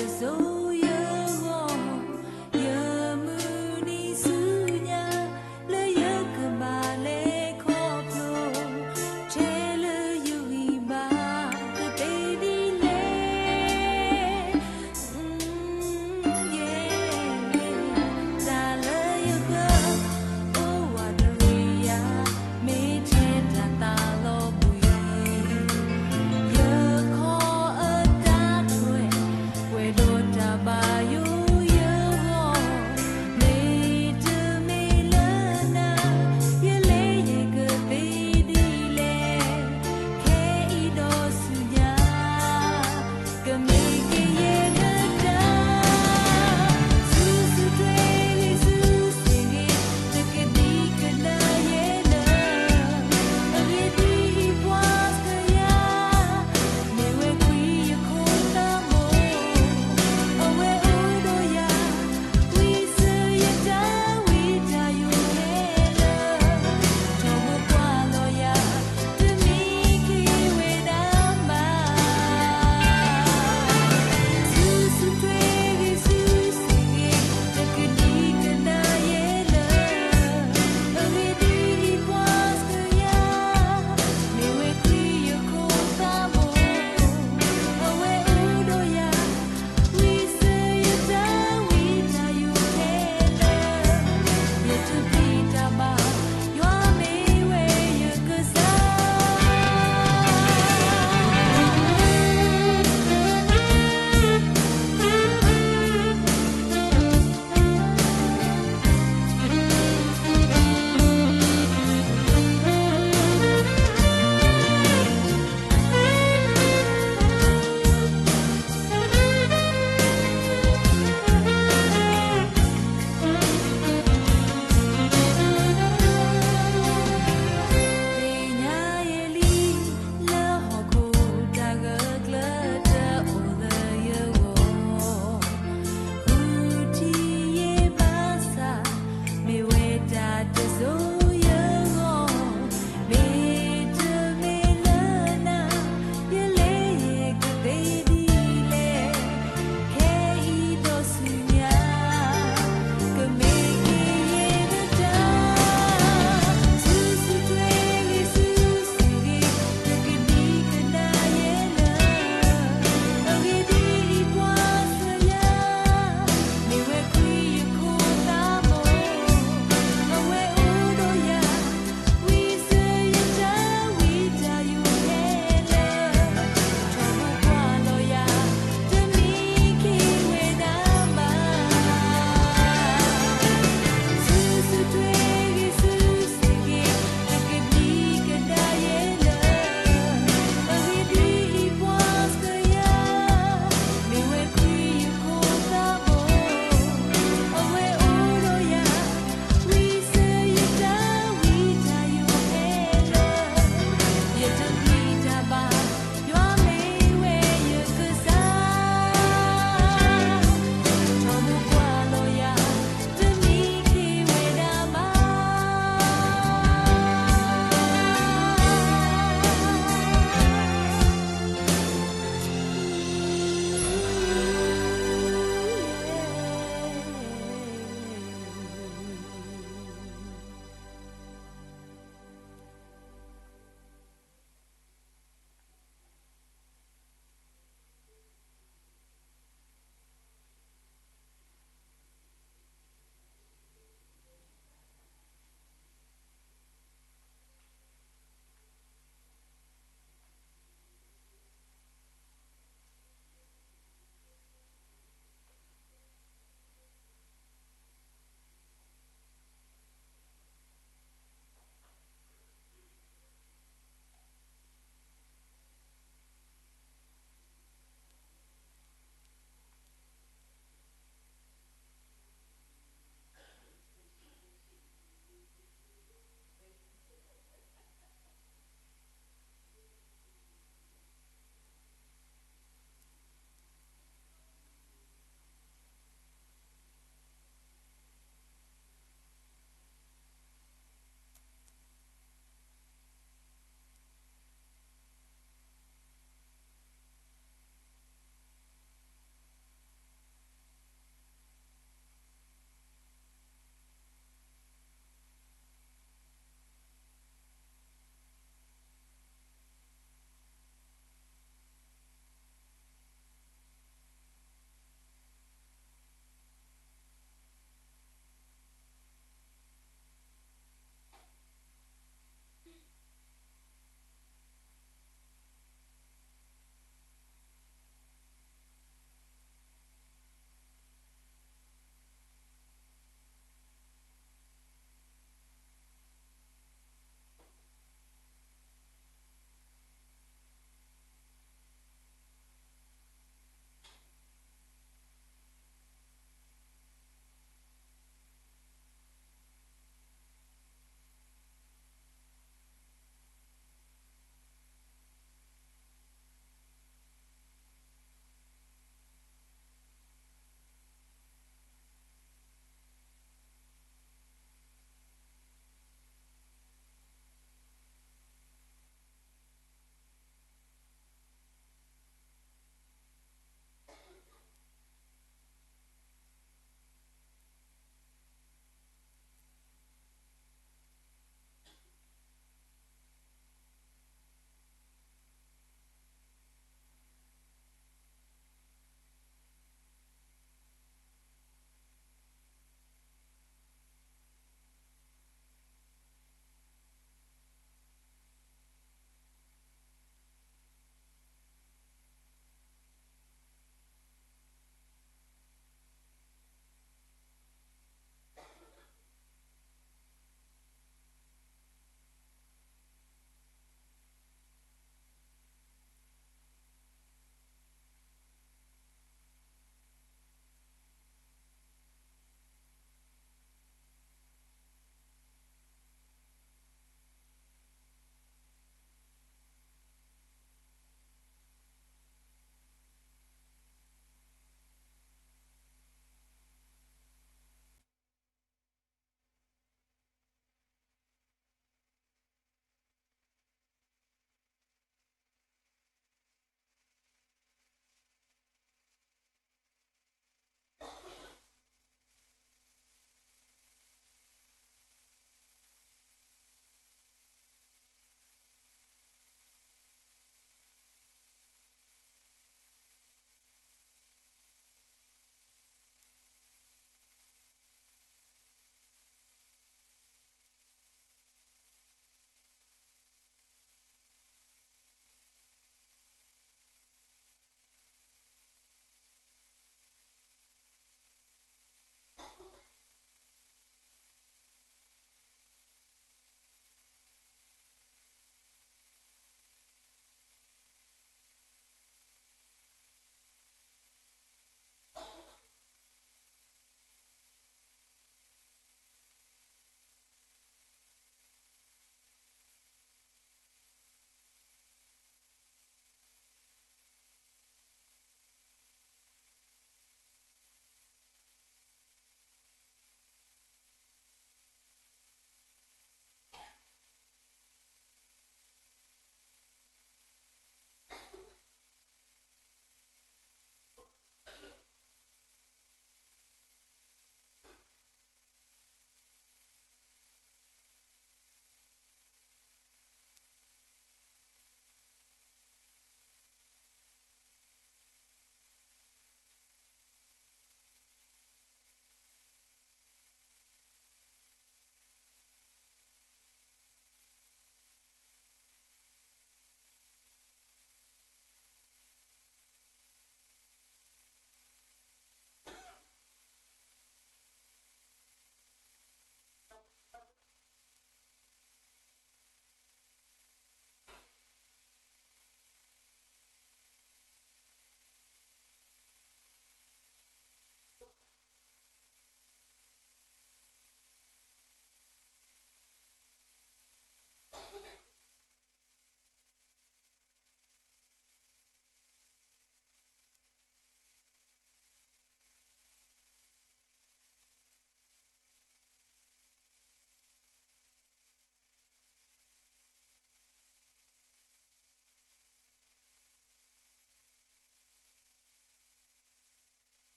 ယဆိယဂီၢ်, ယမုၢ်နံၤဆူညါ, လၢယကဘၣ်လဲၤခီဖျိ, ထဲလၢယဂံၢ်ဘါ, ကသ့ဒ်လဲၣ်. တၢ်လၢယဂၢၢ်, အိၣ်ဝးတရံးယၤ, မ့ၢ်ထဲတၢ်သးလီၤဘှံး, ယခီအတၢ်ထွဲ, ပှဲၤဒီးတၢ်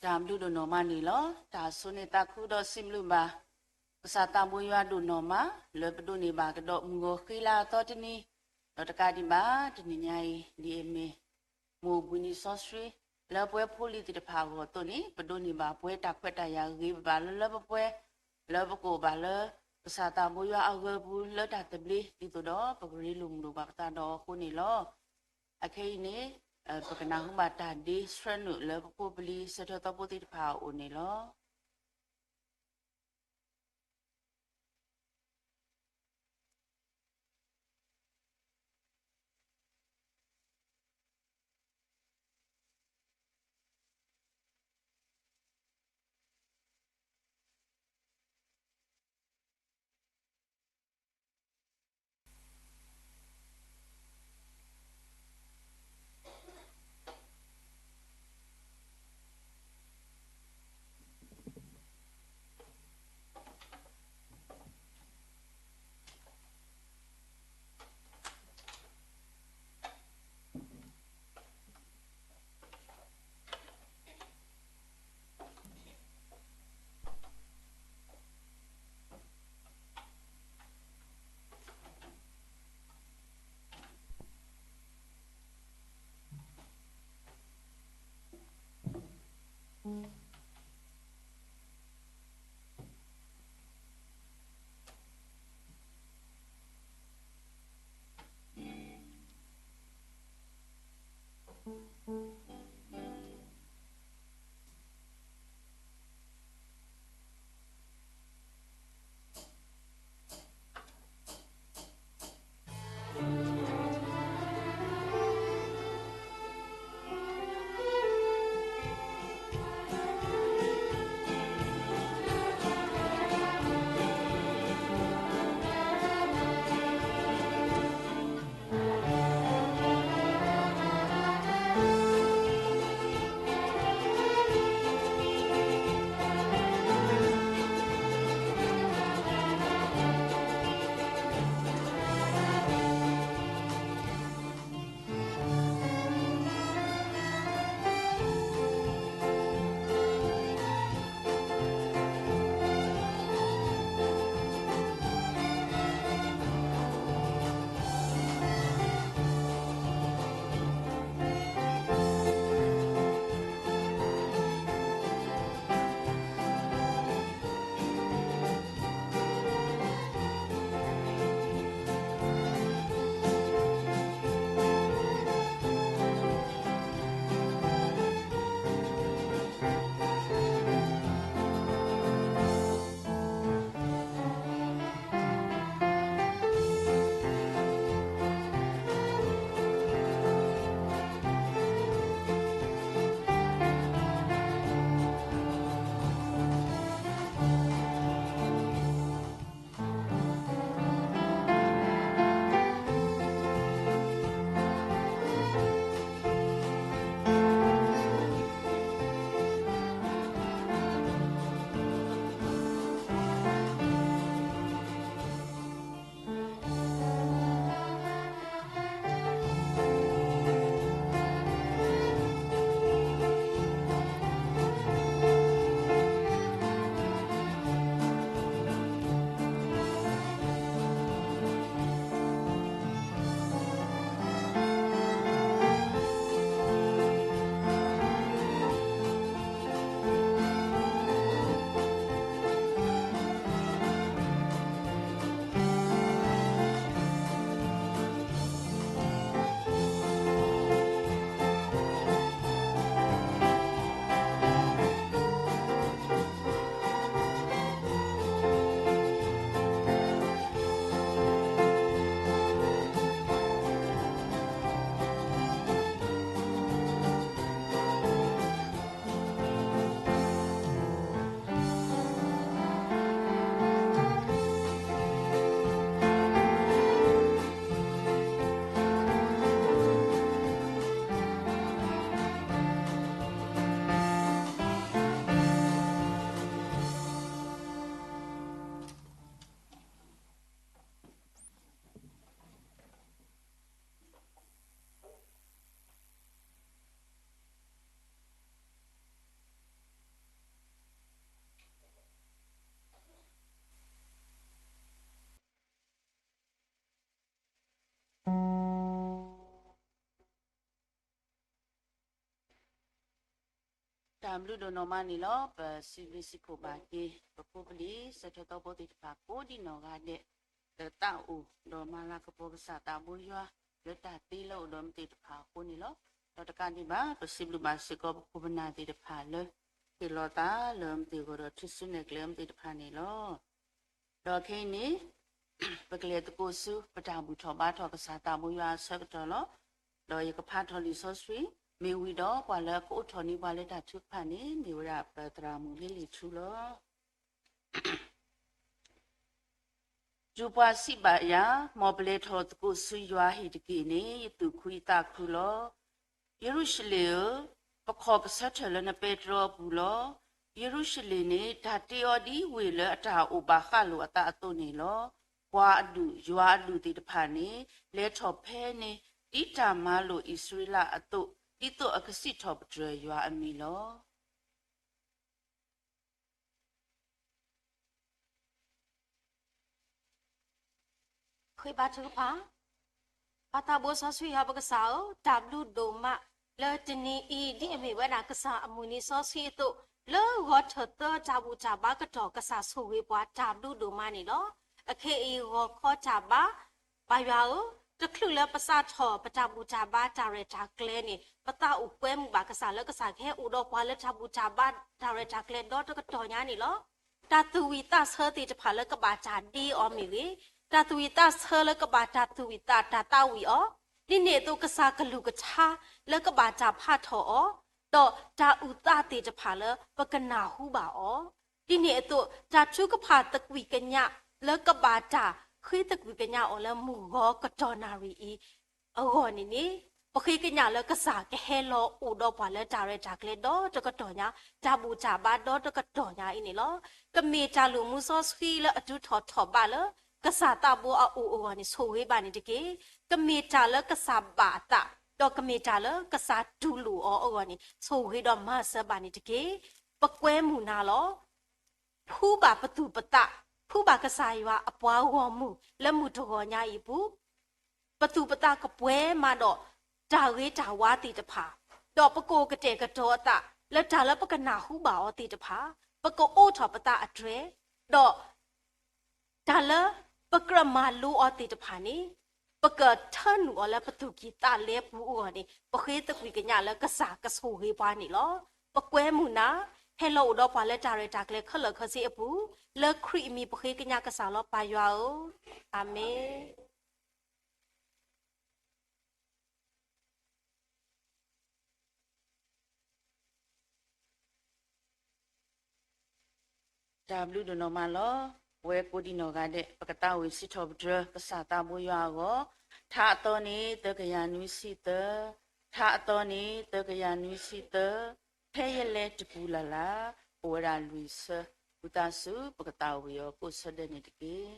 တၢ်ဘျုးဒိၣ်နီၢ်မးန့ၣ်လီၤ. တၢ်ဆိၣ်ဂ့ၤသးခုဒီးစံးဘျုးဘၣ် ကစၢ်သးဘိယွၤဒိၣ်နီၢ်မး လၢပဒိးန့ၢ်ဘၣ်ကဒီးမုၢ်ဂီၤဃ့လါအသီတနံၤ, ဒီးတကးဒံးဘၣ် တနံၤညါအံၤ ဒ်အမ့ၢ် မိၢ်ဘှံးနံၤစီဆှံ လၢပဝဲဖိလံၤသ့ၣ်တဖၣ်အဂီၢ်အသိးန့ၣ် ပဒိးန့ၢ်ဘၣ်ပဝဲတၢ်ခွဲးတၢ်ယာ်ဂ့ၤဘၣ်ဘၣ်လၢလၢပှဲၤပှဲၤ, လၢပကအိၣ်ဘၣ်လၢ ကစၢ်သးဘိယွၤအဂၢၤပူၤလၢတၢ်သဘျ့ ဒ်သိးဒီးပကရ့လိာ်မုာ်လိာ်ဘၣ်ပသးဒီးအဃိန့ၣ်လီၤ. အခဲအံၤန့ၣ် ပကနၢ်ဟူဘၣ်တၢ်ဒ့ဆှၢနုာ်လၢပဖိပလံၤဆၢထၢၣ်သီဖိသ့ၣ်တဖၣ်အအိၣ်န့ၣ်လီၤ. တၢ်ဘျုးဒိၣ်နီၢ်မးန့ၣ်လီၤ. ပစံးဘျုးစံးဖှိၣ်ဘၣ်က့ၤ ပဖိပလံၤ စၢထၢၣ်သီဖိသ့ၣ်တဖၣ် ကိးဒံးနီၢ်ဂၤဒဲး လၢသးအိၣ်ဒီးမၤလၤကပီၤကစၢ်သးဘိယွၤ လၢတၢ်သ့လၢအအိၣ်ဒီးမ့ၢ်သ့ၣ်တဖၣ်အဃိန့ၣ်လီၤ. ဒီးတကးဒံးဘၣ် ပစံးဘျုးဘၣ်စ့ၢ်ကီးပခိၣ်ပနၢ်သ့ၣ်တဖၣ်လၢ ဟ့ၣ်လီၤသးလၢမ့ၢ်သ့ၣ်အဂီၢ်ဒီး ထုးစုနဲၣ်ကျဲမ့ၢ်သ့ၣ်တဖၣ်န့ၣ်လီၤ. ဒီးခဲအံၤန့ၣ် ပကလဲၤသကိးဆူ ပတၢ်ဘူၣ်ထီၣ်ဘါထီၣ်ကစၢ်သးဘိယွၤအဆၢကတီၢ်လီၤ. ဒီးယကဖးထီၣ်လံာ်စီဆှံ မ့ၢ်ဝံၤဒီးပှၤလၢအကအိးထီၣ်န့ၢ်ပှၤလၢတၢ်ထုကဖၣ်န့ၣ် မ့ၢ်ဝဲဒၣ်ပသရၣ်မုၣ်လ့လ့ၣ်ထူလီၤ. တုၤပှၤစံးဘၣ်ယၤ, မ်ပလဲၤထီၣ်သကိးဆူယွၤဟံၣ်တက့ၢ်န့ၣ် ယသူၣ်ခုယသးခုလီၤ. ယရူၤၡလ့ၣ်ဧၢ, ပခီၣ်ကဆၢထၢၣ်လၢနပဲတြီအပူၤလီၤ. ယရူၤၡလ့ၣ်န့ၣ် တၢ်တ့အီၤဒ်ဝ့ၢ်လၢအတၢ်အိၣ်ဘၣ်ဃၣ်လိာ်အသးအသိးန့ၣ်လီၤ. ပှၤအဒူၣ်ယွၤအဒူၣ်သ့ၣ်တဖၣ်န့ၣ် လဲၤထီၣ်ဖဲန့ၣ် ဒ်တၢ်မၤလိာ်အံၣ်စရ့လးအသိး, ဒ်သိးအကစံးထီၣ်ပတြၢၤယွၤအမံၤလီၤ. ဃ့ဘါထုကဖၣ်, ပၢ်သးဘိစီဆှံယွၤပကစၢ်ဧၢ, တၢ်ဘျုးဒိၣ်မး လၢတနံၤအံၤ ဒ်အမ့ၢ်ဝဲဒၣ်ကစၢ်အမုၢ်နံၤစီဆှံအသိး, လၢဂီၤထၢၣ်သၢတၢ်ဘူၣ်တၢ်ဘါကတီၢ် ကစၢ်ဆိၣ်ဂ့ၤပှၤတၢ်ဘျုးဒိၣ်မးန့ၣ်လီၤ. အခဲအံၤဂီၤခီတၢ်ဘါ ပၢ်ယွၤဧၢ, တချုးလၢပစးထီၣ်ပတၢ်ဘူၣ်တၢ်ဘါတၢ်ရဲၣ်တၢ်ကျဲၤန့ၣ် ပသးအိၣ်ကွဲမုာ်ဘၣ်ကစၢ်လၢကစၢ်ကဟဲအိၣ်ဒီးပှၤလၢတၢ်ဘူၣ်တၢ်ဘါတၢ်ရဲၣ်တၢ်ကျဲၤဒီတကတီၢ်ညါန့ၣ်လီၤ. တၢ်သူၣ်ဝံၣ်သးဆၢသ့ၣ်တဖၣ်လၢကဘၣ်တၢ်ဒ့အီၤမ့ၢ်ဂ့ၤ, တၢ်သူၣ်ဝံၣ်သးဆၢလၢကဘၣ်တၢ်သူၣ်ဝံၣ်သးတၢ်သးဝံၣ်အီၤ, ဒ်န့ၣ်အသိးကစၢ်ကလုၢ်ကထါလၢကဘၣ်တၢ်ဖးထီၣ်အီၤ, ဒီးတၢ်အုၣ်သးသ့ၣ်တဖၣ်လၢပကနၢ်ဟူဘၣ်အီၤ, ဒ်န့ၣ်အသိး တၢ်ထုကဖၣ်သကွံာ်ကညးလၢကဘၣ်တၢ်ဃ့သကွံာ်ကညးအီၤလၢမုၢ်ဂီၤကတီၢ်နၣ်ရံၣ်အံၤ အဂီၢ်န့ၣ်န့ၣ်, ပဃ့ကညးလၢကစၢ်ကဟဲလီၤအိၣ်ဒီးပှၤလၢတၢ်ရဲၣ်တၢ်ကျဲၤဒီတကတီၢ်ညါ, တၢ်ဘူၣ်တၢ်ဘါဒီတကတီၢ်ညါအံၤန့ၣ်လီၤ. ကမ့ၢ်တၢ်လုၢ်မူစီဆှံလၢအတုၤထီၣ်ထီၣ်ဘးလၢ ကစၢ်သးဘိအအိၣ်အဂီၢ်န့ၣ် ဆိၣ်ဂ့ၤဘၣ်န့ၣ်တက့ၢ်. ကမ့ၢ်တၢ်လၢကစၢ်ဘၣ်အသး, ဒီးကမ့ၢ်တၢ်လၢကစၢ်တူၢ်လိာ်အီၤအဂီၢ်န့ၣ် ဆိၣ်ဂ့ၤဒီးမၤစၢၤဘၣ်န့ၣ်တက့ၢ်. ပကွဲမုာ်နၤလီၤ. ဖှူဘၣ်ပသူၣ်ပသး, ဖှူဘၣ်ကစၢ်ယွၤအပှၤဂီၢ်မုၢ်လၢမုၢ်တဂီၤညါအံၤအပူၤ, ပသူၣ်ပသးကပှဲၤမးဒီးတၢ်ဂ့ၤတၢ်ဝါသ့ၣ်တဖၣ်, ဒီးပကအိၣ်ကတဲာ်ကတီၤအသး လၢတၢ်လၢပကနၢ်ဟူဘၣ်အီၤသ့ၣ်တဖၣ်, ပကအိးထီၣ်ပသးအတြဲၤ, ဒီး တၢ်လၢပကြၢးမၤလိအီၤသ့ၣ်တဖၣ်န့ၣ်, ပကထၢနုာ်အီၤလၢပသူၣ်ကံၢ်သးလဲပူၤအဂီၢ်န့ၣ် ပဃ့သကွံာ်ကညးလၢကစၢ်ကဆိၣ်ဂ့ၤပှၤန့ၣ်လီၤ. ပကွဲမုာ်နၤ, ဟဲလီၤအိၣ်ဒီးပှၤလၢတၢ်ရဲၣ်တၢ်ကျဲၤခဲလၢာ်ခဲဆ့အပူၤ, လၢခရံာ်အမံၤပဃ့ကညးကစၢ်လီၤ ပၢ်ယွၤဧၢ, အၤမ့ၣ်. တၢ်ဘျုးဒိၣ်နီၢ်မးလီၤ. ပဝဲကိးဒံးနီၢ်ဂၤဒဲး ပကသးဝံၣ်စံးထီၣ်ပတြၢၤ ကစၢ်သးဘိယွၤအဂီၢ်, ထါအသီန့ၣ် သၢကယၤနွံဆံသၢ, ထါအသီန့ၣ် သၢကယၤနွံဆံသၢ, ဖဲယလဲၤတပူၤလၢ်လၢ်, အိၣ်ဝဲဒၣ်လွံၢ်ဆၢ, ဝံသးစူၤ ပကသးဝံၣ်အီၤကိးဆၢဒဲးန့ၣ်တက့ၢ်.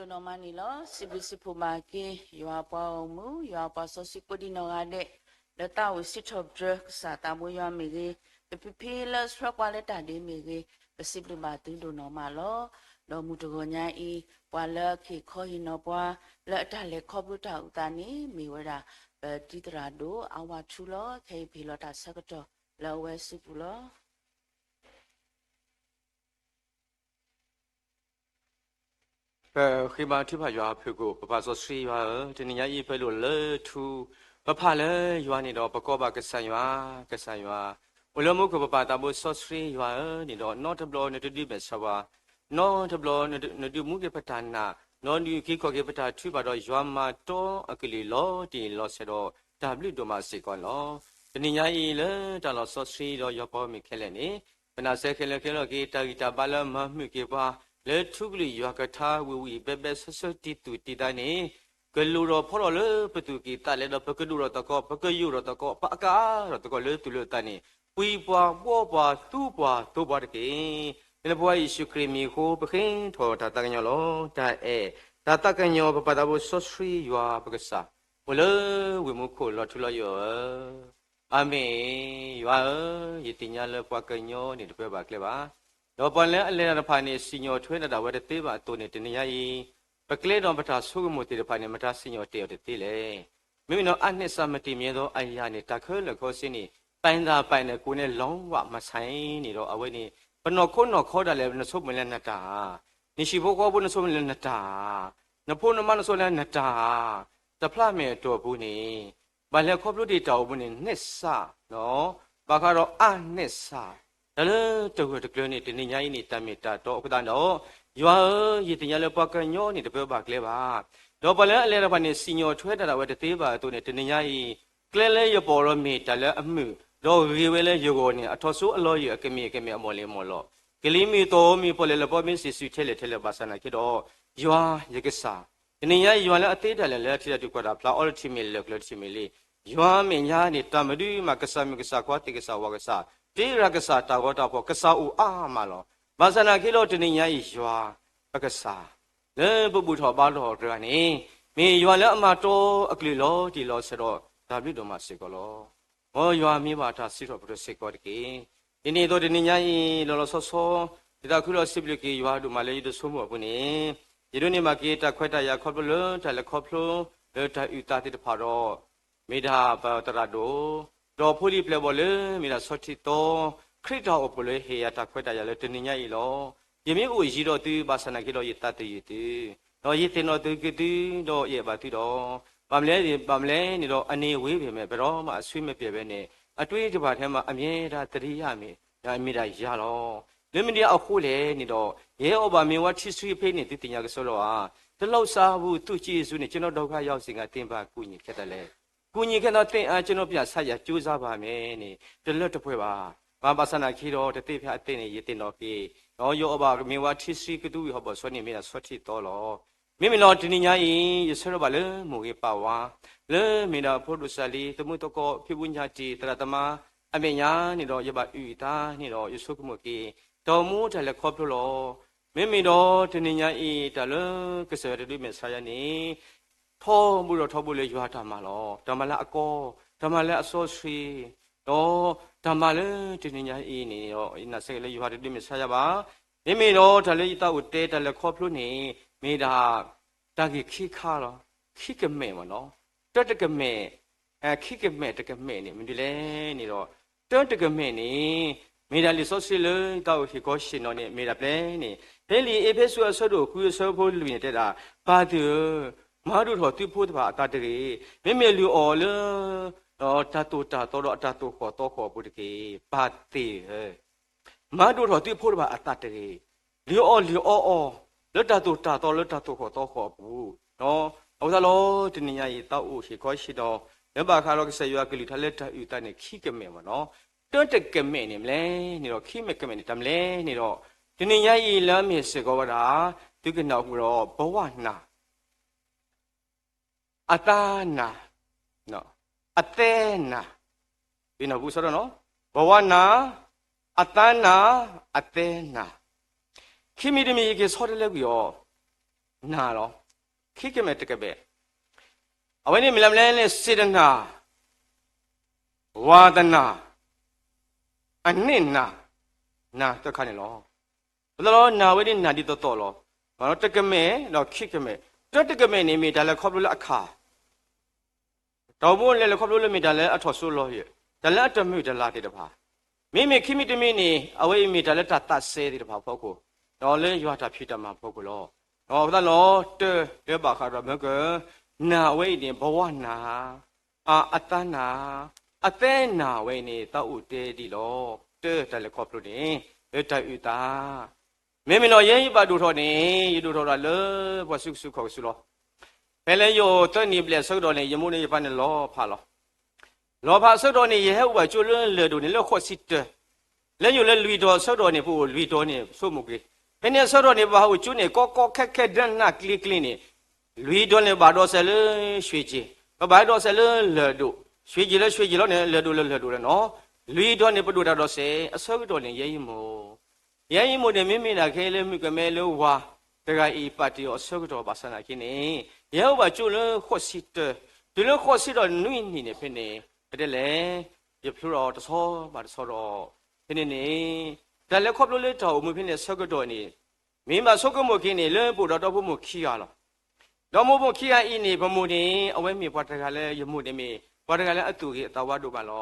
နီၢ်မးန့ၣ်လီၤ. စံးဘျုးစံးဖှိၣ်ဘၣ်က့ၤ ယွၤပှၤဂီၢ်မုၢ် ယွၤပှၤစီဆှံကိးဒံးနီၢ်ဂၤဒဲး လၢသးဝံၣ်စံးထီၣ်ပတြၢၤ ကစၢ်သးဘိယွၤမ့ၢ်ဂ့ၤ, ပဖံဖံလၢဆှၢပှၤလၢတၢ်ဒ့မ့ၢ်ဂ့ၤ, ပစံးဘျုးဘၣ်သုဒိၣ်နီၢ်မးလီၤ. ဒီးမုၢ်တဂီၤညါအံၤ ပှၤလၢအခ့ၣ်ခီဟ့ၣ်နီၤပှၤ လၢအတၢ်လဲၤခီဖျိတၢ်အုၣ်သးန့ၣ် မ့ၢ်ဝဲဒၣ် ပတံၤသရၣ်ဒိၣ်အဝၤထူလီၤ. ခဲအံၤပဟ့ၣ်လီၤတၢ်ဆၢကတီၢ်လၢအဝဲစုပူၤလီၤ. ပဃ့ဘါထုကဖၣ်ယွၤဖုၣ်ကိာ်, ပပၢ်စီဆှံယွၤဧၢ, တနံၤညါအံၤပလိၣ်လၢထူ, ပဖးလၢယွၤန့ၣ်ဒီး ပကိးဘၣ်ကစၢ်ယွၤ, ကစၢ်ယွၤ, အိၣ်လၢမူခိၣ်ပပၢ်သးဘိစီဆှံယွၤဧၢန့ၣ်ဒီး နီတဘျီနတဒုးမဲာ်ဆှးဘၣ်, နီတဘျီနဒုးမူက့ၤပတၢ်နာ်, ဒီးနဒုးက့ၤခီၣ်က့ၤပတၢ်ထုကဖၣ်ဒီး ယွၤမၤတီအကလုၢ်လီၤတံၢ်လီၤဆဲးဒီး တၢ်ဘျုးဒိၣ်မးစ့ၢ်ကီးန့ၣ်လီၤ. တနံၤညါအံၤလၢတၢ်လီၢ်စီဆှံဒီးယွၤပှၤဂီၢ်မုၢ်ခဲလၢာ်န့ၣ် ပနၢ်စဲဃဲၤလၢဃဲၤလီၤက့ၤ တၢ်ဂံၢ်တၢ်ဘါလၢမၤမုာ်က့ၤပှၤ လၢထူကလုာ်ယွၤကထါဝံၤဝံၤဘဲဘဲဆှၢဆှၢတံၢ်သူၣ်တံၢ်သးန့ၣ် ကလိၣ်ထီၣ်ဖီထီၣ်လၢပသူၣ်ကံၢ်သးလဲဒီး ပကဒိၣ်ထီၣ်သကိး, ပကယိာ်ထီၣ်သကိး, ပအကါထီၣ်သကိးလၢသူၣ်လၢသးန့ၣ် ပှံၤပှၤဘှီပှၤ သူပှၤသိပှၤတက့ၢ်. လၢပဝဲယ့ၣ်ၡူးခရံာ်မံၤအဃိ ပဃ့ထီၣ်တၢ်သးကညီၤလီၤ. တၢ်အဲၣ်တၢ်သးကညီၤ ပပၢ်သးဘိစီဆှံယွၤပကစၢ် အိၣ်လၢဝ့ၢ်မူခိၣ်လီၤထူလီၤယိာ်ဧၢ, အၤမ့ၣ်. ယွၤဧၢ, ယသ့ၣ်ညါလၢပှၤကညီန့ၣ်တပၢဘၣ်ကျဲဘၣ်, ဒီးပှၤလၢအလဲၤတၢ်တဖၣ်န့ၣ် စံၣ်ညီၣ်ထွဲဒၣ်ဒၣ်ဝဲတသ့ဘၣ်အသိးန့ၣ် တနံၤညါအံၤ ပကျဲဒီးပတၢ်ဆိကမိၣ်သ့ၣ်တဖၣ်န့ၣ် မတၤစံၣ်ညီၣ်တဲာ်အီၤတသ့လဲၣ်. မ့မ့ၢ်ဒီးအါန့ၢ်စၢ်မတံၤမ့ၢ်အသိးအယၤန့ၣ် တၢ်ခဲလၢာ်ခဲဆ့န့ၣ် ပၢၢ်သးပၢၢ်န့ၣ် ကိးန့ၣ်လီၤဝးမဆါအံၤန့ၣ် ဒီးအဝဲန့ၣ် ပနီၢ်ခိနီၢ်ခီဒၣ်လဲာ် နဆိကမိၣ်လၢနတၢ်ဧါ, နဟံၣ်ဖိဃီဖိနဆိကမိၣ်လၢနတၢ်ဧါ, နဖိနမါနဆိကမိၣ်လၢနတၢ်ဧါ, တဖျါမဲာ်အတီၢ်ပူၤန့ၣ် ဘၣ်လဲၤခီဖျိဒံးတၢ်အိၣ်မူန့ၣ် န့ၢ်စၢ် ဘၣ်ဃးဒီးအါန့ၢ်စၢ် တၢ်လၢတဂၢၢ်တကျၢၤန့ၣ် တနံၤညါအံၤန့ၣ် တၢ်မ့ၢ်တၢ်တီအဃိသတးဒီး ယွၤဧၢ, ယသ့ၣ်ညါလၢပှၤကညီန့ၣ် တပၢဘၣ်ကျဲဘၣ်, ဒီးပှၤလၢအလဲၤတဖၣ်န့ၣ် စံၣ်ညီၣ်ထွဲဒၣ်ဒၣ်ဝဲတသ့ဘၣ်အသိးန့ၣ် တနံၤညါအံၤ ကျဲလၢယပီၢ်ဒီးမ့ၢ်တၢ်လၢအမုာ်, ဒီးဂ့ၤဝဲလၢယဂီၢ်န့ၣ် အထီၣ်ဆိအလီၢ်ယံၤအကမ့ၢ်အကမ့ၢ်အမီၢ်လံၤမီၢ်လီၤ, ကလံၤမုၢ်သီၣ်မုၢ်ပီၣ်လဲၣ်လၢပီမ့ၢ်စ့ၢ်ဆူၣ်ထဲလဲၣ်ထဲလဲၣ်ဘၣ်ဆၣ်နာ်က့ဒီး ယွၤယကစၢ် တနံၤညါယွၤလၢအသ့တၢ်လဲၣ်လၢအထံၣ်တၢ်ဒုးကွၢ်တၢ်ဖျါအီၤလၢထံၣ်မ့ၢ်လၢာ်ကျၢၤထံၣ်မ့ၢ်လံ, ယွၤမဲာ်ညါန့ၣ် တၢ်မနုၤမး ကစၢ်မုၣ်ကစၢ်ခွါသ့ၣ်ကစၢ်ဝၤကစၢ် တ့ရၢ်ကစၢ်တၢ်ဂီၤတၢ်ဖီၣ် ကစၢ်အိၣ်အါမးလီၤ. ဘၣ်ဆၣ်နာ်က့ဒီးတနံၤညါအံၤယွၤ ပကစၢ် လၢပဘူၣ်ထီၣ်ဘါထီၣ်တဂၤန့ၣ် မ့ၢ်ယွၤလၢအမၤတီအကလုၢ်လီၤတံၢ်လီၤဆဲးဒီး တၢ်ဘျုးဒိၣ်မးစ့ၢ်ကီးလီၤ. မ်ယွၤမ့ၢ်ဘၣ်တၢ်စံးထီၣ်ပတြၢၤစ့ၢ်ကီးတက့ၢ်. ဒ်န့ၣ်အသိးတနံၤညါအံၤ လီၤလီၤဆီဆီ ယသးခုလီၤစံးဘျုးက့ၤယွၤဒိၣ်မးလၢယဒိးဆိကမိၣ်အပူၤန့ၣ် ယဒိးန့ၢ်ဘၣ်က့ၤတၢ်ခွဲးတၢ်ယာ်ခီဖျိလၢတၢ်လဲၤခီဖျိ လၢတၢ်အုၣ်သးသ့ၣ်တဖၣ်ဒီး မ့ၢ်ဒၣ်ပသရၣ်ဒိၣ် ဒီးဖိလံၤပျဲၢ်ဘီၣ်လၢမ့ၢ်ဒၣ်ဆီထံသီ ခရံာ်တၢ်အိၣ်ဖှိၣ်လၢဟ့ၣ်ယၤတၢ်ခွဲးတၢ်ယာ်လၢတနံၤညါအံၤလီၤ. ယမ့ၢ်အိၣ်ယံၤဒီးသုဘၣ်ဆၣ်နာ်က့ဒီးယသးတယုၢ်သု ဒီးယသ့ၣ်နီၣ်သုက့ၤသု ဒီးယအဲၣ်ဘၣ်သုဒီး ဘၣ်မနုၤလဲၣ် ဘၣ်မနုၤလဲၣ်န့ၣ်ဒီး အန့ၣ်ဝ့ဘၣ်မ့ၢ် ဘယ်တော့မှအဆွေမပျက်ဘဲန့ၣ် အတွေ့တဖၣ်ထဲမှာ အမြဲတမ်းသတိရမ့ၢ် မ့ၢ်ဒၣ်ယၤလီၤ. လၢမနုၤအဃိလဲၣ်န့ၣ်ဒီး ယဟဲအီၣ်ဘၣ်မ့ၢ်ဝဲထံဆှံဖဲန့ၣ် သုသ့ၣ်ညါကစီဒီဧါ, တလောက်စားဘူး သူ့ကျေးဇူးနဲ့ ကျွန်တော်ဒုက္ခရောက်စဉ်က သင်ပါ ကူညီခဲ့တယ်လဲၣ်. ကူညီခဲ့တော့သင် ကျွန်တော်ပြန်ဆပ်ရန်ကြိုးစားပါမယ်န့ၣ် တလၢတပှဲၤဘၣ်. ဘၣ်ဆၣ်နာ်က့ဒီး တသ့ဖဲအသ့န့ၣ် ယသ့ၣ်နီၣ်က့ၤ ဒီးယအီၣ်ဘၣ်မ့ၢ်ဝဲထံဆှံကသူဝံၤဟီၣ်ဘီၣ်ဆီန့ၣ် မ့ၢ်ဒၣ်ဆီထံသီလီၤ. မ့မ့ၢ်လီၤတနံၤညါအံၤ ယဆၢထၢၣ်ဘၣ်လၢမိၢ်ဂ့ၤပၢ်ဝါ လၢမ့ၢ်ဒၣ်ဖိဒိၣ်စၢ်လံ သမူသကိး ဖံးဘူးညၣ်တံၢ် သရၣ်သမါ အမဲာ်ညါန့ၣ်ဒီး ယဘၣ်အုၣ်အသးန့ၣ်ဒီး ယဆိကမိၣ်က့ၤ တၢ်အိၣ်မူတၢ်လဲၤခီဖျိလီၤ. မ့မ့ၢ်ဒီးတနံၤညါအံၤ တၢ်လၢကစၢ်ယွၤတဒုးမဲာ်ဆါယၤန့ၣ် ထီဘိဒီးထီဘိလၢယွၤတၢ်မၤလီၤ. တၢ်မၤလၢအကီ, တၢ်မၤလၢအစီဆှံ, ဒီးတၢ်မၤလၢတနံၤညါအံၤန့ၣ်ဒီး ယနာ်စ့ၢ်ကီးလၢယွၤတဒုးမဲာ်ဆါယၤဘၣ်. မ့မ့ၢ်ဒီးတၢ်လၢယသးအိၣ်တဲတၢ်လဲၤခီဖျိန့ၣ် မ့ၢ်ဒၣ် တၢ်ဂ့ၢ်ခံခါလီၤ. ခံကမဲာ်မ့ၢ်နီၤ, တၢတကမဲာ် ခံကမဲာ်တကမဲာ်န့ၣ် မနုၤလဲၣ်န့ၣ်ဒီး တၢတကမဲာ်န့ၣ် မ့ၢ်ဒၣ်လံာ်စီဆှံလၢယသးအိၣ်ဟ့ၣ်ခီဟ့ၣ်နီၤန့ၣ် မ့ၢ်ဒၣ်ဖဲန့ၣ် ဖဲလံာ်အ့းဖ့းစူးအဆၢဒိၣ်ဃုအဆၢဖိလွံၢ်န့ၣ်တဲဒၣ်, ပၢ်သ့ၣ်ဧၢ, မၤဒိၣ်ထီၣ်သုဖိတဖၣ်အသးတဂ့ၤ, မ့မ့ၢ်လုၢ်အီၣ်လၢ တၢ်သိၣ်တၢ်သီဒီးအတၢ်သိၣ်ဃီၣ်သီဃီၣ်အပူၤတက့ၢ်. ပၢ်သ့ၣ်ဧၢ မၤဒိၣ်ထီၣ်သုဖိတဖၣ်အသးတဂ့ၤ, လုၢ်အီၣ်လုၢ်အီအီၤ လၢတၢ်သိၣ်တၢ်သီလၢတၢ်သိၣ်ဃီၣ်သီဃီၣ်အပူၤ, အဃိသတးလီၤ တနံၤညါအံၤ သးအိၣ်ဟ့ၣ်ခီဟ့ၣ်နီၤ လၢဘၣ်ဃးဒီးကစၢ်ယွၤကလုၢ်ကထါလၢတၢ်အုၣ်သးန့ၣ် ခံကမဲာ်မ့ၢ်နီၤ, တၢတကမဲာ်န့ၣ်မ့ၢ်လဲၣ်န့ၣ်ဒီး ခံမဲာ်ကမဲာ်န့ၣ် တၢ်မနုၤလဲၣ်န့ၣ်ဒီး တနံၤညါအံၤလၢအမ့ၢ်စ့ၢ်ကီးဝဲဒၣ် သုကနၢ်ဟူဒီး ဘဝနာ် အသးနာ်, အသဲနာ်, ပနၢ်ဟူစ့ၢ်ကီးနီၤ, ဘဝနာ်, အသးနာ်, အသဲနာ်, ခံမံၤတမံၤယက့ၤဆီတလဲကွံာ်အီၤ, နာ်လီၤ. ခံကမဲာ်တကမဲာ်, အဝဲန့ၣ်မ့ၢ်လၢမနုၤလဲၣ်န့ၣ် စေတနာ, ဝါသနာ, အနစ်နာ, နာ်သၢခါန့ၣ်လီၤ. အဃိသတးဒီး နာ်ဝဲန့ၣ်နာ်ဒ်သိးသိးလီၤ. တကမဲာ်ဒီးခံကမဲာ်, တၢ်တကမဲာ်န့ၣ်မ့ၢ်တၢ်လဲၤခီဖျိလၢအခါ တၢ်အိၣ်မူလဲၤလဲၤခီဖျိလၢမ့ၢ်တၢ်လၢအထီၣ်စိလီၤ, တၢ်လၢအတမုာ်တလၤသ့ၣ်တဖၣ်, မ့မ့ၢ်ခံမံၤတမံၤန့ၣ် အဝဲအံၤမ့ၢ်တၢ်လၢတၢ်သးစဲသ့ၣ်တဖၣ်အဖီခိၣ်, ဒီးလၢယွၤတၢ်ဖံးတၢ်မၤအဖီခိၣ်လီၤ. အဃိသတးဒီး တၢ်လၢဘၣ်ဃးဒီးမ့ၢ်က နာ်ဝဲအံၤန့ၣ် ဘဝနာ်, အသးနာ်, အသဲနာ်ဝဲအံၤန့ၣ် သးအိၣ်တဲဒ်လီၤ. တၢ်တၢ်လဲၤခီဖျိန့ၣ် လၢတၢ်အုၣ်သး မ့မ့ၢ်ဒီးယဲယဘၣ်ဒိၣ်ထီၣ်န့ၣ် ယဒိၣ်ထီၣ်ဒၣ်လၢပှၤစုကစုခီၣ်ကစုလီၤ. ဖဲလၢယအိၣ်သၢနံၣ်ဘျဲၣ်အဆၢကတီၢ်န့ၣ် ယမိၢ်န့ၣ်ယပၢ်န့ၣ်လီၤဖးလီၤ. လီၤဖးအဆၢကတီၢ်န့ၣ် ယဟဲအိၣ်ဘၣ်ကၠိလၢလၢၢ်ဒိၣ်န့ၣ် လၢဃိးဆံတၢ, လၢယအိၣ်လၢလွံၢ်တီၤအဆၢကတီၢ်န့ၣ် ပအိၣ်လွံၢ်တီၤန့ၣ် ဆိကမိၣ်က့ၤ, ဖဲန့ၣ်အဆၢကတီၢ်န့ၣ် ပဘၣ်အိၣ်ကၠိန့ၣ် ကီကီခဲခဲဒၢနၢ်ကျ့ကျ့န့ၣ်, လွံၢ်တီၤန့ၣ် ဘၣ်ဒိးစဲးလၢ ရွှေကျင်, ပဘၣ်ဒိးစဲးလၢလၢၢ်ဒိၣ်, ရွှေကျင်လၢ ရွှေကျင်လီၤန့ၣ် လၢၢ်ဒိၣ်လၢလၢၢ်ဒိၣ်လီၤနီၤ. လွံၢ်တီၤန့ၣ် ပဒိၣ်တၢ်ဒိးစဲး အဆၢကတီၢ်န့ၣ် ယဲယမိၢ် ယဲယမိၢ်န့ၣ် မ့မ့ၢ်ဒၣ်ခဲလၢမုၣ်ကမဲလၢဝၤတဂၤအံၤ ပာ်တ့ၢ်အီၤအဆၢကတီၢ်ဘၣ်ဆၣ်သနာ်က့န့ၣ်, ယဟဲအိၣ်ဘၣ်ကၠိလၢဃိးဆံတၢ, တုၤလၢဃိးဆံဒီးနွံနံၣ်န့ၣ် ဖဲန့ၣ် ပတဲလဲၣ်, ယဖျိဒီးတဆီဘၣ်တဆီဒီး, ဖဲန့ၣ်န့ၣ် တၢ်လဲၤခီဖျိလၢတၢ်အိၣ်မူဖဲန့ၣ်အဆၢကတီၢ်န့ၣ်, မ့ၢ်ဘၣ်ဆိကမိၣ်က့ၤန့ၣ် လၢပအိၣ်ဒီးဒီဖိမိၢ်ခံဂၤလီၤ. ဒီးမိၢ်မိၢ်ခံဂၤအံၤန့ၣ် ပမိၢ်န့ၣ် အဝဲမ့ၢ်ပှၤတဂၤလၢ ယမိၢ်န့ၣ်မ့ၢ် ပှၤတဂၤလၢအသူၣ်ဂ့ၤအသးဝါဒိၣ်မးလီၤ.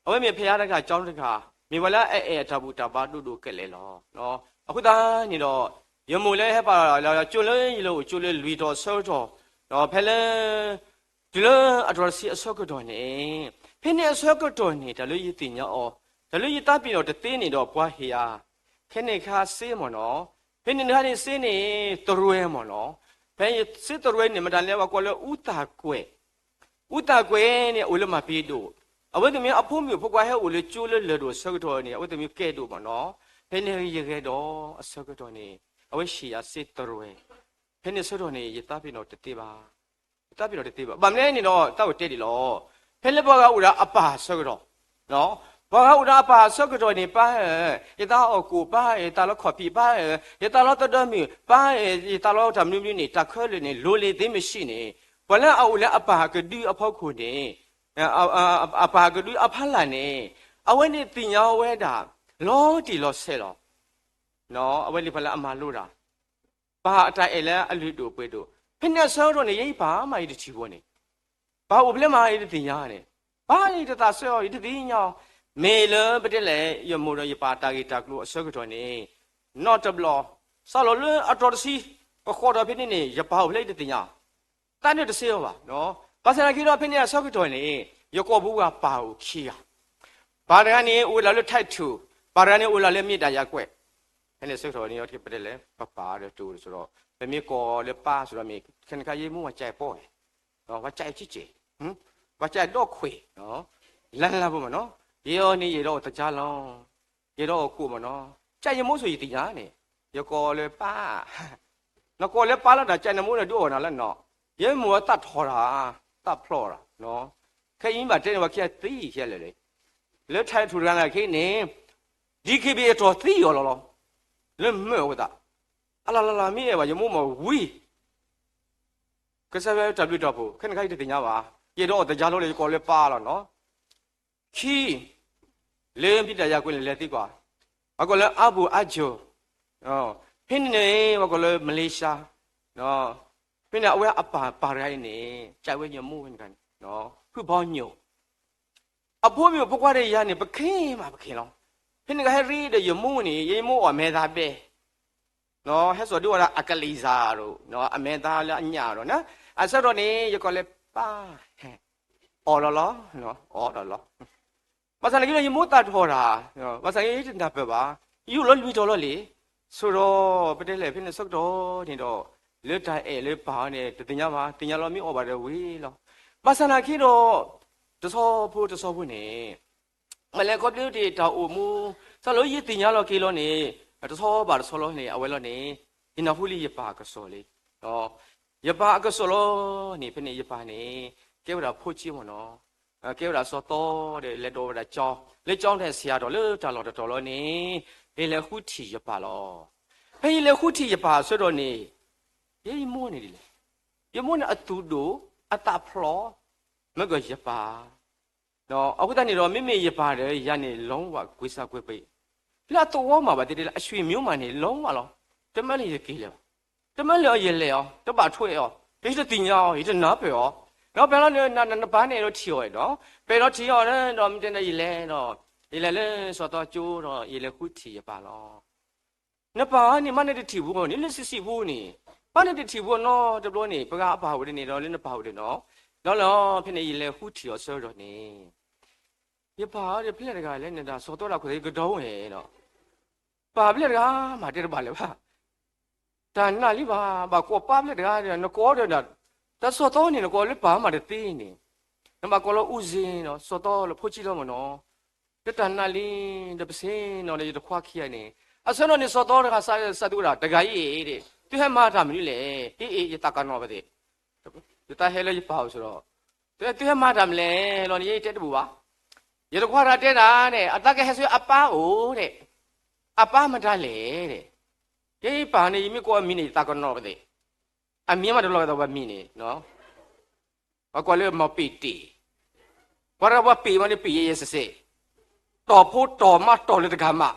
အဝဲမ့ၢ်ဖဲယါတဂၤကၠီတဂၤ, မ့ၢ်ပှၤလၢအအဲၣ်အတၢ်ဘူၣ်တၢ်ဘါဒိၣ်ဒိၣ်ကလဲာ်လီၤ. အဃိသတးန့ၣ်ဒီး, ယမိၢ်လၢဟဲပာ်လီၤကၠိလၢယလဲၤအိၣ်ကၠိလၢလွံၢ်တီၤအဆၢကတီၢ်, ဒီးဖဲလၢ တုၤလၢအတြီတဆံအဆၢကတီၢ်န့ၣ်, ဖဲန့ၣ်အဆၢကတီၢ်န့ၣ် တၢ်လၢယသ့ၣ်ညါအီၤ, တၢ်လၢယသးပ့ၤနီၣ်တသ့န့ၣ်ဒီးပှၤဟ့ၣ်ယၤ, ခဲန့ၣ်ခါစ့မ့ၢ်နီၤ, ဖဲန့ၣ်ခါန့ၣ်စ့န့ၣ် သရွဲမ့ၢ်နီၤ, ဖဲစ့သရွဲန့ၣ် မတၤလဲၣ်ပှၤကိးလၢအူသၣ်ကွဲး, အူသၣ်ကွဲးန့ၣ် အိၣ်လၢမၤပ့ၤဒိၣ်, အဝဲသ့ၣ်မ့ၢ်အဖိမုၣ်ဖိခွါဟဲအိၣ်လၢကၠိလၢလၢၢ်ဒိၣ်အဆၢကတီၢ်န့ၣ် အဝဲသ့ၣ်မ့ၢ်ကဲဒိၣ်မ့ၢ်နီၤ, ဖဲန့ၣ်ယဂဲၤဒီးအဆၢကတီၢ်န့ၣ် အဝဲဟ့ၣ်ယၤစ့သရွဲ, ဖဲန့ၣ်အဆၢကတီၢ်န့ၣ် ယသးပ့ၤနီၣ်တသ့ဘၣ် ယသးပ့ၤနီၣ်တသ့ဘၣ်. ဘၣ်မနုၤလဲၣ်န့ၣ်ဒီး တၢ်အိၣ်တဲဒ်လီၤ. ဖဲလၢပှၤဂၤအိၣ်ဒီးအပၢ်အဆၢကတီၢ်, ပှၤဂၤအိၣ်ဒီးအပၢ်အဆၢကတီၢ်န့ၣ် ပၢ်ဧၢ, ယသးအီၣ်ကိၣ် ပၢ်ဧၢ, ယသးလီခီၣ်ဖံး ပၢ်ဧၢ, ယသးလီသဒၢမုၢ် ပၢ်ဧၢ, ယသးလီတၢ်မနုၤမနုၤန့ၣ် တၢ်ခဲလၢာ်န့ၣ် လိၤလ့ၤသ့မ့ၢ်ဆံးန့ၣ်, ပှၤလၢအအိၣ်လၢအပၢ်ကဒုအဖီခိၣ်န့ၣ်, အပၢ်ကဒုအဖီလာ်န့ၣ်, အဝဲန့ၣ်သ့ၣ်ညါဝဲဒၣ် လီၤတံၢ်လီၤဆဲးလီၤ. အဝဲန့ၣ်ပှၤလၢအမၤလိတၢ် ပၢ်အတၢ်အဲၣ်လၢအလုၢ်ဒိၣ်ပှ့ၤဒိၣ်, ဖဲန့ၣ်အဆၢကတီၢ်န့ၣ် ယဲယပၢ်မးယတထံၣ်ဘၣ်န့ၣ်, ပၢ်အိၣ်ဖဲလဲၣ်မးယတသ့ၣ်ညါန့ၣ်, ပၢ်ယတသးစဲအီၤ ယတသ့ၣ်ညါအီၤ, မ့ၢ်လၢပတဲလဲၣ် ယမိၢ်ဒီးယပၢ်တၢ်ဂ့ၢ်တၢ်ကျိၤအဆၢကတီၢ်န့ၣ်, နီတဘျီ, စးလီၤလၢအတြီတဆံ, ကဃီဒီးဖဲန့ၣ်န့ၣ် ယပၢ်အိၣ်ဖဲလဲၣ်ယတသ့ၣ်ညါ, တၢ်န့ၣ်တစ့အီၤဘၣ်, ဘၣ်ဆၣ်သနာ်က့ဒီးဖဲန့ၣ်အဆၢကတီၢ်န့ၣ် ယကိာ်ပူၤဝဲပၢ်အိၣ်ခံဂၤ, ပၢ်တဂၤန့ၣ် အိၣ်ဝဲဒၣ်လၢ Taipei, ပၢ်တဂၤန့ၣ် အိၣ်ဝဲဒၣ်လၢမ့ၢ်တၢ်ယၤကွဲး, ဖဲန့ၣ်အဆၢကတီၢ်န့ၣ် ပတဲလဲၣ် ပပၢ်ဒီးတအိၣ်ဒီး ပမ့ၢ်ကိးလၢပၢ်စ့ၢ်ဒီးမ့ၢ် ခဲန့ၣ်ခါယဲမူဝဲကၠဲးပီၢ်, ဝဲကၠဲးကံက့, ဝဲကၠဲးဒီၣ်ခွဲး, လၢလၢပမ့ၢ်နီၤ, ယဲအီၤန့ၣ် ယအဲၣ်ဒိးအီၣ်တကၠၢ်လီၤ, ယအဲၣ်ဒိးအီၣ်ကိၣ်မ့ၢ်နီၤ, ကၠဲးယမိၢ်ဆိယသ့ၣ်ညါန့ၣ်, ယကိးလၢပၢ် နကိးလၢပၢ်လီၤတၢ် ကၠဲးနမိၢ်န့ၣ်ဒုးအီၣ်နၤလၢနီၤ, ယဲမိၢ်အသးထီၣ်တၢ်, သးဖျိးတၢ်, ခဲအံၤမ့ၢ်ဘၣ်တဲန့ၣ် ပှၤခံဂၤသံခဲလၢာ်လံ, လၢ Taipei တဂၤနာ်က့န့ၣ်, DKBA အတီၢ်သံအီၤလီၤလီၤ, လၢမၢအဝဲသး, အလီၤလီၤလီၤ မ့ၢ်အဲၣ်ဘၣ် ယမိၢ်မ့ၢ်ဝံၤ ကစၢ်ယွၤတၢ်ဘျုးတၢ်ဖှိၣ် ခဲန့ၣ်ခါယတသ့ၣ်ညါဘၣ်, ယအဲၣ်ဒိးအီၣ်တကၠၢ်လီၤဒီး ယကိးလၢပၢ်လီၤနီၤ, ခံ လၢမ့ၢ်တၢ်ယၤကွဲးန့ၣ် လဲၤသံကွၢ်, ပှၤကိးလၢအါပူၤအါကိၤ, ဖဲန့ၣ်န့ၣ် ပှၤကိးလၢ Malaysia, ဖဲန့ၣ်အဝဲအပၢ်ပၢ်တဂၤအံၤန့ၣ် ကၠဲးဝဲယမိၢ်ဝဲန့ၣ်, ဖုဘီညိၣ်, အဖိမုၣ်ဖိခွါဒီးယၤန့ၣ် ပခဲမးပခဲလီၤ, ဖဲန့ၣ်ကဟဲရ့ဒီးယမိၢ်န့ၣ် ယမိၢ်အီၣ်မဲာ်သၣ်ဘဲ ဟဲစိာ်ဒုးဝဲဒၣ်အကလံၤစၢ်ဒီး အမဲာ်သၣ်လၢအညၣ်ဒီး အဆၢကတီၢ်န့ၣ် ယကိးလၢပၢ်, အီၣ်လီၤလီၤ, အီၣ်လီၤလီၤ, ဘၣ်ဆၣ်သနာ်က့ဒီး ယမိၢ်သးထီၣ်တၢ်, ဘၣ်ဆၣ်ယတနၢ်ပၢၢ်ဘၣ်, ယအိၣ်လီၤလွံၢ်တီၤလီၤလံ, ဆိဒီး ပတဲလဲၣ် ဖဲန့ၣ်ဆၢကတီၢ်န့ၣ်ဒီး လၢတၢ်အဲၣ်လၢပၢ်န့ၣ် တသ့ၣ်ညါဘၣ်, သ့ၣ်ညါလီၤမ့ၢ်အီၣ်ဘၣ်ဒီးဝံၤလီၤ, ဘၣ်ဆၣ်သနာ်က့ဒီး တဆီဖိတဆီဖိန့ၣ် မ့ၢ်လဲၤခီဖျိတ့ၢ်တၢ်အိၣ်မူ, စးလၢယသ့ၣ်ညါလီၤက့ၤလီၤန့ၣ် တဆီဘၣ်တဆီလီၤန့ၣ် အဝဲလီၤန့ၣ် ယနၢ်ဟူလံယပၢ်အကစီၣ်လံ, ယပၢ်အကစီၣ်လီၤန့ၣ် ဖဲန့ၣ်ယပၢ်န့ၣ် ကဲဝဲဒၣ်ဖိကၠ့မ့ၢ်နီၤ, ကဲဝဲဒၣ်စီၤသီဒီး လဲၤဒိးဝဲဒၣ်ကၠီ, လၢကၠီန့ၣ်ဆံးအါတီၤလၢတၢ်လီၢ်တတီၤလီၤန့ၣ် ယလဲၤဃုထံၣ်ယပၢ်လီၤ, ဖဲယလဲၤဃုထံၣ်ယပၢ်အဆၢကတီၢ်န့ၣ် ယဲယမိၢ်န့ၣ်ဒ်လဲၣ် ယမိၢ်န့ၣ်အသူၣ်ဒိၣ်, အသးဖျိး, မ့ၢ်ကီးယပၢ်. အဃိသတးန့ၣ်ဒီး မ့မ့ၢ်ယပၢ်ဒီးယၤန့ၣ် လုံးဝကွဲစကွဲပ့, လၢအသဝီမးဘၣ်သ့ၣ်သ့ၣ်လၢ အဆွေမျိုးမးန့ၣ် လုံးဝလီၤ. တမၢလၢယက့ၤလၢၤဘၣ်. တမၢလၢအယလဲၤအီၤ, တဘၣ်ထွဲအီၤ, ယတသ့ၣ်ညါအီၤ, ယတနၢ်ပၢၢ်အီၤ. ဒီးဖဲလီၤန့ၣ် နပၢ်န့ၣ်ဒီးထံၣ်အီၤဒီး, ဖဲလီၤထံၣ်အီၤဒီး မ့ၢ်တဲန့ၣ် ယလဲၤဒီး, ယလဲၤလၢစီၤသီကၠိဒီး ယလဲၤဃုထံၣ်ယပၢ်လီၤ. နပၢ်န့ၣ် မ့ၢ်နတထံၣ်ဖိန့ၣ် လၢစံးစံးဖိန့ၣ်, မ့ၢ်နတထံၣ်ဖိနီတဘျီန့ၣ် ပှၤအပၢ်အိၣ်ဒ်န့ၣ်ဒီး လၢနပၢ်အိၣ်ဒ်န့ၣ်, ဒီးလီၤဖဲန့ၣ် ယလဲၤဃုထံၣ်အီၤဆၢကတီၢ်န့ၣ်, ယပၢ်ဒီးဖဲလဲၣ်တဂၤလဲၣ်န့ၣ်ဒီး စီၤသီတၢ်ခိၣ်သ့ၣ်ကဒီးဝဲဒီး, ပၢ်ဖဲလဲၣ်တဂၤမးတဲတဘၣ်လၢၤဘၣ်. တၢ်နာ်လံဘၣ်, ဘၣ်ကိးပၢ်ဖဲလဲၣ်တဂၤဒီး နကိးဒီး, တၢ်စီၤသီန့ၣ် နကိးလၢပၢ်မးတသ့န့ၣ်, နဘၣ်ကိးလၢ ဦးဇင်း ဒီး စီၤသီလၢဖိဆံးလီၤမးနီၤ. ဒီးတၢ်နာ်လံ, ဒီးပစ့နီၤဒီး ယတခွါခံဂၤန့ၣ်, အဆၢနီၤန့ၣ် စီၤသီတဂၤစးသုဝဲဒၣ် တဂၤအံၤအ့ၣ်, သုဟဲမၤတၢ်မနုၤလဲၣ်, အ့ၣ်အ့ၣ် ယသးကနီၤပသ့ၣ်, ယသးဟဲလၢယပၢ်အိၣ်ဆိဒီး, သုဟဲမၤတၢ်မနုၤလဲၣ်လီၤန့ၣ် ယတဲတဘူၣ်ဘၣ်. ယတခွါတဂၤတဲဒၣ်န့ၣ် အသးကဟဲဆူအပၢ်အိၣ်ဒီး, အပၢ်မတၤလဲၣ်ဒီး, ယပၢ်န့ၣ် ယမ့ၢ်ကိးအမံၤန့ၣ် ယသးကနီၤပသ့ၣ်, အမံၤမးတလီၤကဒီးပှၤမံၤန့ၣ် ပှၤကိးလၢ မောင်ပ့တ့, ပှၤတဂၤပှၤပ့မးန့ၣ် ပ့ယဲယဲစ့စ့, တီၢ်ဖိတီၢ်မးတီၢ်လၢတဂၤမး,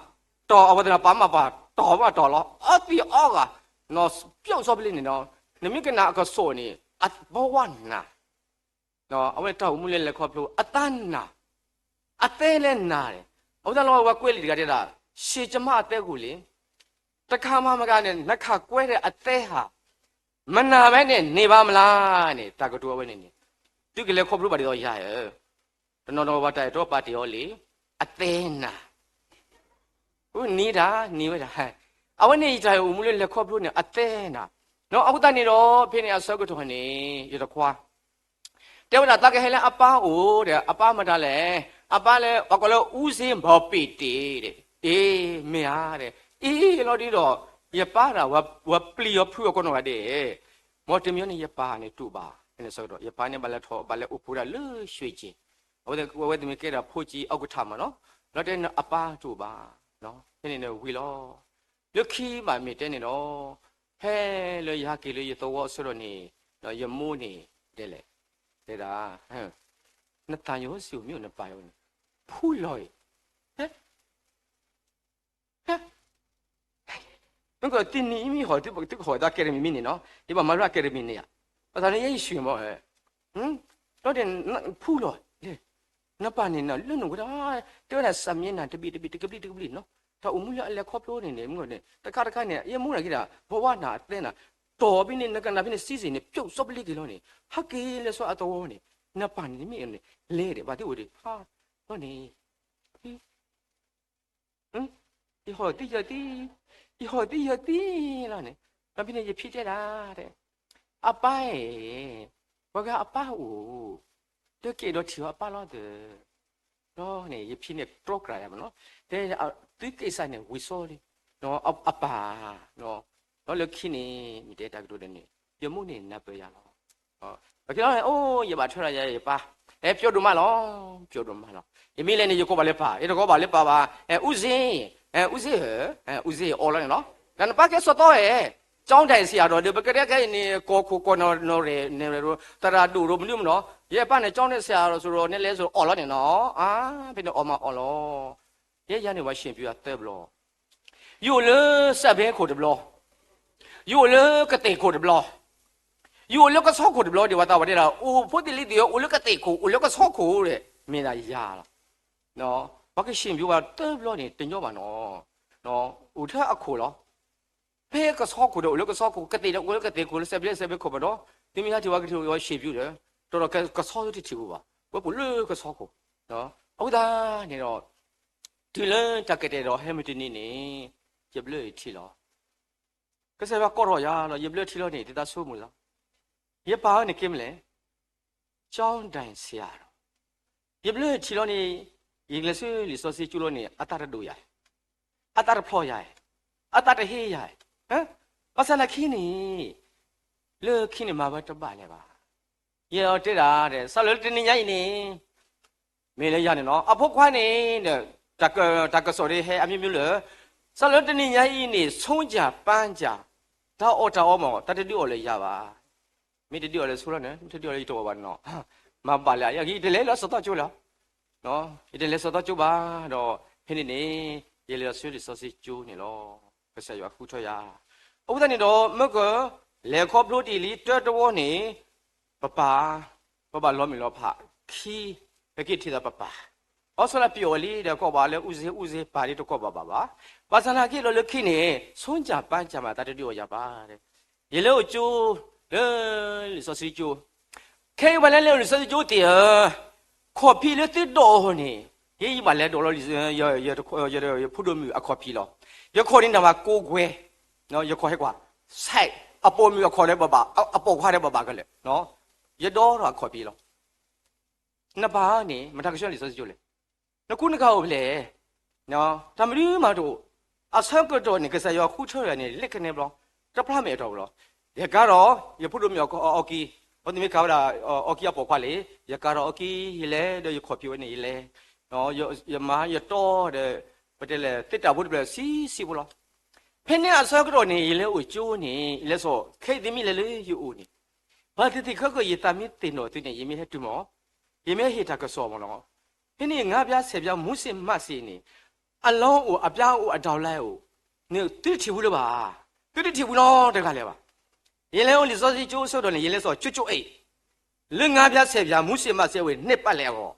တီၢ်အဝဲသ့ၣ်ပာ်မးပှၤတီၢ်မးတီၢ်လီၤ, အီသံးအီဂၤ, နီၢ်ပျီၣ်စီပလ့န့ၣ်နီၤ, နမ့ၢ်ကနၣ်အကစီၣ်န့ၣ် အဘီဝဲနၤ, အဝဲတၢ်အိၣ်မူလၢလဲၤခီဖျိ အသးနၤ, အသဲလဲၣ်နၤန့ၣ်, အဝဲသ့ၣ်လီၤဝဲကွဲးလံာ်တဂၤတဲဒၣ်, ရှေ့ကျမအသည်းကိုလေ, တခါမၤမကန့ၣ် နခးကွဲးဒီးအသဲဟး မနာ်ဘဲန့ၣ် နေပါမလားန့ၣ် တၢ်ကတိၤအဝဲန့ၣ်န့ၣ်, သုကလဲၤခီဖျိဘၣ်ဒ်သိးယၤဧၢ, တနီၤနီၤပှၤတၢ်အဲၣ်တီပာ်တ့ၢ်အီၤလံ, အသဲနၤ, န့ၢ်တၢ်န့ၢ်ဝဲဒၣ်, အဝဲန့ၣ်ယတၢ်အိၣ်မူလၢလဲၤခီဖျိန့ၣ် အသဲနၤ, အဃိသတးန့ၣ်ဒီး ဖဲန့ၣ်အဆၢကတီၢ်န့ၣ် ယတခွါ တဲဝဲဒၣ် သးကဟဲလၢအပၢ်အိၣ်ဒီး အပၢ်မတၤလဲၣ်, အပၢ်လၢ ပှၤကိးလၢ ဦးဇင်း မောင်ပ့တ့ ဒီး, အ့ မ့ၢ်ဧါဒီး, အ့ လီၤဒ်ဒီး, ယပၢ်ဒၣ် ဝဲပျံၤအီၤဖုးအီၤကိးနီၢ်ဂၤဒဲး, မ်တမံၤန့ၣ် ယပၢ်န့ၣ်တူၢ်ဘၣ်, ဖဲန့ၣ်ဆၢကတီၢ် ယပၢ်န့ၣ်ဘၣ်လဲၤထီၣ် ဘၣ်လဲၤအိၣ်ဖှိၣ်ဒၣ်လၢ ရွှေကျင်, အဝဲသ့ၣ်မ့ၢ်ကဲဒၣ်ဖိကၠံအီကထၢၣ်မးနီၤ, လီၤတဲန့ၣ်အပၢ်တူၢ်ဘၣ်, ဖဲန့ၣ်န့ၣ်ဝံၤလီၤ. လၢခံဘၣ်မ့ၢ်တဲန့ၣ်ဒီး, ဖဲလၢယဟဲက့ၤလၢယသဝီအဆၢကတီၢ်န့ၣ်, ဒီးယမိၢ်န့ၣ်, ဒ်လဲၣ်, တဲဒၣ်, နသးယိၤစံး မ့ၢ်အိၣ်နပၢ်ယိၤန့ၣ်, ဖူလီၤအံၤ, ဟဲ, ဟဲ, မ့ၢ်ကီးတနံၤအံၤမ့ၢ်ဟီၣ် သုကဟီၣ်သးကဲတမံၤမံၤန့ၣ်နီၤ, ယဘၣ်မၤလၢအကဲတမံၤန့ၣ်ဧါ, ပသးန့ၣ်ယဲယရွှေကျင်မး, ဒီးဖူလီၤ, နပၢ်န့ၣ်နီၤ လၢနအိၣ်ဝဲဒၣ်, တဲဝဲဒၣ် စၢ်မ့ၢ်နၤတဘ့ၣ်တဘ့ၣ် တကဘျံးတကဘျံးနီၤ, တၢ်အိၣ်မူလၢအလဲၤခီဖျိန့ၣ်န့ၣ် မ့ၢ်န့ၣ် တခါတခါန့ၣ် ယမိၢ်န့ၣ်က့ဒၣ် ဘဝနၤအသဲနၤ, တီၢ်ဖဲန့ၣ် နကနၣ်ဖဲန့ၣ် စံစ့ၣ်န့ၣ် ပျီၣ်စီပလ့က့ၤလီၤန့ၣ် ဟဲက့ၤလၢစီၤအသဝီန့ၣ်, နပၢ်န့ၣ်မ့ၢ်န့ၣ် လဲၤဒီး ဘၣ်သ့ၣ်အိၣ်ဒံး, ဟါ, လီၤန့ၣ် ယဟီၣ်သံယၢၤသံ, ယဟီၣ်သံယၢၤသံလီၤန့ၣ်, ဒီးဖဲန့ၣ် ယဖံတဲဒၣ်, အပၢ်ဧၢ, ပှၤဂၤအပၢ်အိၣ်, တက့ၤဒီးထံၣ်အီၤအပၢ်လီၤသၢ, ဒီးန့ၣ် ယဖံန့ၣ်တြီကြၢ်ယၤမးနီၤ, တဲ သုက့ၤစးန့ၣ်ဝံၤစီလံ, အပၢ်, ဒီးလၢခံန့ၣ် မ့ၢ်တဲတၢ်ကတိၤဒီးန့ၣ် ယမိၢ်န့ၣ်နၢ်ပၢၢ်ယၤလီၤ. ပက့ၤလီၤန့ၣ် အိၣ် ယဘၣ်ထွဲဒီးယၤယပၢ်, အဲ ပျီဒိၣ်မးလီၤ, ပျီဒိၣ်မးလီၤ, ယမ့ၢ်လဲၤန့ၣ် ယကိးဘၣ်လၢပၢ်, ယတကိးဘၣ်လၢပၢ်ဘၣ်, အဲ ဦးဇင်း, အဲ ဦးဇင်းဧၢ, အဲ ဦးဇင်းအီၤလီၤန့ၣ်လီၤ, ဒီးနပၢ်ကဲစီၤသီဧၢ, ကျောင်းထိုင်ဆရာတော်ဒီး ပကတဲခဲအံၤန့ၣ် ကီၢ်ခိၣ်ကီၢ်နီၢ်နီၢ်ရဲၣ်န့ၣ် သရၣ်ဒိၣ်ရိၣ်မနုၤမနီၤ, ယဲပၢ်န့ၣ် ကျောင်းထိုင်ဆရာတော် စိရိၤန့ၣ်လဲၤစိရိၤအီၤလီၤန့ၣ်နီၤ, အါ ဖဲန့ၣ်အီၣ်မးအီၣ်လီၤ, ယဲယၤန့ၣ် ပှၤ ရှင်ပြု အသၢဘျီ ယအိၣ်လၢစဲးဘ့ခိၣ်တဘျီ, ယအိၣ်လၢကသ့ၣ်ခိၣ်တဘျီ, ယအိၣ်လၢကဆီခိၣ်တဘျီဒီး ပှၤသးပှၢ်တဲဒၣ် အိၣ်ဖိသ့ၣ်လံၤသ့ၣ်ဧၢ အိၣ်လၢကသ့ၣ်ခိၣ် အိၣ်လၢကဆီခိၣ်ဒီး မ့ၢ်ဒၣ်ယၤလီၤ. ပှၤက ရှင်ပြု ပှၤသၢဘျီန့ၣ် တညီဘၣ်နီၤ, အိၣ်ထဲအခိၣ်လီၤ. ဖဲကဆီခိၣ်ဒီးအိၣ်လၢကဆီခိၣ်, ကသ့ၣ်ဒီးအိၣ်လၢကသ့ၣ်ခိၣ် လၢစဲးဘ့စဲးဘ့ခိၣ်မနီၤ, သုမ့ၢ်ဟဲထံၣ်ပှၤကထံၣ်ပှၤ ရှင်ပြု ဒီး တီၢ်ဒီးကဆီသ့ၣ်တထံၣ်ပူၤဘၣ်, ဝဲပူၤလၢကဆီခိၣ်, အဃိသတးန့ၣ်ဒီး တုၤလၢတၢ်ကတဲာ်ဒီးဟဲမုၢ်တနံၤန့ၣ် ယဘျၢထံလီၤ. ကစၢ်ယွၤကိးထီၣ်ယၤလီၤ, ယဘျၢထံလီၤန့ၣ် တသးဆိကမိၣ်လီၤ. ယပၢ်ဝဲန့ၣ်ကဲမနုၤလဲၣ်, ကျောင်းထိုင်ဆရာတော်, ယဘျၢထံလီၤန့ၣ် ယကလဲၤဆူလံာ်စီဆှံကၠိလီၤန့ၣ် အသးတဒိၣ်ယၤ, အသးတဖျိးယၤ, အသးတဟ့ယၤ, ဘၣ်ဆၣ်သနာ်က့န့ၣ် လၢခံန့ၣ်မၤဝဲတဘၣ်လၢၤဘၣ်. ယအဲၣ်ဒိးတဲဒၣ်, စးလၢတနံၤညါအံၤန့ၣ် မ့ၢ်လၢယၤန့ၣ်နီၤ, အဖိခွါန့ၣ် တၢ်ကစီၣ်ဒ်ဟဲအမျိုးမျိုးလၢာ်, စးလၢတနံၤညါအံၤန့ၣ် ဆုံးကြံပန်းကြံ, တၢ်အီၣ်တၢ်အီမ့ၢ် တၢ်တဒုးအီၣ်လၢၤယၤဘၣ်. မ့ၢ်တဒုးအီၤလၢဆိလီၤန့ၣ် မ့ၢ်တဒုးအီၤလၢယတအိၣ်ဘၣ်န့ၣ်နီၤ, မၤဘၣ်လၢအဂ့ၢ် ယတလဲၤလၢစီၤသီကၠိလီၤ. ယတလဲၤစီၤသီကၠိဘၣ်ဒီး ဖဲန့ၣ်န့ၣ် ယလဲၤလီၤဆူလံာ်စီဆှံကၠိန့ၣ်လီၤ. ကစၢ်ယွၤဃုထၢယၤ. အဃိသတးန့ၣ်ဒီး မ့ၢ်က လဲၤခီဖျိတ့ၢ်လံတၢတဝီန့ၣ် ပပၢ်, ပဘၣ်လီၤမုၢ်လီၤဖး, ခံ, ပက့ၤထံၣ်သးပပၢ်, အီစၢလးပျီအီၤလံဒီး ကိးဘၣ်လၢအူစ့အူစ့ ပာ်လံတကိးဘၣ်ဘၣ်ဘၣ်. ဘၣ်ဆၣ်သနာ်က့ဒီးလၢခံန့ၣ် ဆိကမိၣ်ပာ်ကမိၣ်မး တၢ်တဒုးအီၤယၤဘၣ်. ယလဲၤအိၣ်ကၠိ လၢ လံာ်စီဆှံကၠိ, ခဲအံၤဘၣ်လဲၤလၢလံာ်စီဆှံကၠိတ့ၢ်ဧၢ, ခီၣ်ဖံးလၢသုဒိးအီၤန့ၣ် ယဘၣ်လဲၤဒိးလီၤ ယဖိဒိၣ်မုၣ်အခီၣ်ဖံးလီၤ. ယခီၣ်န့ၣ် နဘၣ်ကိးကွဲ, ယခီၣ်ဟဲကွၢ် ဆဲး အပိာ်မုၣ်အခီၣ်ဒီးဘၣ်ဘၣ်, အပိာ်ခွါဒီးဘၣ်ဘၣ်ကလဲာ်, ယဒိးထီၣ်အခီၣ်ဖံးလီၤ. နပၢ်န့ၣ် မတၤကဆှၢလံာ်စီဆှံကၠိလဲၣ်. နကူနကၤအိၣ်ဖဲလဲၣ်. တၢ်မနုၤမးတအိၣ်. အဆၢကတီၢ်န့ၣ် ကစၢ်ယွၤဃုထၢယၤန့ၣ် လၢကနဲဘျီ တဖျါမဲာ်အတီၢ်ပူၤလီၤ. ယကၤဒီး ယဖိဒိၣ်မုၣ်အီကံ, အဝဲသ့ၣ်မ့ၢ်ကၤဝဲဒၣ် အီကံအပိာ်ခွါလံ, ယကၤဒီးအီကံ ယလဲၤဒီးယခီၣ်ဖံးဝဲန့ၣ် ယလဲၤ, ယမၤယတီဒီး ပတဲလဲၣ် သ့တၢ်ဖိတဖျၢၣ်ဆံးဆံးဖိလီၤ. ဖဲန့ၣ်အဆၢကတီၢ်န့ၣ် ယလဲၤအိၣ်ကၠိန့ၣ် ယလဲၤစိာ် ခဲအံၤသုမ့ၢ်လဲၤလၢယအိၣ်န့ၣ် ဘၣ်သ့ၣ်သ့ၣ်ခဲကၢၢ် ယသးမ့ၢ်သ့ၣ်နီၣ်သုန့ၣ် ယမ့ၢ်ဟဲတုၤမီၤ, ယမ့ၢ်ဟဲဟ့ၣ်တၢ်ကစီၣ်မီၤလီၤ. ဖဲန့ၣ် ငါးပြားဆယ်ပြား မူးစ့မးစ့န့ၣ် အလီၢ်အိၣ် အပြားအိၣ် အဒေါ်လာအိၣ်န့ၣ် သုတထံၣ်ဝံၤလၢၤဘၣ်, သုတထံၣ်ဝံၤလီၤတဂၤလၢၤဘၣ်. ယလဲၤအိၣ်လံာ်စီဆှံကၠိအဆၢကတီၢ်န့ၣ် ယလဲၤစိာ်ကၠိကၠိအံၤ လၢငါးပြားဆယ်ပြား မူးစ့မးစ့အဝဲန့ၣ် ပာ်လဲၣ်အဂီၢ်,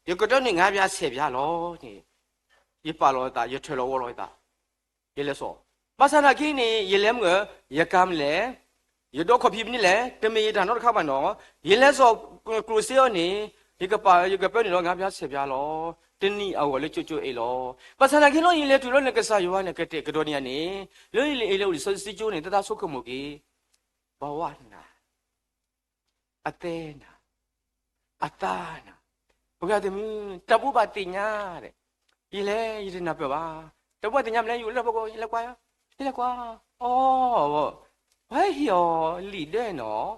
ယကတၢၢ်န့ၣ် ငါးပြားဆယ်ပြားလီၤန့ၣ် ယပာ်လီၤသး ယထၢၣ်လီၤဝီလီၤသး ယလဲၤစိာ်. ဘၣ်ဆၣ်သနာ်က့န့ၣ် ယလဲၤမုၢ်ဧၢ, ယကၤမနုၤလဲၣ်, ယဒိးခီၣ်ဖံးမနုၤလဲၣ်, တမ့ၢ်ယတၢ်နီတခါဘၣ်နီၤ. ယလဲၤစိာ်ကျိၣ်စ့အီၤန့ၣ် ယကပာ် ယကပၢနုာ်လီၤ ငါးပြားဆယ်ပြားလီၤ. တနံၣ်အဂီၢ်လၢကၠိကၠိအံၤလီၤ. ဘၣ်ဆၣ်သနာ်က့လီၤ ယလဲၤတုၤလၢန့ၣ် ကစၢ်ယွၤန့ၣ် ကတဲာ်ကတီၤန့ၢ်ယၤန့ၣ် လၢယလဲၤအိၣ်လံာ်စီဆှံကၠိန့ၣ် သရၣ်ဆိကမိၣ်က့ၤ ဘဝနၤ အသဲနၤ, အသးနၤ, ပှၤဂၤတမုၢ် တၢ်ဘူၣ်ဘၣ်သ့ၣ်ညါဒီး ယလဲၤ ယတနၢ်ပၢၢ်ဘၣ်. တၢ်ဘူၣ်ဘၣ်သ့ၣ်ညါမနုၤလဲၣ် ယအိၣ်လၢပကိး ယလဲၤကွၢ်, ယလဲၤကွၢ်, အိ, ပှၤဟ့ၣ်အီၤလံာ်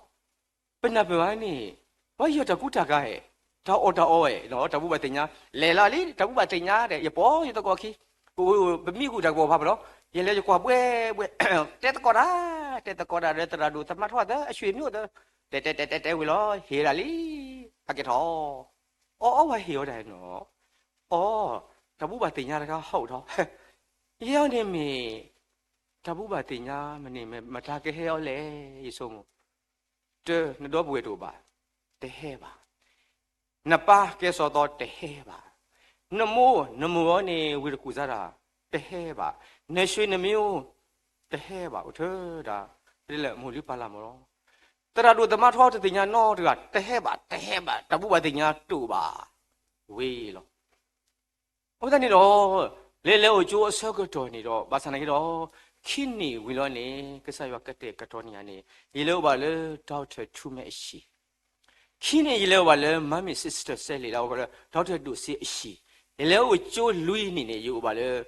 ဒၢနီၤ, ပနၢ်ပၢၢ်ဘၣ်န့ၣ်, ပှၤဟ့ၣ်အီၤတၢ်ကူတၢ်ကၤဧါ, တၢ်အီၣ်တၢ်အီဧါနီၤ, တၢ်ဘူၣ်ဘၣ်သ့ၣ်ညါ, လဲၤလီၤလံ တၢ်ဘူၣ်ဘၣ်သ့ၣ်ညါဒီး ယပိာ်ယသကိးခံ, ပမံဃုာ်တၢ်ကပီၤဖးဖးလီၤ, ယလဲၤယကွၢ်ဘှဲဘှဲ, တဲသကိးတၢ်, တဲသကိးတၢ်ဒီး သရၣ်ဒိၣ်သမါထီၣ်သၢ အဆွေမျိုးသၢ, တဲတဲတဲတဲတဲဝံၤလီၤ ဟ့ၣ်ဒၣ်လံ, အကဲထီၣ်, အီအီဝဲဟ့ၣ်အီၤတၢ်နီၤ, အီ, တၢ်ဘူၣ်ဘၣ်သ့ၣ်ညါတခါဟီၣ်ထီၣ်, ယဲအီၤန့ၣ်မ့ၢ် တၢ်ဘူၣ်ဘၣ်သ့ၣ်ညါမနုၤမ့ၢ် မတၤကဟဲအီၤလဲၣ် ယဆိကမိၣ်, တၢ် နဒီပုၢ်ဝဲၢ်တအိၣ်ဘၣ်, တဟဲဘၣ်. နပၢ်ကဲစီၤသီတဟဲဘၣ်. နမိၢ် နမိၢ်အီၤန့ၣ် ဝံၤတကူၣ်စါတၢ် တဟဲဘၣ်. နဆွေနမျိုး တဟဲဘၣ် အိၣ်ထဲဒၣ် ပတဲလၢမိၢ်လုၢ်ပၢ်လၢ်မၢ်လီၤ. သရၣ်ဒိၣ်သမါထီၣ်တသ့ၣ်ညါနီတဂၤ တဟဲဘၣ် တဟဲဘၣ် တၢ်ဘူၣ်ဘၣ်သ့ၣ်ညါတအိၣ်ဘၣ် ဝံၤလီၤ. အဃိသတးန့ၣ်ဒီး လဲၤလဲၤအိၣ်ကၠိအဆၢကတီၢ်န့ၣ်ဒီး ဘၣ်ဆၣ်သနာ်က့ဒီး ခံနံၣ်ဝံၤလီၤန့ၣ် ကစၢ်ယွၤကတဲာ်ကတီၤန့ၢ်ယၤန့ၣ် ယလဲၤအိၣ်ဘၣ်လၢ Doctor ထူမဲအဟံၣ်, ခံနံၣ်ယလဲၤအိၣ်ဘၣ်လၢ Mommy Sister Sally လၢအဝဲကိးလၢ Doctor ဒိၣ်စ့အဟံၣ်, ယလဲၤအိၣ်ကၠိလွံၢ်နံၣ်န့ၣ် ယအိၣ်ဘၣ်လၢ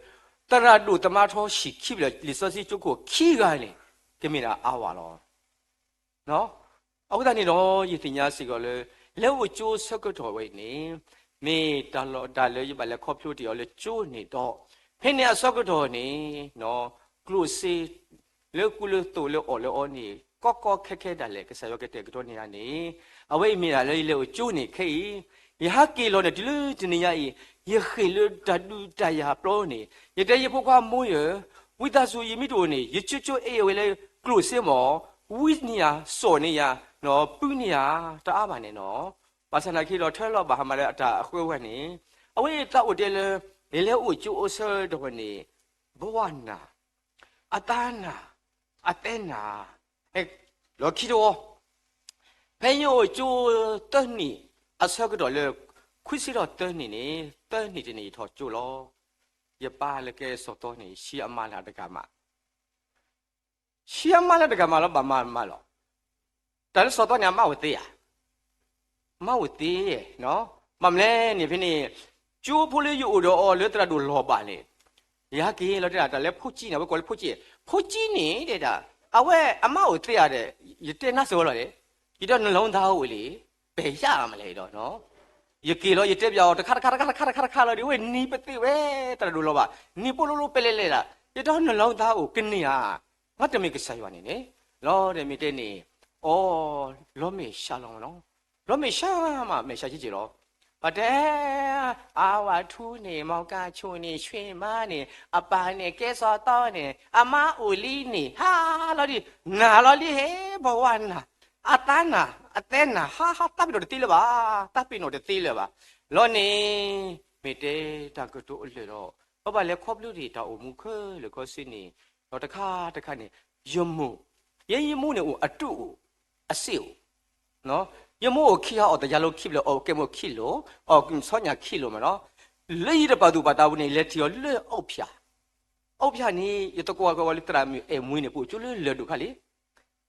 သရၣ်ဒိၣ်သမါထီၣ်ဟံၣ်ခံဖျၢၣ် လံာ်စီဆှံကၠိခိၣ်ခံဂၤန့ၣ် ကမ့ၢ်ဒၣ်အါဝဲလီၤ. အဃိသတးန့ၣ်ဒီး ယသ့ၣ်ညါစ့ၢ်ကီးလၢ လဲၤအိၣ်ကၠိဆၢကတီၢ်ဝဲအံၤန့ၣ် မ့ၢ်တၢ်လီၢ်တၢ်လၢယဘၣ်လဲၤခီဖျိတ့ၢ်အီၤလၢကၠိန့ၣ်ဒီး ဖဲန့ၣ်အဆၢကတီၢ်န့ၣ် ကျိၣ်စ့ လၢကူလၢသိးလၢအီၣ်လၢအီန့ၣ် ကီကီခဲခဲဒၣ်လဲာ် ကစၢ်ယွၤကတဲာ်ကတီၤန့ၢ်ယၤန့ၣ် အဝဲအံၤမ့ၢ်ဒၣ်လၢယလဲၤအိၣ်ကၠိန့ၣ်ခဲအံၤ ယဟးက့ၤလီၤန့ၣ် တုၤလၢတနံၤညါအံၤ ယဃ့ၢ်လၢတၢ်ဒုးတၢ်ယၤပျီန့ၣ် ယတဲယဖိခွါမိၢ်ယၢ် ဝံသးစူၤယမ့ၢ်တအိၣ်န့ၣ် ယကၠိကၠိအဲၣ်ဝဲလၢကျိၣ်စ့မး ဝံန့ၢ်ယၤ စိာ်န့ၢ်ယၤ ပုၢ်န့ၢ်ယၤ တအါဘၣ်န့ၣ်နီၤ. ဘၣ်ဆၣ်သနာ်က့ဒီး ထၢလီၤဘၣ်ဟးမၤလၢအတၢ်အဃၢဝဲန့ၣ် အဝဲအံၤသးအိၣ်တဲလၢ ယလဲၤအိၣ်ကၠိအိၣ်ဆၢကတီၢ်ဝဲန့ၣ် ဘဝနၤ အသးနၤ အသဲနၤ လီၢ်ခံတဝီ ဖဲယအိၣ်ကၠိသၢနံၣ်အဆၢကတီၢ်လၢ ခွံဆံဒီးသၢနံၣ်န့ၣ် သၢနံၣ်တနံၣ်ယထီၣ်ကၠိလီၤ. ယပၢ်လၢကဲစီၤသီန့ၣ် ဆံးအမါလၢတဂၤမး ဆံးအမါလၢတဂၤမးလီၤ ဘၣ်မၤမးလီၤ. တၢ်လၢစီၤသီန့ၣ် အမါအိၣ်သ့ဧါ မါအိၣ်သ့, ဘၣ်မနုၤလဲၣ်န့ၣ် ဖဲန့ၣ် ကၠိဖိလၢယအိၣ်ဒီးအီၤလၢသရၣ်ဒိၣ်လီၤဘၣ်န့ၣ် ယဟဲက့ၤလီၤတဲဒၣ် တၢ်လၢဖိကၠံန့ၣ် အဝဲကိးလၢဖိကၠံ, ဖိကၠံန့ၣ်တဲဒၣ် အဝဲအမါအိၣ်သ့ဧါဒီး ယတဲနါစၢၤဝဲလီၤန့ၣ်, ယတဲနလီၤသးအိၣ်လံ, ပဲာ်ယၢ်မးလဲၣ်ဒီး ယက့ၤလီၤ ယတဲဘၣ်အီၤတခါတခါတခါတခါတခါတခါလီၤဒီး ဝဲနံၤပသ့ဝဲ သရၣ်ဒိၣ်လီၤဘၣ်, နံၤပိလိလိပဲလဲၣ်လဲၣ်ဒၣ်, ယတဲနလီၤသးအိၣ်ကန့ၢ်ဧါ, မ့တမ့ၢ်ကစၢ်ယွၤန့ၣ်န့ၣ်, လီၤဒီးမ့ၢ်တဲန့ၣ်, အီၤ လီၤမဲာ်ဆှးလီၤမးနီၤ. လီၤမဲာ်ဆှးမး မဲာ်ဆှးက့က့လီၤ. ပတဲ အဝၤထူန့ၣ် မီၤကၣ်ဆိၣ်န့ၣ် ဆွ့မါန့ၣ် အပၢ်န့ၣ် ကဲစီၤတီန့ၣ် အမါအိၣ်လံန့ၣ် ဟါလီၤဒ် နၤလီၤလံဟဲ ပဝါနၤ အသးနၤ အသဲနၤ ဟါဟါ တၢ်ပ့ၤနီၣ်တသ့လၢၤဘၣ်, တၢ်ပ့ၤနီၣ်တသ့လၢၤဘၣ်. လီၤန့ၣ် မ့ၢ်တဲတၢ်ကတိၤအလၢာ်ဒီး ပဘၣ်လဲၤခီဖျိဒံးတၢ်အိၣ်မူခဲလၢာ်ခဲဆ့န့ၣ် ဒီးတခါတခါန့ၣ် ယမိၢ် ယဲယမိၢ်န့ၣ်အိၣ် အတုအိၣ် အစ့အိၣ်, ယမိၢ်အိၣ်ခံဂၤ အီၣ်တယၤလိခံဖျၢၣ် အီၣ်ကဲမိၣ်ခံလိၤ အီၣ်ဆီညၣ်ခံလိၤမးနီၤ. လၢယတပာ်သူၣ်ပာ်သးပူၤန့ၣ် ယလဲၤထံၣ်အီၤလၢအီၣ်ဖၠၣ်, အီၣ်ဖၠၣ်န့ၣ် ယသကိးဝဲလၢသရၣ်မုၣ်အဲၣ်မွံန့ၣ် ပအိၣ်ကၠိလၢလၢၢ်ဒိၣ်ခါလံ.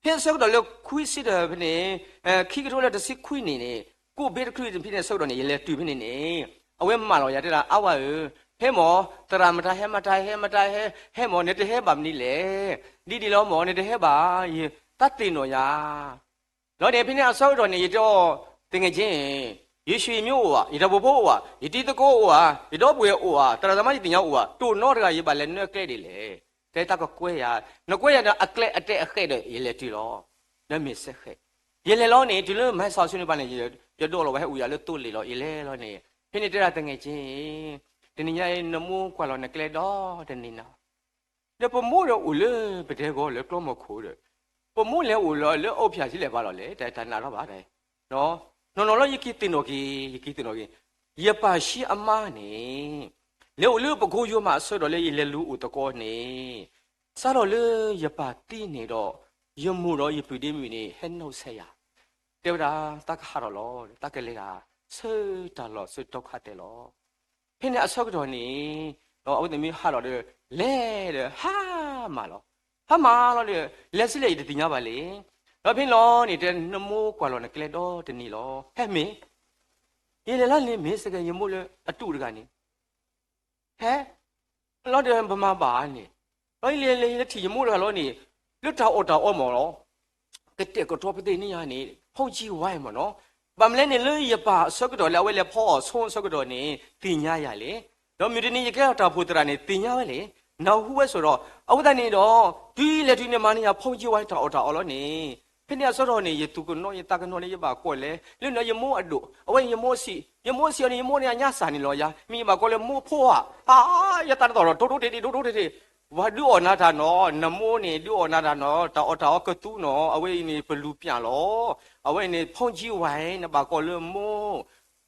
ဖဲအဆၢကတီၢ်လၢခွံဆံတၢၢ်ဖဲန့ၣ် ခံကထိလၢတဆံခွံနံၣ်န့ၣ် ကိၣ်ဘ့တချုးဖဲန့ၣ်အဆၢကတီၢ်န့ၣ် ယလဲၤတုၤဖဲန့ၣ်န့ၣ် အဝဲမၢလီၤယၤတဲဒၣ် အါဝဲဧၢ, ဟဲမၢ် သရၣ်မတၤဟဲ မတၤဟဲ မတၤဟဲ ဟဲမၢ် နတဟဲဘၣ်မနုၤလဲၣ်, ဒ်ဒ်လီၤမၢ် နတဟဲဘၣ် တၢ်သ့ၣ်နီၣ်ယၤ လီၤန့ၣ် ဖဲန့ၣ်အဆၢကတီၢ်န့ၣ် ယတဲအီၤ သူငယ်ချင်း, ယဆွေမျိုးအိၣ်ဧါ, ယတၢ်ဖိဖိအိၣ်ဧါ, ယတံၤသကိးအိၣ်ဧါ, ယဒီပုၢ်ဝဲၢ်အိၣ်ဧါ, သရၣ်သမါယသ့ၣ်ညါအိၣ်ဧါ, တိၢ်နီၣ်တဂၤယဘၣ်လဲၤနၢကျဲဒ်လဲၣ်. တဲတၢ်ကကွဲယၤ, နကွဲယၤဒီးအကျဲအတဲအဃဲဒီး ယလဲၤတုၤလီၤ. ဒီးမ့ၢ်စဲဃဲ, ယလဲၤလီၤန့ၣ် တုၤလၢမၤစီၤဆူန့ၣ်ဘၣ်န့ၣ် ယဒိးလီၤဝဲဟဲအိၣ်ယၤလၢသိလ့ၣ်လီၤ. ယလဲၤလီၤန့ၣ် ဖဲန့ၣ်တဲဒၣ် သူငယ်ချင်း, တနံၤညါအံၤ နမိၢ်ကွၢ်လီၤနကျဲဒီတနံၤနီၤ ဒီးပမိၢ်ဒီးအိၣ်လၢပတဲဂီၤလၢကျီမီၤခိၣ်ဒီး ပမိၢ်လဲၤအိၣ်လၢအီၣ်ဖၠၣ်ဆံလဲၣ်ပာ်လီၤလဲၣ် တၢ်တနာ်ထီၣ်ဘၣ်. နီၢ်နီၢ်လီၤ ယက့ၤသ့ၣ်နီၣ်က့ၤ ယက့ၤသ့ၣ်နီၣ်က့ၤ ယပၢ်ဆံအမါန့ၣ် လဲၤအိၣ်လၢပကိယိၤမးအဆၢကတီၢ်လၢယလဲၤလူၤအိၣ်သကိးန့ၣ် စးထီၣ်လၢယပၢ်သံန့ၣ်ဒီး ယမိၢ်ဒီးယပုၢ်ဒ့မုၣ်န့ၣ် ဟဲနီၣ်ဆဲးယၤ တဲဝဲဒၣ် တၢ်ကဟးထီၣ်လီၤ တၢ်ကလဲၤတၢ် ဆၢတၢ်လီၢ်ဆၢတီခါတဲလီၤ. ဖဲန့ၣ်အဆၢကတီၢ်န့ၣ် ဒီးအဝဲသ့ၣ်မ့ၢ်ဟးထီၣ်ဒီး လဲၤဒီးဟါမၢ်လီၤ. ဟါမၢ်လီၤဒီး လဲၤဆံလဲၣ်ယတသ့ၣ်ညါဘၣ်လံ. ဒီးဖဲန့ၣ်လီၤန့ၣ် တဲနမိၢ်ကွၢ်လီၤနကျဲဒီတနံၤလီၤ. ဟဲမ့ၢ် ယလဲၤလီၤန့ၣ်မ့ၢ်စ့ၢ်ကီး ယမိၢ်လၢအတုတဂၤန့ၣ် ဟဲ လီၤဒီးပမၤဘၣ်န့ၣ် လီၤယလဲၤလဲၤထံၣ်ယမိၢ်တဂၤလီၤန့ၣ် လၢတၢ်အီၣ်တၢ်အီမးလီၤ. ကတဲာ်ကတီၤပသ့ၣ်န့ၣ်ယၤန့ၣ် ဖီကၠံဝဲမးနီၤ. ဘၣ်မနုၤလဲၣ်န့ၣ် လၢယပၢ်အဆၢကတီၢ်လၢအဝဲလဲၤဖီအီၣ်ဆိအဆၢကတီၢ်န့ၣ် သ့ၣ်ညါယၤလဲၣ်. ဒီးမုၢ်တနံၤယကဲထီၣ်တၢ်အိၣ်ဖှိၣ်သရၣ်န့ၣ် သ့ၣ်ညါဝဲလဲၣ်. နၢ်ဟူဝဲဆိဒီး အဃိသတးန့ၣ်ဒီး တုၤလဲၤတုၤန့ၣ်မၤန့ၢ်ယၤ ဖီကၠံဝဲတၢ်အီၣ်တၢ်အီလီၤန့ၣ် ဖဲန့ၣ်အဆၢကတီၢ်န့ၣ် ယသူၣ်ကနိးယသးကနိးလၢယဘၣ်ကိးလဲၣ် လၢန့ၣ်ယမိၢ်အဒိၣ် အဝဲန့ၣ်ယမိၢ်ဆံး ယမိၢ်ဆံးအီၤန့ၣ် ယမိၢ်န့ၣ်အညါစၢ်န့ၣ်လီၤယၤ မ့ၢ်ယဘၣ်ကိးလၢမိၢ်ဖိဧါ. ဟါ ယသးတသီၣ်ဒီး ဒိၣ်ဒိၣ်ထီၣ်ထီၣ် ဒိၣ်ဒိၣ်ထီၣ်ထီၣ် ပှၤဒုးအီၣ်နၤတၢ်နီၤ နမိၢ်န့ၣ် ဒုးအီၣ်နၤတၢ်နီၤ တၢ်အီၣ်တၢ်အီကသူနီၤ အဝဲအံၤန့ၣ် ပလူၤပျၢ်လီၤ အဝဲအံၤန့ၣ် ဖီကၠံဝဲ နဘၣ်ကိးလၢမိၢ်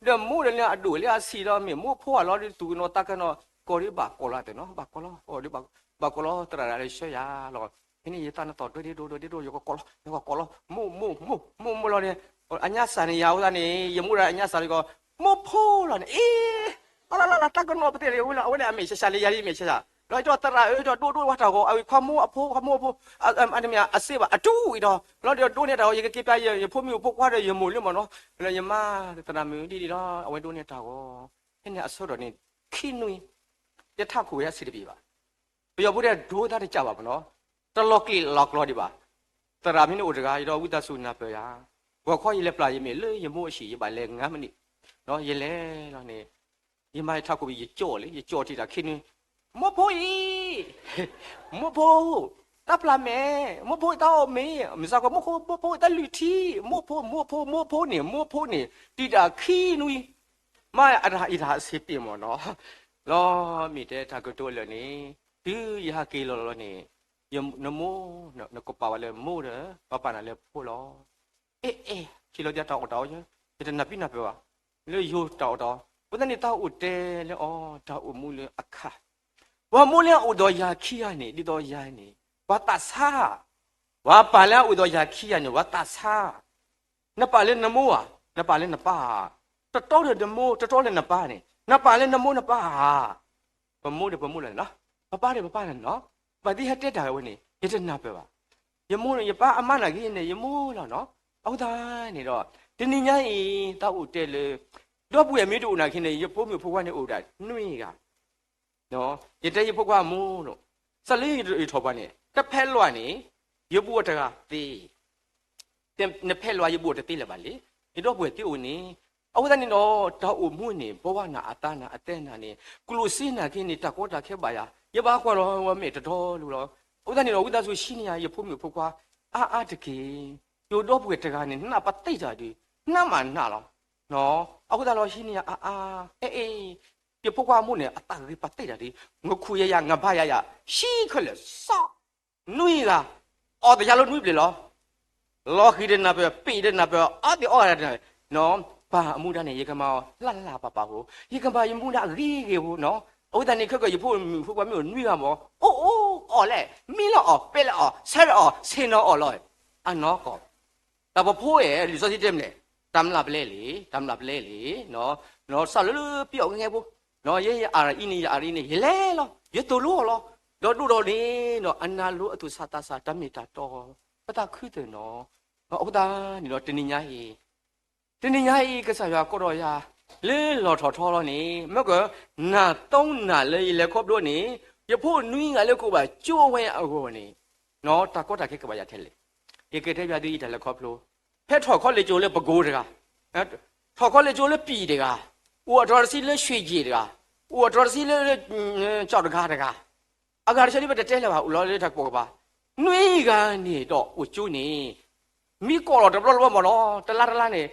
ဒီးမိၢ်ဒီးလၢအဒိၣ်လၢအဆံးဒီး မ့ၢ်မိၢ်ဖိဧါလီၤ ဒ်သူၣ်ကနိးသးကနိး ကိးဒ်ဘၣ်ကိးလီၤသ့ၣ်နီၤ ဘၣ်ကိးလီၤ ဘၣ်ကိးလီၤ သရၣ်ဒၣ်လၢဆှၢယၤလီၤ. ဖဲန့ၣ်ယသးနသီၣ်ဒိၣ်ဒိၣ်ဒိၣ်ဒိၣ် ယကကိးလီၤ ယကကိးလီၤ မိၢ်မိၢ်မိၢ်မိၢ်မိၢ်လီၤန့ၣ် အညါစၢ်န့ၣ်ယၤအဃိသတးန့ၣ် ယမိၢ်ဒီးအညါစၢ်န့ၣ်ကီး မိၢ်ဖိလီၤန့ၣ် အ့ အလီၤလီၤလီၤ တၢ်ကနိးပသ့ၣ်လၢဝဲလီၤ အဝဲန့ၣ်အမဲာ်ဆှးဆှးလၢယၤလံမဲာ်ဆှးဆှး လီၤဒီးသရၣ်ဧၢ ဒီးဒိၣ်ဒိၣ်ဝဲတၢ်ဂီၤ အဝဲခွါမိၢ်အဖိ ခွါမိၢ်အဖိ အတမ့ၢ်အစ့ဘၣ် အတူၢ်အံၤဒီး လီၤဒီးဒိၣ်န့ၢ်တၢ်ဂီၤ ယကက့ၤပျၢ်ယဖိမုၣ်ဖိခွါဒီးယမိၢ်လၢမၢ်နီၤ လၢယမါသရၣ်မုၣ်ဒ်ဒ်လီၤ အဝဲဒိၣ်န့ၢ်တၢ်ဂီၤ ဖဲန့ၣ်အဆၢကတီၢ်န့ၣ် ခံနွံ ယထးခိၣ်ဝဲဒၣ်ဆံးတပံၤဘၣ် ပယီၤဖိတဲဒိသးတကးဘၣ်မၢ်နီၤ တလီၤကျံးလီၤကျီဒံးဘၣ် သရၣ်မ့ၢ်န့ၣ်အိၣ်တဂၤ ယဒီးဝံသးစူၤနၢ်ပၢၢ်ယၤ ဂီၤခီယလဲၤပျၢ်ယမ့ၢ်လၢယမိၢ်အဟံၣ် ယဘၣ်လဲၤငါးမိနစ် ယလဲၤလီၤန့ၣ် ယမၤယထးခိၣ်ဘံ ယကၠီၣ်လံ ယကၠီၣ်ထံၣ်တၢ်ခံနွံ မိၢ်ဖိအံၤ မိၢ်ဖိ တၢ်ပျၢ်မဲာ် မိၢ်ဖိတၢ်အီၣ်မ့ၤ မုၢ်ဆါခီ မိၢ်ဖိ မိၢ်ဖိတၢ်လုၢ်ထံ မိၢ်ဖိ မိၢ်ဖိ မိၢ်ဖိန့ၣ် မိၢ်ဖိန့ၣ် တံာ်တၢ်ခံနွံ မ့ၢ်အတၢ်အံၤတၢ်အဆံးတ့ၢ်မၢ်နီၤ လီၤမ့ၢ်တဲတၢ်ကတိၤလၢာ်န့ၣ် တုၤယဟးက့ၤလီၤလီၤန့ၣ် နမိၢ် နကပာ်ဝဲလၢမိၢ်ဒီး ပပာ်နၤလၢဖိလီၤ အဲၣ်အဲၣ် ဟံးလီၤဒ်တၢ်အီၣ်တၢ်အီ ယတနၢ်ပံနၢ်ပၢၢ်ဘၣ် လၢယိၤတၢ်အီၣ်တၢ်အီ အဃိသတးန့ၣ် တၢ်အိၣ်တဲလၢအီၤ တၢ်အိၣ်မူလၢအခါ ပှၤမိၢ်လၢအအိၣ်ဒီးယၤခံဂၤန့ၣ် ဒ်သိးယၤန့ၣ် ပှၤသးဆါ ပှၤပၢ်လၢအအိၣ်ဒီးယၤခံဂၤန့ၣ် ပှၤသးဆါ နပာ်လၢနမိၢ်ဧါ နပာ်လၢနပၢ်ဧါ တတီလၢနမိၢ် တတီလၢနပၢ်န့ၣ် နပာ်လၢနမိၢ်နပၢ်ဧါ ပမိၢ်ဒီးပမိၢ်လီၤန့ၣ်လီၤ ပပၢ်ဒီးပပၢ်လီၤန့ၣ်လီၤ ပှၤသံဟဲတဲတၢ်ဝဲန့ၣ် ယတနၢ်ပၢၢ်ဘၣ် ယမိၢ်န့ၣ် ယပၢ်အမါနာ်က့န့ၣ် ယမိၢ်လီၤနီၤ အဃိသတးန့ၣ်ဒီး တနံၤညါအံၤ တၢ်အိၣ်တဲလၢ ဒီပုၢ်ဝဲၢ်မ့ၢ်တအိၣ်နာ်က့န့ၣ် ယဖိမုၣ်ဖိခွါန့ၣ်အိၣ်ဒၣ်နွံဂၤ ယတဲယဖိခွါအမိၢ်လီၤ စးလၢယထီၣ်ပှၤန့ၣ် တဖဲလွးန့ၣ် ယဘူးအီၤတဂၤသ့ နဖဲလွးယဘူးအီၤတသ့လၢၤဘၣ်လံ ယဒီပုၢ်ဝဲၢ်သ့အိၣ်န့ၣ် အဃိသတးန့ၣ်ဒီး တၢ်အိၣ်မူန့ၣ် ဘဝနၤအသးနၤအသဲနၤန့ၣ် ကျိၣ်စ့နာ်က့န့ၣ် တၢ်ကီတၢ်ခဲဘၣ်ယၤ ယဘၣ်ကွၢ်လီၤဝဲမဲာ်တတီလူၤလီၤ အဃိသတးန့ၣ်ဒီး ဝံသးစူၤဆှံန့ၢ်ယၤ ယဖိမုၣ်ဖိခွါ အါအါတက့ၢ် ယဒီပုၢ်ဝဲၢ်တဂၤန့ၣ် နးပသ့ၣ်တၢ်ဒုး, နးမးနးလီၤ. အဃိသတးလီၤ ဟံးန့ၢ်ယၤအါအါ အဲၣ်အဲၣ်, ယဖိခွါအမိၢ်န့ၣ် အသးဂ့ၤပသ့ၣ်တၢ်ဒုး, ငခုယၤယၤ ငဘါယၤယၤ, ဆံးခဲလၢာ်စီ နွံဂၤ, အီၣ်တယါလိနွံဘျဲၣ်လီၤ. လီၤဃံၤဒီးနၢ်ပၢၢ်, ပ့ၣ်ဒီးနၢ်ပၢၢ်, အီၣ်သ့ၣ်အီၣ်ဂၤဒီးနၢ်ပၢၢ်, ပၢ်အမူဒါန့ၣ် ယကမၤအီၤလၢ်လၢ်ပၢ်ပၢ်ဖိ, ယကမၤယမူဒါအဂ့ၤဂ့ၤဖိနီၤ. အဝဲသတးန့ၣ် ခဲကၢၢ်ယဖိမုၣ်ဖိခွါမ့ၢ်အိၣ်နွံဂၤမ့ၢ် အိၣ်အိၣ်အီၣ်လဲၣ်, မံလီၤအီၣ်, ပဲလီၤအီၣ်, ဆဲးလီၤအီၣ်, ဆ့ၣ်နီၤအီၣ်လီၤ, အနီၢ်ကီၢ် တၢ်ပဖိအဲၣ် လံာ်စီဆှံတဲမ့ၢ်လဲၣ်, တၢ်မျၢ်ပလဲလံ, တၢ်မျၢ်ပလဲလံ, စးလၢပံအီၣ်ကငဲဖိ, ယဲယအါရအံၤန့ၣ် ယအါရအံၤန့ၣ် ယလဲၤလီၤ, ယသိၣ်လိအီၤလီၤ, ဒီးဒိၣ်ဒီးန့ၣ်ဒီး အနၢ်လိအသူၣ်ဆးသးဆး တၢ်မ့ၢ်တၢ်တီ, ပသးခုသၢၣ်နီၤ. အဃိသတးန့ၣ်ဒီး တနံၤညါအံၤ တနံၤညါအံၤ ကစၢ်ယွၤကိးထီၣ်ယၤ လၢလီၢ်ထီၣ်ထီလီၤန့ၣ် မ့ၢ်က နၢ်သီနၢ်လၢယလဲၤခီဖျိန့ၣ် ယဖိနွံဂၤလၢကအိၣ်ဘၣ်ကၠိဝဲအဂီၢ်န့ၣ် တၢ်ကီတၢ်ခဲကဘၣ်ယၤထဲလဲၣ်. ယကတဲဘၣ်သုအံၤတၢ်လဲၤခီဖျိ, ဖဲထီၣ်ခီလဲၤကၠိလၢပကိတဂၤ, ထီၣ်ခီလဲၤကၠိလၢပံာ်တဂၤ, အိၣ်အတြီတဆံလၢဆှ့ကၠ့ၣ်တဂၤ, အိၣ်အတြီတဆံလၢ ကၠီၣ်တဂၤတဂၤ အဂၤတဆၢဒ်ပတတဲလၢၤဘၣ် အိၣ်လီၤလၢတၢ်ကပိာ်ကပၤ, နွံဂၤန့ၣ်ဒီးအိၣ်ကၠိန့ၣ် မံကီၢ်လီၤတဘျီတဘျီမ့ၢ်နီၤ တလါတလါန့ၣ်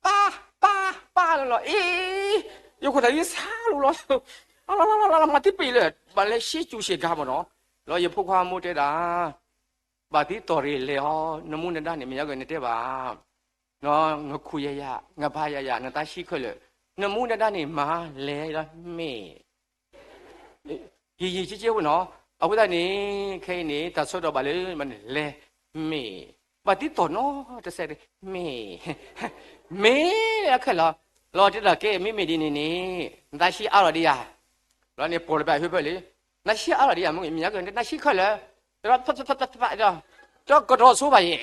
ပၢ် ပၢ် ပၢ်လီၤလီၤ အ့ ယခိၣ်သးဒ်ဆါလိၤလီၤ လီၤလီၤလီၤလီၤ မၤသံပ့ၤလၢ ဘၣ်လဲၤဆံးကၠူဆံးကၤမ့ၢ်နီၤ, လီၤယဖိခွါမိၢ်တဲဒၣ် ဘၣ်သံသီၣ်ရ့ၣ်လဲၤအီၤ နမူနဒါန့ၣ် မ့ၢ်ညါကနတဲဘၣ် နခူၣ်ယၤယၤ နဘါယၤယၤ နသးဆံးခဲလၢာ်, နမူနဒါန့ၣ်မၤလဲၤလီၤမ့ၢ် ယံာ်ယံာ်ကကဲဖိနီၤ, အဃိသတးန့ၣ် ခဲအံၤန့ၣ် တၢ်ဆၢကတီၢ်ဘၣ်လၢ မ့ၢ်လဲၤ မ့ၢ် ဘၣ်သံသီၣ်နီတစဲး မ့ၢ် မ့ၢ်အခဲလီၤ, လီၤတဲဒၣ်ကဲ မ့မ့ၢ်ဒ်န့ၣ်န့ၣ် နသးဆံးအါလီၤဒံးဧါ, လီၤန့ၣ်ပိာ်လၢပဟၢဖၢလံ, နသးဆံးအါလီၤဒံးဧါ မ့ၢ်မ့ၢ်ညါကနသးဆံးခဲလၢာ်, ဒီး တကတီၢ်ဆိဘၣ်ယဲၢ်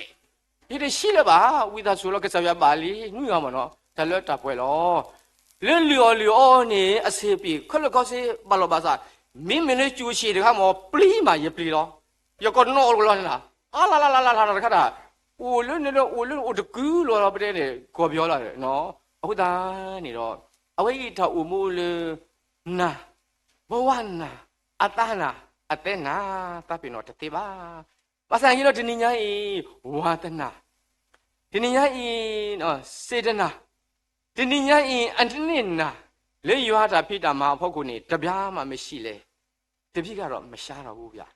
ယတဆံးလၢၤဘၣ်, ဝံသးစူၤလီၤ ကစၢ်ယွၤဘၣ်လံ နွံဂၤမ့ၢ်နီၤ တၢ်လၢတၢ်ပှဲၤလီၤ. လၢလုၢ်အီၣ်လုၢ်အီန့ၣ် အဆံးပံၤ ခဲလၢာ်ခဲဆ့ ဘၣ်လီၤဘၣ်စး, မ့မ့ၢ်လၢကၠိဆံးတခါမ့ၢ် ပျံၤမးယပျံၤလီၤ, ယကနီၣ်လီၤနၤ, အါလါလါလါလါလါတခါတၢ်, အိၣ်လၢန့ၣ်ဒီး အိၣ်လၢအိၣ်တကုလီၤလီၤ ပတဲန့ၣ် ကီၢ်ပယီၤလီၤ, အဃိသတးန့ၣ်ဒီး အဝဲအံၤတၢ်အိၣ်မူလၢ နၤ, ဘဝနၤ, အသးနၤ, အသဲနၤ, သးပ့ၤနီၣ်တသ့ဘၣ်. ဘၣ်ဆၣ်န့ၣ်ဒီးတနံၤညါအံၤ ဝါသနာ, တနံၤညါအံၤ စေတနာ, တနံၤညါအံၤ အနစ်နာ် လၢယွၤတၢ်ဖံးတၢ်မၤအဖီခိၣ်န့ၣ် တဘျါမးမ့ၢ်ဆံးလဲၣ်, တဘျီဃီဒီးမစှၤထီၣ်ဘူးဘၣ်.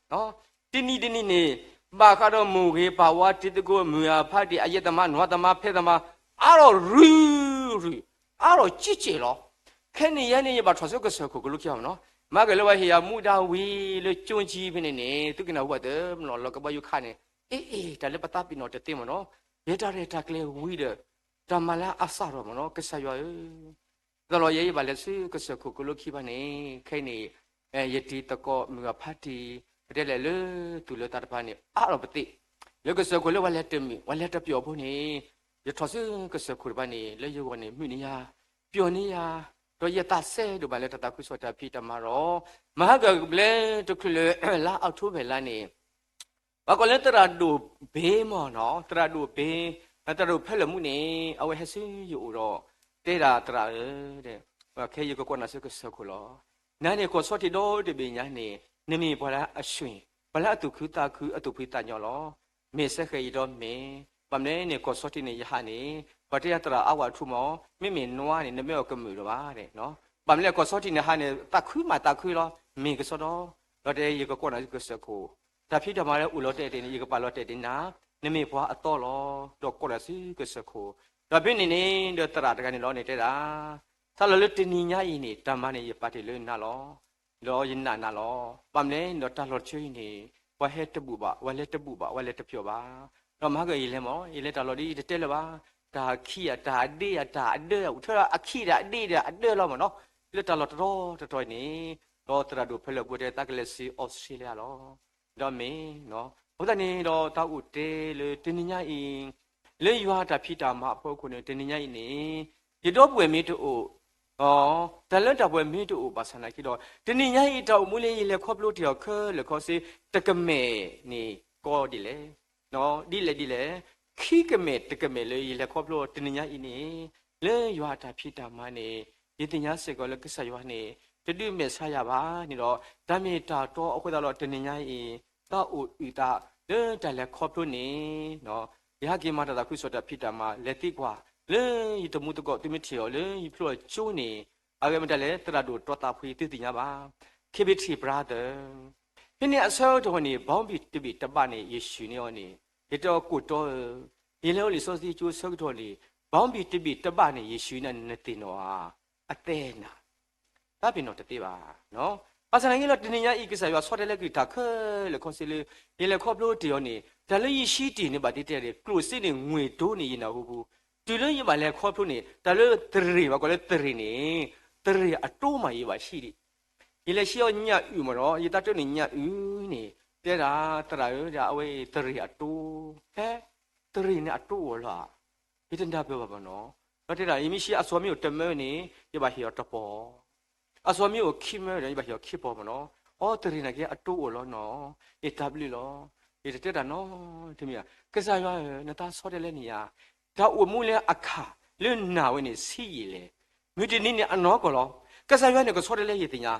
တနံၤတနံၤန့ၣ် ဘၣ်ဃးဒီးမိၢ်ဂ့ၤပၢ်ဝါတံၤသကိးမုၢ်အဖါတံၢ် အယဲၢ်သမားနွၤသမားဖဲသမား အါထီၣ်ရုၢ်ရုၢ်, အါထီၣ်ကံက့ၢ်လီၤ. ခဲန့ၣ်ယဲန့ၣ် ယဘၣ်ထီၣ်ဆူကစၢၢ်ခိၣ်ကလိခံမ့ၢ်နီၤ, မၤက့ၤလၢဝဲဟ့ၣ်ယၤမူဒါဝံၤလၢကၠိကၠံဖဲန့ၣ်န့ၣ် သုကနၢ်ဟူဘၣ်သ့မ့ၢ်နီၤ လီၤကဘီယူၤခါန့ၣ် အ့အ့ တၢ်လၢပသးပ့ၤနီၣ်တသ့မ့ၢ်နီၤ, ယဲတၢ်ရဲၣ်တၢ်ကျဲၤဝံၤဒီး တၢ်မၤလၢအစးထီၣ်မ့ၢ်နီၤ ကစၢ်ယွၤဧၢ သလီၤယဲ ယဘၣ်လဲၤဆူကစၢၢ်ခိၣ်ကလိခံဘၣ်န့ၣ် ခဲအံၤန့ၣ် ယတံၤသကိးမုၢ်ဂၤဖါတံၢ် ပတဲလဲၣ်လၢသူၣ်လၢသးတဖၣ်န့ၣ် အါထီၣ်ပသ့ၣ်, လၢကစၢၢ်ခိၣ်လၢပှၤလဲၤတမုာ် ပှၤလဲၤတပျီၣ်ဖိန့ၣ် ယထီၣ်ဆူကစၢၢ်ခိၣ်တဖၣ်န့ၣ် လၢယဂီၢ်န့ၣ် မုာ်န့ၢ်ယၤ ပျီၣ်န့ၢ်ယၤ, ဒီးယသးစဲဒိၣ်မးလၢတၢ်သးခုကစီၣ်တၢ်ဖံးတၢ်မၤဒီး မဟါကဘျဲတချုးလၢ လါအီးထိဘၢၣ်လါန့ၣ် ပှၤကိးလၢသရၣ်ဒိၣ်ဘ့မ့ၢ်နီၤ သရၣ်ဒိၣ်ဘ့ သရၣ်ဒိၣ်ဖဲလၢာ်မူန့ၣ် အဝဲဟဲဆူယအိၣ်ဒီး တဲဒၣ်သရၣ်ဧၢ ခဲအံၤယကကွၢ်နၤဆူကစၢၢ်ခိၣ်လီၤ. နၤန့ၣ်ကီၢ်ဆီထံးဒီတဘ့ၣ်ညါန့ၣ် နမ့ၢ်ပှၤလၢအဆှံ ပှၤလၢအသူၣ်ခုသးခုအသူၣ်ဖှံသးညီလီၤ. မ့ၢ်စဲဃဲၤအံၤဒီးမ့ၢ် ဘၣ်မနုၤန့ၣ် ကီၢ်ဆီထံးန့ၣ်ယဟးန့ၣ် ပှၤတဲယၤသရၣ်အါဝဲထူမး မ့မ့ၢ်နွါန့ၣ် နမ့ၢ်အီၤကမုာ်ဒီးဘၣ် ဘၣ်မနုၤလဲၣ် ကီၢ်ဆီထံးန့ၣ်ဟးန့ၣ် သးခုမးသးခုလီၤ မ့ၢ်ကစီဒီ ဒီးတဲယကကွၢ်နၤဆူကစၢၢ်ခိၣ် တၢ်ဖံးတၢ်မၤလၢအိၣ်လီၤတဲာ်တ့ၢ်န့ၣ် ယကပာ်လီၤတဲာ်ဒ်နၤ နမ့ၢ်ပှၤအသီလီၤ ဒီးကွၢ်နၤဆူကစၢၢ်ခိၣ် ဒီးဖဲန့ၣ်န့ၣ် ဒီးသရၣ်တဂၤန့ၣ်လီၤန့ၣ်တဲဒၣ် စးလီၤလၢတနံၤညါအံၤန့ၣ် တၢ်မၤန့ၣ် ယပာ်တ့ၢ်လၢနၤလီၤ ဒီးယနာ်နၤလီၤ ဘၣ်မနုၤလဲၣ်ဒီးတၢ်လီၤဆၢအံၤန့ၣ် ပှၤဟဲတဘူၣ်ဘၣ် ပှၤလဲၤတဘူၣ်ဘၣ် ပှၤလဲၤတပျီၣ်ဘၣ် ဒီးမဟါကယလဲၤမး ယလဲၤတၢ်လီၢ်ဒီးယတတဲလၢၤဘၣ် တၢ်ခံးဧါ တၢ်အဒ့ဧါ တၢ်အဒၢဧါ အိၣ်ထဲဒၣ်အခံးတၢ်အဒ့တၢ်အဒၢလီၤမးနီၤ လၢတၢ်လီၢ်တတီၤတတီၤအံၤန့ၣ် ဒီးသရၣ်ဒိၣ်ဖဲလၢာ်ဘိတဲသးကလဲၤဆူအီစထြ့လယါလီၤ ဒီးမ့ၢ် အဃိသတးန့ၣ်ဒီးတၢ်အိၣ်တဲလၢတနံၤညါအံၤ လၢယွၤတၢ်ဖံးတၢ်မၤအဖီခိၣ်န့ၣ် တနံၤညါအံၤန့ၣ် ယဒီပုၢ်ဝဲၢ်မ့ၢ်တအိၣ် တၢ်လၢတၢ်ပှဲၤမ့ၢ်တအိၣ်ဘၣ်ဆၣ်နာ်က့ဒီး တနံၤညါအံၤတၢ်အိၣ်မူလၢယလဲၤခီဖျိတ့ၢ်အီၤခဲလၢာ်ခဲဆ့ တကမဲာ်န့ၣ်ကီဒ်လဲၣ် ဒ်လဲၣ်ဒ်လဲၣ် ခံကမဲာ်တကမဲာ်လၢယလဲၤခီဖျိတနံၤညါအံၤန့ၣ် လၢယွၤအတၢ်ဖံးတၢ်မၤန့ၣ် ယသ့ၣ်ညါစ့ၢ်ကီးလၢကစၢ်ယွၤန့ၣ် တဒုးမဲာ်ဆါယၤဘၣ်န့ၣ်ဒီး တၢ်မ့ၢ်တၢ်တီအဃိသတးဒီးတနံၤညါအံၤ တၢ်အိၣ်အုၣ်သးလၢတၢ်လဲၤခီဖျိန့ၣ် ယဟဲက့ၤမၤတၢ်သးခုကစီၣ်တၢ်ဖံးတၢ်မၤ လဲၤသံကွၢ်လၢယတံၤသကိး သုမ့ၢ်ထံၣ်အီၤလၢယဖျိအကၠိန့ၣ် အဂ့ၢ်မတၤလဲၣ် သရၣ်ဒိၣ်တီသးဖှံသုသ့ၣ်ညါဘၣ်, K B T brother. ဖဲန့ၣ်အဆၢကတီၢ်န့ၣ် ဘီဘံၣ်တဘ့ၣ်တဘၣ်န့ၣ် ယ့ၣ်ၡူးန့ၢ်အီၤန့ၣ် ယတဲအီၤ ကိၣ်တီဧၢ, ယလဲၤအိၣ်လံာ်စီဆှံကၠိအဆၢကတီၢ်န့ၣ် ဘီဘံၣ်တဘ့ၣ်တဘၣ်န့ၣ် ယ့ၣ်ၡူးန့ၢ် နသ့ၣ်နီၣ်ဧါ, အသဲနၤ တၢ်ပ့ၤနီၣ်တသ့ဘၣ်. ဘၣ်ဆၣ်သနာ်က့လီၤ တနံၤညါအံၤ ကစၢ်ယွၤဆီတလဲကွံာ်တၢ်ခဲလၢာ်ခဲဆ့လၢ ယလဲၤခီဖျိတ့ၢ်အီၤန့ၣ် တၢ်လၢယဟံးတ့ၢ်န့ၣ် ဘၣ်သ့ၣ်သ့ၣ်န့ၣ် ကျိၣ်စ့န့ၣ် ငွေတိန့ၣ် ယနၢ်ဟူပူၤ, တုၤလၢယဘၣ်လဲၤခီဖျိန့ၣ် တၢ်လၢသရ့ၣ် ပှၤကိးလၢသရ့ၣ်န့ၣ် သရ့ၣ်အတိမး ယဘၣ်ဟံးဒံး, ယလဲၤဟံးအီၤညၣ်အုၣ်မ့ၢ်နီၤ, ယတၢ်တၢၢ်န့ၣ်ညၣ်အုၣ်န့ၣ် တဲဒၣ်သရၣ်ဧၢ, ဒ်အဝဲအံၤသရ့ၣ်အတိ, ဟဲ, သရ့ၣ်န့ၣ်အတိအိၣ်လီၤဧါ, ယတနၢ်ပၢၢ်ဘၣ်မ့ၢ်နီၤ, ဒီးတဲဒၣ် ယမ့ၢ်ဟံးအစီၤမံအိၣ်တမၢန့ၣ် ယဘၣ်ဟ့ၣ်အီၤတပီၤ, အစီၤမံအိၣ်ခံမၢဒီး ယဘၣ်ဟ့ၣ်အီၤခံပီၤမ့ၢ်နီၤ, အီသရ့ၣ်နာ်က့အတိအိၣ်လီၤနီၤ, ယတၢ်ဘျုးလီၤ, ယတတဲတၢ်နီတမံၤ, ကစၢ်ယွၤဧၢ, နတၢ်ဆီတလဲန့ၣ်ယၤ တၢ်အိၣ်မူလၢအခါလၢနၤဝဲန့ၣ် ဆံးယံာ်လဲၣ်, မုၢ်တနံၤန့ၣ်အနီၢ်ကီၢ်လီၤ, ကစၢ်ယွၤန့ၣ် ကဆီတလဲယသ့ၣ်ညါ,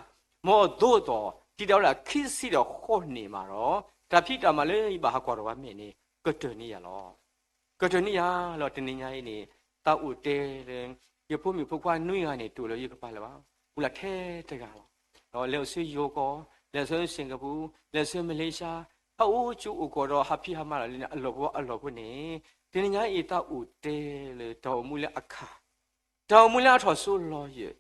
မ်အသိးသိး တံာ်တာ်ဝဲဒၣ်ခံဆံဒီးဃိးနံၣ်မးဒီး တၢ်ဖံးတၢ်မၤလၢယဘၣ်ဟးကွၢ်ဒီးဝဲမဲာ်န့ၣ် ကတၢၢ်န့ၢ်ယၤလီၤ. ကတၢၢ်န့ၢ်ယၤလီၤ တနံၤညါအံၤန့ၣ်, သးအိၣ်တဲလၢ ယဖိမုၣ်ဖိခွါနွံဂၤန့ၣ် တအိၣ်လၢယကပၤလၢၤဘၣ်, အိၣ်လၢထဲတဂၤလီၤ. ဒီးလဲၤအိၣ်ဆူယိၤကီၢ်, လဲၤဆူစ့ၣ်ကပူၤ, လဲၤဆူမလ့ၡါ, ဟဲအိၣ်ကၠိအိၣ်ကီၢ်ဒီး ဟးဖံးဟးမၤလီၤလၢန့ၣ် အလီၢ်ဖိအလီၢ်ဖိန့ၣ်, တနံၤညါအံၤ သးအိၣ်တဲလၢတၢ်အိၣ်မူလၢအခါ တၢ်အိၣ်မူလၢအထီၣ်စိလီၤယၢၢ်,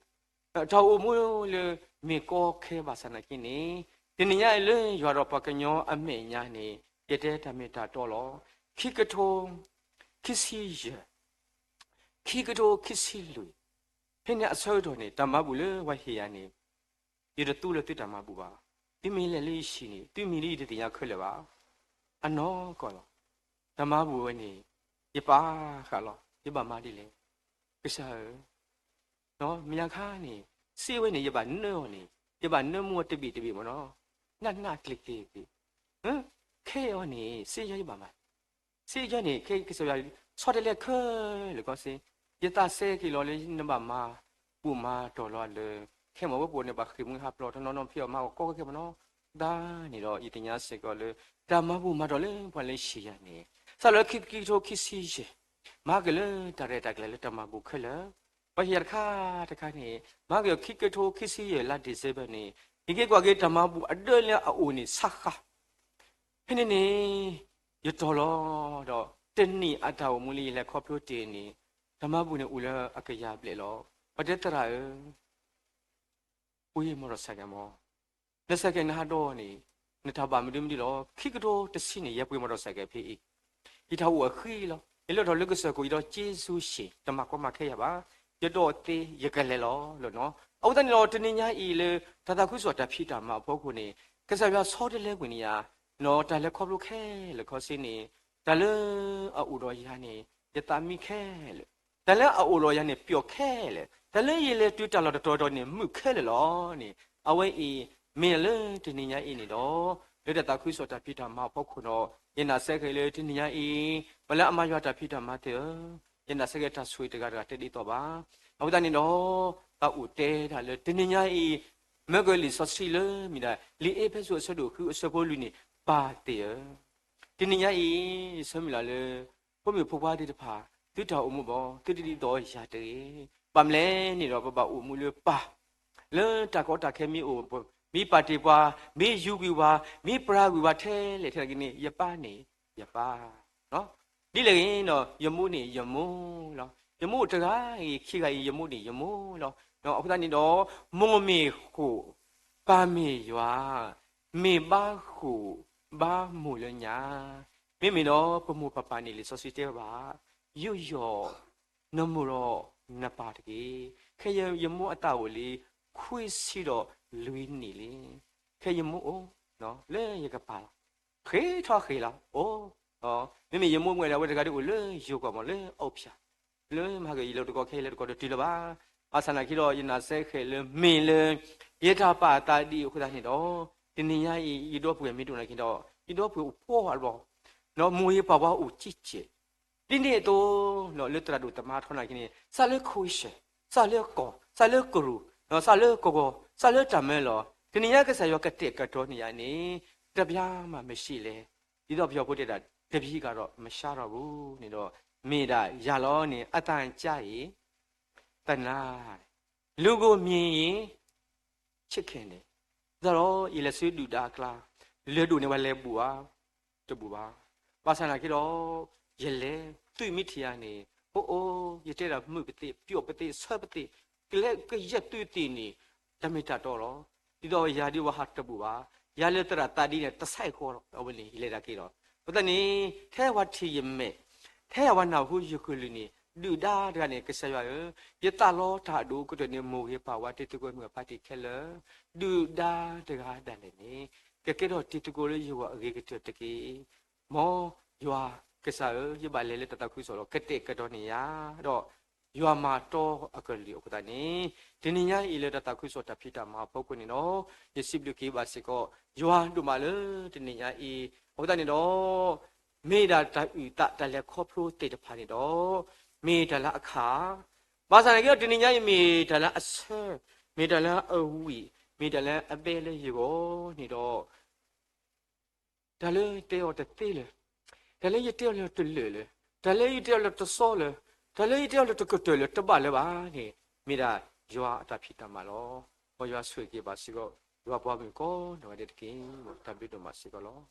တၢ်အိၣ်မူလၢမ့ၢ်ကီခဲဘၣ်ဆၣ်နာ်က့န့ၣ်, တနံၤညါအံၤလၢယွၤဒီးပှၤကညီအမဲာ်ညါန့ၣ် ယတဲတၢ်မ့ၢ်တၢ်တီလီၤ. ခံကထိခံဆံယဲၢ်, ခံကထိခံဆံလွံၢ်, ဖဲန့ၣ်အဆၢကတီၢ်န့ၣ် တၢ်မၤဘူၣ်လၢပှၤဟ့ၣ်ယၤန့ၣ် ယတသူလၢသုတၢ်မၤဘူၣ်ဘၣ်. သုမ့ၢ်လဲၤလၢယဟံၣ်န့ၣ် သုမံၤလၢယတသ့ၣ်ညါခဲလၢာ်ဘၣ်. အနီၢ်ကီၢ်လီၤ. တၢ်မၤဘူၣ်ဝဲန့ၣ် ယပာ်ဃာ်လီၤ. ယဘၣ်မၤဒ်လဲၣ်. ကစၢ်ဧၢ, မ့ၢ်အခါန့ၣ် စ့ဝဲန့ၣ် ယဘၣ်နၢအီၤန့ၣ် ယဘၣ်နၢမူအီၤတဘ့ၣ်တဘ့ၣ်မ့ၢ်နီၤ. နးနးကျ့ၤကျ့ၤတဘ့ၣ်, ခဲအံၤန့ၣ် စ့ယီၤယဘၣ်မၤ စ့ယီၤန့ၣ် ခဲကစၢ်ယွၤ ဆီတလဲခဲလၢာ်ခဲဆ့, ယသးစဲက့ၤလီၤလၢ နဘၣ်မၤဘူၣ်မၤတီၢ်လီၤလၢ ခဲမီၣ်ဝဲပူၤန့ၣ် ဘၣ်ဃ့ၢ်မှံဟးဖျိးတနီၤနီၤ ဖံးအီၣ်မၤအီၣ်ကီခဲခဲမ့ၢ်နီၤ. သတးန့ၣ်ဒီး ယသ့ၣ်ညါစ့ၢ်ကီးလၢ တၢ်မၤဘူၣ်မၤတီၢ်လၢပှၤလၢဟ့ၣ်ယၤန့ၣ် စးလၢခံကထိခံဆံယဲၢ် မၤက့ၤလၢတၢ်ရဲၣ်တၢ်ကျဲၤလၢတၢ်မၤဘူၣ်ခဲလၢာ်, ပှၤဟ့ၣ်ယၤတခါတခါန့ၣ် မၤက့ၤခံကထိခံဆံယဲၢ်လါ December န့ၣ် ယက့ၤကွၢ်က့ၤတၢ်မၤဘူၣ်အဒၢလၢအအိၣ်န့ၣ် ဆါဃၣ် ဖဲန့ၣ်န့ၣ် ယတီၢ်လီၤဒီး တနံၣ်အတၢ်အိၣ်မူလၢယလဲၤခီဖျိတ့ၢ်န့ၣ် တၢ်မၤဘူၣ်န့ၣ်အိၣ်လၢအကယၤဘျဲၣ်လီၤ. ပှၤတဲသရၣ်ဧၢ, ပှ့ၤမီၢ်ဒီးစဲးကဲးမီၢ်, နစဲးကဲးနဟးဒီးန့ၣ် နတၢ်ဘၣ်မနုၤမနုၤလီၤ. ခံကထိတဆံန့ၣ် ယပှ့ၤမီၢ်ဒီးစဲးကဲးဖဲအံၤ, ယတၢ်အိၣ်အဃံလီၤ. ယလၢထီၣ်လၢကစၢၢ်ခိၣ် ယဒီးက့စူၢ်ဆ့ၣ် တမၤကီမၤခဲယၤဘၣ်. ယဒီးသ့ယကလဲၤလီၤလၢနီၤ. အဃိသတးန့ၣ်ဒီး တနံၤညါအံၤလၢ တၢ်သးခုကစီၣ်တၢ်ဖံးတၢ်မၤအဖီခိၣ်န့ၣ် ကစၢ်ယွၤဆီတလဲကွံာ်န့ၣ်ယၤ နီၤ တၢ်လဲၤခီဖျိခဲလၢာ်ခဲဆ့န့ၣ် တၢ်လၢအအိၣ်ဒီးယၤန့ၣ် ယသးမံခဲလၢာ်, တၢ်လၢအအိၣ်ဒီးယၤန့ၣ် ပျီၣ်ခဲလၢာ်, တၢ်လၢယလဲၤတုၤတၢ်လီၢ်တတီၤတီၤန့ၣ် မုာ်ခဲလၢာ်လီၤန့ၣ် အဝဲအံၤ မ့ၢ်လၢတနံၤညါအံၤန့ၣ်ဒီး လၢတၢ်သးခုကစီၣ်တၢ်ဖံးတၢ်မၤအဖီခိၣ်ဒီး ယနာ်စဲဃဲးလၢတနံၤညါအံၤ ပှၤလၢအမၤယွၤတၢ်ဖံးတၢ်မၤသ့ၣ်ဧၢ, ယနာ်စဲဃဲးတၢ်ဆိၣ်ဂ့ၤတဂၤတဂၤတဲဒ်သိးဘၣ်. အဃိသတးန့ၣ်ဒီး သးအိၣ်တဲတၢ်လၢတနံၤညါအံၤ မၢကလံာ်စီဆှံလၢမ့ၢ်ဒၣ် လံာ်အ့းဖ့းစူးအဆၢဒိၣ်ဃုအဆၢဖိလွံၢ်န့ၣ် ပၢ်သ့ၣ်ဧၢ, တနံၤညါအံၤ ဆၢမုၢ်လၢ်လၢ ဖိမုၣ်ဖိခွါသ့ၣ်တဖၣ် သုတၢ်အိၣ်မူဘၣ် သုတဒ်သိးယၤတဂ့ၤ. ဘၣ်မနုၤလဲၣ်န့ၣ်ဒီး ပဘၣ်အိၣ်မူလၢပၢ် လၢတၢ်ကီတၢ်ခဲမ့ၢ်အိၣ် မ့ၢ်ပာ်တ့ၢ်ပှၤ မ့ၢ်ယူးကွံာ်ပှၤ မ့ၢ်ပြၢကွံာ်ပှၤထဲလဲၣ်ထဲလဲၣ်က့ၤန့ၣ် ယပၢ်န့ၣ် ယပၢ် ဒ်လဲၣ်ဂ့ၤဒီး ယမိၢ်န့ၣ်ယမိၢ်လီၤ. ယမိၢ်အိၣ်တဂၤဂ့ၤ ခံဂၤအံၤ ယမိၢ်န့ၣ်ယမိၢ်လီၤ. အဃိသတးန့ၣ်ဒီး မိၢ်မ့ၢ်ဃိာ် ပၢ်မ့ၢ်ယွၤ မ့ၢ်ဘါဃိာ်ဘါမိၢ်လၢညါ, မ့မ့ၢ်ဒီးပမိၢ်ပပၢ်န့ၣ် လံာ်စီဆှံတဲဝဲဘၣ်, ယူးယီၣ် နမိၢ်ဒီးနပၢ်တက့ၢ်. ခဲယမိၢ်အသးအိၣ်လံ ခွံဆံဒီးလွံၢ်နံၣ်လံ. ခဲယမိၢ်အိၣ် လၢယကပၤလီၤ. ဃ့ထီၣ်ဃ့လီၤ အိၣ် မ့မ့ၢ်ယမိၢ်မ့ၢ်ဒၣ်ဝဲတဂၤဒီးအိၣ်လၢယိၤကီၢ်မး လၢအအိၣ်ဖျါ လၢမၤက့ၤယလီၤတကီၢ် ခဲယလီၤတကီၢ်တတုၤလၢၤဘၣ်. ဘၣ်ဆၣ်သနာ်က့ဒီး ယနာ်စဲဃဲးလၢမ့ၢ်လၢ ယတၢ်ပာ်အသးဒ်အဃိသတးန့ၣ်ဒီး တနံၤညါအံၤ ယဒီပုၢ်ဝဲၢ်မ့ၢ်တအိၣ်နာ်က့ဒီး ယဒီပုၢ်ဝဲၢ်အိၣ်ဖှီၣ်ဘၣ်တဘျီ, ဒီးမိၢ်ယပၢ်ပှၤအိၣ်ကံၢ်ကဲး ဒ်န့ၣ်အသိး လၢသရၣ်ဒိၣ်သမါထီနာ်က့န့ၣ် စးလၢ Christian စးလၢကီၢ် စးလၢကရူၢ် စးလၢကဝီၤ စးလၢတၢ်မၢလီၤ တနံၤညါကစၢ်ယွၤကတဲာ်ကတီၤန့ၢ်ယၤန့ၣ် တဘျါမးမ့ၢ်ဆံးလဲၣ်. ဒ်သိးပယီၤဖိတဲဒၣ် တပံၤဃာ်ဒီးမဆါထီၣ်ဘၣ်န့ၣ်ဒီး, မ့ၢ်ဒၣ်ယၤလီၤန့ၣ် အသံကြားရင် သနားတယ်, လူကိုမြင်ရင် ချစ်ခင်တယ်. ဒ်သိးဒီး ယလဲၤဆူဒုၣ်ဒါအကျါ, လၢၢ်ဒိၣ်န့ၣ် ပှၤလဲၤဘူးဧါ, တဘူးဘၣ်. ဘၣ်ဆၣ်သနာ်က့ဒီး ယလဲၤ, သုးမ့ၢ်ထံၣ်ယၤန့ၣ်, အိၣ်အိၣ်, ယတဲဒၣ်မုာ်ပသ့ၣ်, ပျီၣ်ပသ့ၣ်, ဆၢပသ့ၣ်, ကလဲၤကယဲၢ်သုးသ့ၣ်န့ၣ်, တၢ်မ့ၢ်တၢ်တီလီၤ. ဒ်သိးယၤဒ်ဝဲဟးတဘူးဘၣ်, ယၤလၢသရၣ်သးဒ်န့ၣ် တဆဲးဃီလီၤ. အဝဲန့ၣ် ယလဲၤတၢ်က့ၤလီၤ. အဃိသတးန့ၣ် ထဲပှၤထံၣ်ယမဲာ်, ထဲပှၤနၢ်ဟူယကလုၢ်န့ၣ်, ဒုၣ်ဒါတဂၤန့ၣ် ကစၢ်ယွၤဧၢ, ယသးလီတၢ်အဒိၣ်ကတၢၢ်န့ၣ် မိၢ်ဂ့ၤပၢ်ဝါတံၤသကိးမုၣ်အဖါတံၢ်ခဲလၢာ်, ဒုၣ်ဒါတဂၤဒၣ်လဲာ်န့ၣ် ကကဲထီၣ်တံၤသကိးလၢယဂီၢ်အဂ့ၤကတၢၢ်တက့ၢ်. မ်ယွၤကစၢ်ဧၢ, ယဘၣ်လဲၤလၢတၢ်သးခုကစီၣ်လီၤ. ကတဲာ်ကတီၤန့ၢ်ယၤ, ဒီးယွၤမၤတီအကလုၢ်အဃိသတးန့ၣ်, တနံၤညါအံၤလၢတၢ်သးခုကစီၣ်တၢ်ဖံးတၢ်မၤအဖီခိၣ်န့ၣ်ဒီး, ယစံးဘျုးက့ၤဘၣ်စ့ၢ်ကီး ယွၤဒိၣ်မးလၢတနံၤညါအံၤ, အဃိသတးန့ၣ်ဒီး မ့ၢ်ဒၣ်တၢ်အုၣ်သးတၢ်လဲၤခီဖျိသ့ၣ်တဖၣ်န့ၣ်ဒီး, မ့ၢ်တၢ်လၢအခါ, ဘၣ်ဆၣ်သနာ်က့ဒီး တနံၤညါအံၤမ့ၢ်တၢ်လၢအဆၢ, မ့ၢ်တၢ်လၢအဝံၣ်, မ့ၢ်တၢ်လၢအဘဲလၢယဂီၢ်န့ၣ်ဒီး, တၢ်လၢတဲအီၤတသ့လၢၤ, တၢ်လၢယတဲအီၤလၢတလၢာ်လၢၤ, တၢ်လၢယတဲအီၤလၢတစီလၢၤ, တၢ်လၢယတဲအီၤလၢတကတၢၢ်လၢၤတဘၣ်လၢၤဘၣ်န့ၣ်, မ့ၢ်ဒၣ်ယွၤအတၢ်ဖံးတၢ်မၤလီၤ. မ်ယွၤဆိၣ်ဂ့ၤက့ၤဘၣ်စ့ၢ်ကီး ယွၤပှၤမုၣ်ကိးနီၢ်ဂၤဒဲးတက့ၢ်. တၢ်ဘျုးဒိၣ်မးစ့ၢ်ကီးလီၤ.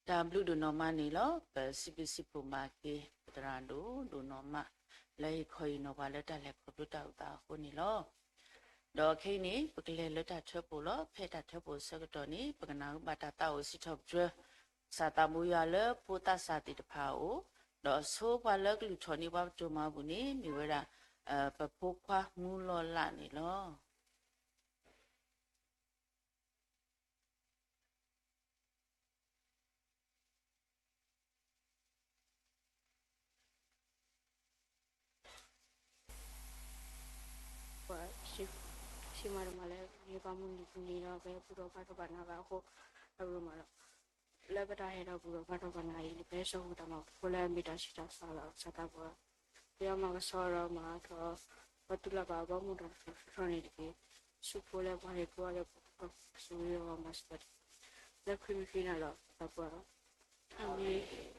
တၢ်ဘျုးဒိၣ်နီၢ်မးန့ၣ်လီၤ. ပစံးဘျုးစံးဖှိၣ်မၤက့ၤ ပသရၣ်ဒိၣ်ဒိၣ်နီၢ်မး လၢဟ့ၣ်ခီဟ့ၣ်နီၤပှၤလၢတၢ်လဲၤခီဖျိတၢ်အုၣ်သးအဃိန့ၣ်လီၤ. ဒီးခဲအံၤန့ၣ် ပကလဲၤလၢတၢ်ထၢပူၤလီၤ. ဖဲတၢ်ထၢပူၤအဆၢကတီၢ်န့ၣ် ပကနၢ်ဟူဘၣ်တၢ်သးအိၣ်စံးထီၣ်ပတြၢၤ ကစၢ်သးဘိယွၤလၢဖိသၣ်စၢ်သ့ၣ်တဖၣ်အအိၣ်, ဒီးဆိပှၤလၢကလုၢ်ထီၣ်န့ၢ်ပှၤပတိၢ်မၤအပူၤန့ၣ် မ့ၢ်ဝဲဒၣ် ပဖိခွါမူလီၤလးန့ၣ်လီၤ. ပှၤ စံးမၤတမၤလၢ ယပှၤမုၢ်နံၤတနံၤဒီး ပဟဲဘူၣ်ထီၣ်ဘါထီၣ်ဘၣ်နၤဘၣ်အဃိ အရူမးလီၤ. လၢပတၢ်ဟဲဒီးဘူၣ်ထီၣ်ဘါထီၣ်ဘၣ်နၤအံၤ ပဟဲစိာ်ဃုာ်တၢ်မၤဖိလၢအမ့ၢ်တၢ်ဆံးတၢ်စှၤလီၤ. ကစၢ်သးဘိ ပယီၤမၤကဆှီဒီးမၤထီၣ် ပှၤတူၢ်လၢ်ဘၣ်အဘီအမုၢ်ဒီးတဖၣ်ထီၣ်န့ၣ်တက့ၢ်. ဆူဖိလၢပှၤဟ့ၣ်ကူအီၤလၢပှၤကစူၤယွၤမၤစၢၤတက့ၢ်. လၢခရံာ်မံၤဃ့နၤလီၤ သးပှၢ်. အၤမ့ၣ်.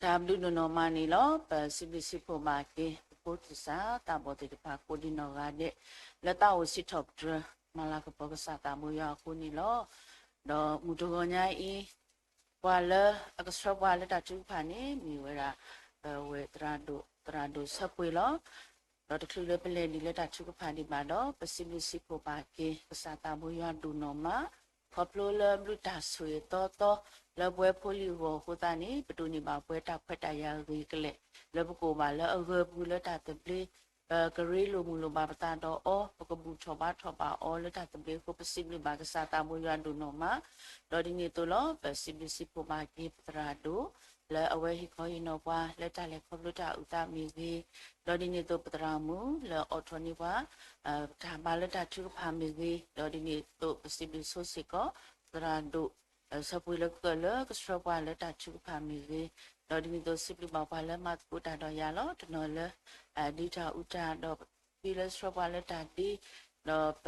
တၢ်ဘျုးဒိၣ်နီၢ်မးန့ၣ်လီၤ. ပစံးဘျုးစံးဖှိၣ်ဘၣ်က့ၤ ပဖိပသးသးဘီၣ်သ့ၣ်တဖၣ် ကိးဒံးနီၢ်ဂၤဒဲး လၢသးအိၣ်စံးထီၣ်ပတြၢၤ မၤလၤကပီၤကစၢ်သးဘိယွၤအဃိန့ၣ်လီၤ. ဒီးမုၢ်တဂီၤညါအံၤ ပှၤလၢအကဆှၢပှၤလၢတၢ်ထုကဖၣ်န့ၣ် မ့ၢ်ဝဲဒၣ် ပဝဲၢ်သရၣ်ဒိၣ် သရၣ်ဒိၣ်ဆၢပှ့ၤလီၤ. ဒီးတချုးလၢပလဲၤဒံးလၢတၢ်ထုကဖၣ်ဒံးဘၣ်ဒီး ပစံးဘျုးစံးဖှိၣ်ဘၣ်က့ၤ ကစၢ်သးဘိယွၤဒိၣ်နီၢ်မး ခီဖျိလၢဘျုးတၢ်ဆိၣ်ဂ့ၤသီသီ လၢပဝဲဖိလံၤအဂီၢ်အဃိသတးန့ၣ် ပဒိးန့ၢ်ဘၣ်ပှၤတၢ်ခွဲးတၢ်ယာ်ဂ့ၤကလဲာ် လၢပကအိၣ်ဘၣ်လၢအဂၢၤပူၤလၢတၢ်သဘျ့ ပကရ့လိာ်မုာ်လိာ်ဘၣ်ပသးဒီးအီၤ ပကဘူၣ်ထီၣ်ဘါထီၣ်ဘၣ်အီၤလၢတၢ်သဘျ့အဃိ ပစံးဘျုးဘၣ်ကစၢ်သးဘိယွၤဒိၣ်နီၢ်မး. ဒီးဒ်န့ၣ်အသိးလီၤ ပစံးဘျုးစံးဖှိၣ်ဘၣ်က့ၤပသရၣ်ဒိၣ် လၢအဝဲဟ့ၣ်ခီဟ့ၣ်နီၤပှၤ လၢတၢ်လဲၤခီဖျိတၢ်အုၣ်သးမ့ၢ်ဂ့ၤ, ဒီးဒ်န့ၣ်အသိးပသရၣ်မုၣ်လၢအိးထီၣ်န့ၢ်ပှၤ တၢ်ဘါလၢတၢ်ထုကဖၣ်မ့ၢ်ဂ့ၤ, ဒီးဒ်န့ၣ်အသိးပစံးဘျုးဆိစ့ၢ်ကီး သရၣ်ဒိၣ် ဆၢပှ့ၤလၢကကၢၢ်လၢကဆှၢပှၤလၢတၢ်ထုကဖၣ်မ့ၢ်ဂ့ၤ, ဒီးဒ်န့ၣ်အသိးစံးဘျုးဘၣ်ပှၤလၢမၤသကိးတၢ်ဒီးယၤလီၤ. တနီၤလၢ ဒုးတၢ်အူတၢ်ဒီး သုလၢဆှၢပှၤလၢတၢ်ဒ့, ဒီးပ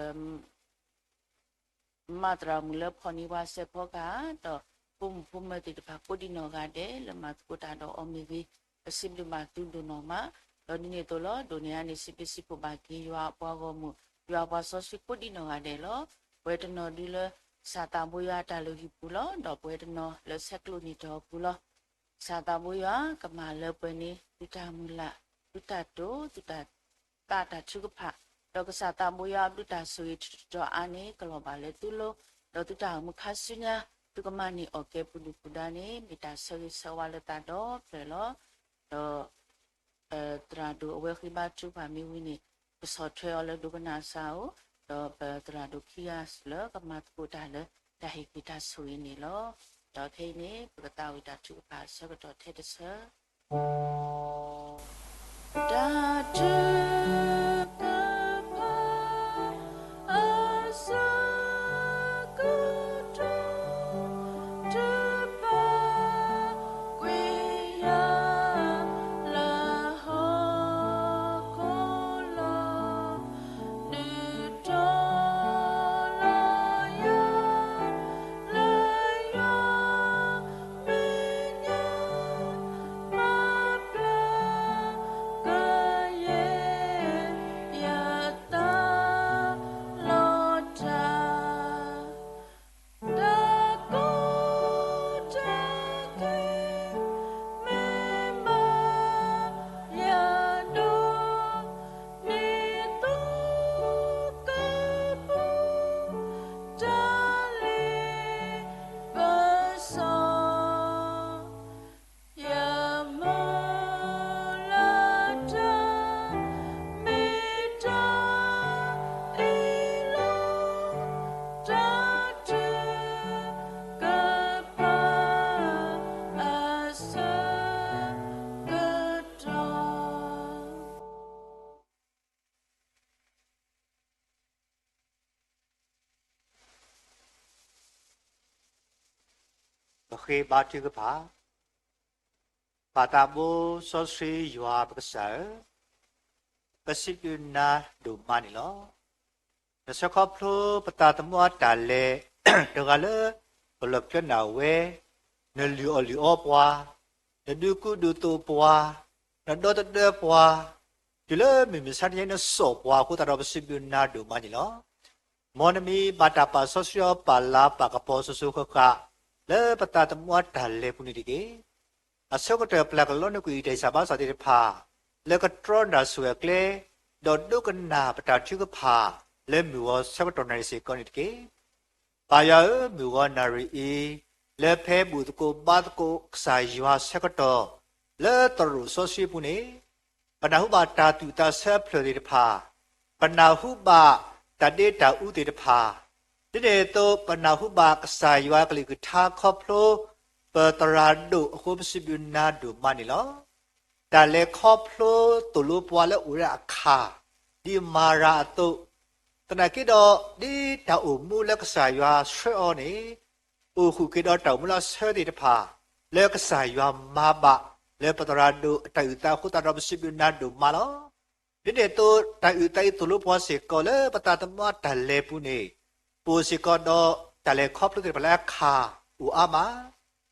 မၤသရၣ်မုၣ်လၢဖီၣ်န့ၢ်ပှၤစဲးဖီကဟၣ် ဒီးဖိမုၣ်ဖိမၢၤသ့ၣ်တဖၣ်ကိးဒံးနီၢ်ဂၤဒဲး လၢမၤသကိးတၢ်ဒီးအီၤမ့ၢ်ဂ့ၤ, ပစံးဘျုးဘၣ်သုဒိၣ်နီၢ်မး. ဒီးဒ်န့ၣ်အသိးလီၤ ဒိၣ်န့ၢ်အါန့ၣ် စံးဘျုးစံးဖှိၣ်ဘၣ်က့ၤယွၤအပှၤဂီၢ်မုၢ် ယွၤအပှၤစီဆှံကိးဒံးနီၢ်ဂၤဒဲးလီၤ. ပဝဲတနီၤဒုလၢ ကစၢ်သးဘိယွၤအတၢ်လုၢ်ဟံၣ်ပူၤလီၤ. ဒီးပဝဲတနီၤလၢဆဲးကျိးနံၣ်ထီၣ်အပူၤလီၤ. ကစၢ်သးဘိယွၤကမၤလၢပှဲၤန့ၢ် သုတၢ်မုၢ်လၢ်, သုတၢ်တိာ်, သုတၢ်သးတၢ်ထုကဖၣ်, ဒီးကစၢ်သးဘိယွၤအဘျုးတၢ်ဆိၣ်ဂ့ၤတတီၤအါန့ၣ် ကလီၤဘၣ်လၢသုလိၤ, ဒီးသုတၢ်အိၣ်မူခါဆူညါ သုကမၤန့ၢ်အီၣ်ကဲပူၤဒုၣ်ပူၤဒါန့ၣ် မ့ၢ်တၢ်ဆၢဂ့ၤဆၢဝါလၢသးဒီဖျၢၣ်လီၤ. ဒီး သရၣ်ဒိၣ်အဝဲဃ့ဘါထုကဖၣ်မ့ၢ်ဝံၤန့ၣ် ကဆီၣ်ထွဲအီၤလၢဒိကနၣ်စၢ်အိၣ်, ဒီးပသရၣ်ဒိၣ်ခံဂၤလၢကမၤသကိးတၢ်လၢ တၢ်ဟ့ၣ်က့ၤတၢ်ဆိၣ်ဂ့ၤန့ၣ်လီၤ. ဒီးခဲအံၤန့ၣ် ပကသးဝံၣ်တၢ်ထုကဖၣ်အဆၢကတီၢ်ထဲတဆၢ တၢ်ထုကဖၣ် အဆၢကတီၢ် ထုကဖၣ်ကွံာ်ယၤ လၢဟီၣ်ခိၣ်လီၤ, ဒုးတီၤလီၤယၤ လၢယွၤမဲာ်ညါ မၤဘျါကယဲၢ် ယသးလီၤတၢ် တၢ်ကီတၢ်ခဲ မ့ၢ်မၤယၤဒိး န့ၢ်သကိးကပူၤ တၢ်လ့ပစီ ယမုၢ်လၢ်တၢ် မ့ၢ်တၢ်အ့ၣ်လိာ် တၢ်ထုကဖၣ်အဆၢကတီၢ် ပဃ့ဘါထုကဖၣ်, ပၢ်သးဘိစီဆှံယွၤပကစၢ်ဧၢ, ပစံးဘျုးနၤဒိၣ်မးန့ၣ်လီၤ. နဆှၢခီဖျိပသးသမူအတၢ်လဲၤ တဂၤလၢပလီၢ်ပကျဲနၢ်ဝဲ, နလုၢ်အီၣ်လုၢ်အီပှၤ, နဒုးကူဒုးသိးပှၤ, နဒီသဒၢပှၤ, တုၤလၢမုၢ်မဆါတနံၤ နစိာ်ပှၤအဃိသတးဒီး ပစံးဘျုးနၤဒိၣ်မးန့ၣ်လီၤ. မ်နမံၤဘၣ်တၢ်ပာ်စီဆှံအီၤ ပာ်လၤပာ်ကပီၤစိၤစိၤဃၣ်ဃၣ် လၢပသးသမူအတၢ်လဲၤပူၤန့ၣ်တက့ၢ်. အဆၢကတီၢ်ပျၢ်ကလီနကွံာ်တၢ်ဟ့ၣ်စၢ်ဘါစၢ်သ့ၣ်တဖၣ် လၢကတြီနၤတၢ်ဆိၣ်ဂ့ၤအကျဲ, ဒီးဒိကနၣ်ပတၢ်ထုကဖၣ် လၢမုၢ်ဂီၤဆၢကတီၢ်နၣ်ရံၣ်စ့ၢ်ကီးန့ၣ်တက့ၢ်. ပၢ်ယွၤဧၢ, မုၢ်ဂီၤနၣ်ရံၣ်အံၤ လၢဖဲဘူၣ်သကိးဘါသကိးကစၢ်ယွၤဆၢကတီၢ် လၢသရိာ်စီဆှံအပူၤန့ၣ် ပနၢ်ဟူဘၣ်တၢ်သူၣ်သးဆၢအဖျၢၣ်သ့ၣ်တဖၣ်, ပနၢ်ဟူဘၣ်တၢ်ဒ့တၢ်အူသ့ၣ်တဖၣ်, ဒ်န့ၣ်အသိး ပနၢ်ဟူဘၣ်ကစၢ်ယွၤကလုၢ်ကထါခီဖျိ ပသရၣ်ဒိၣ်အဃိ ပစံးဘျုးနၤဒိၣ်မးန့ၣ်လီၤ. တၢ်လဲၤခီဖျိသိၣ်လိပှၤလၢအိၣ်ဝဲဒၣ်အခါ ဒ်မၤရၤအသိး, သနာ်က့ဒီး ဒ်တၢ်အိၣ်မူလၢကစၢ်ယွၤဆှၢအီၤန့ၣ် အိၣ်ဃုာ်က့ၤဒီးတၢ်အိၣ်မူလၢအဆၢသ့ၣ်တဖၣ် လၢကစၢ်ယွၤမၤဘၣ်လၢပသရၣ်ဒိၣ်အတၢ်အုၣ်သးအဃိသတးဒီး ပစံးဘျုးနၤဒိၣ်မးလီၤ. ဒ်န့ၣ်အသိး တၢ်အုၣ်သးအံၤသိၣ်လိပှၤစ့ၢ်ကီးလၢပသးသမူအတၢ်လဲၤပူၤန့ၣ် ပအိၣ်စ့ၢ်ကီးဒီးတၢ်လဲၤခီဖျိသ့ၣ်တဖၣ်လၢအခါအိၣ်အါမး.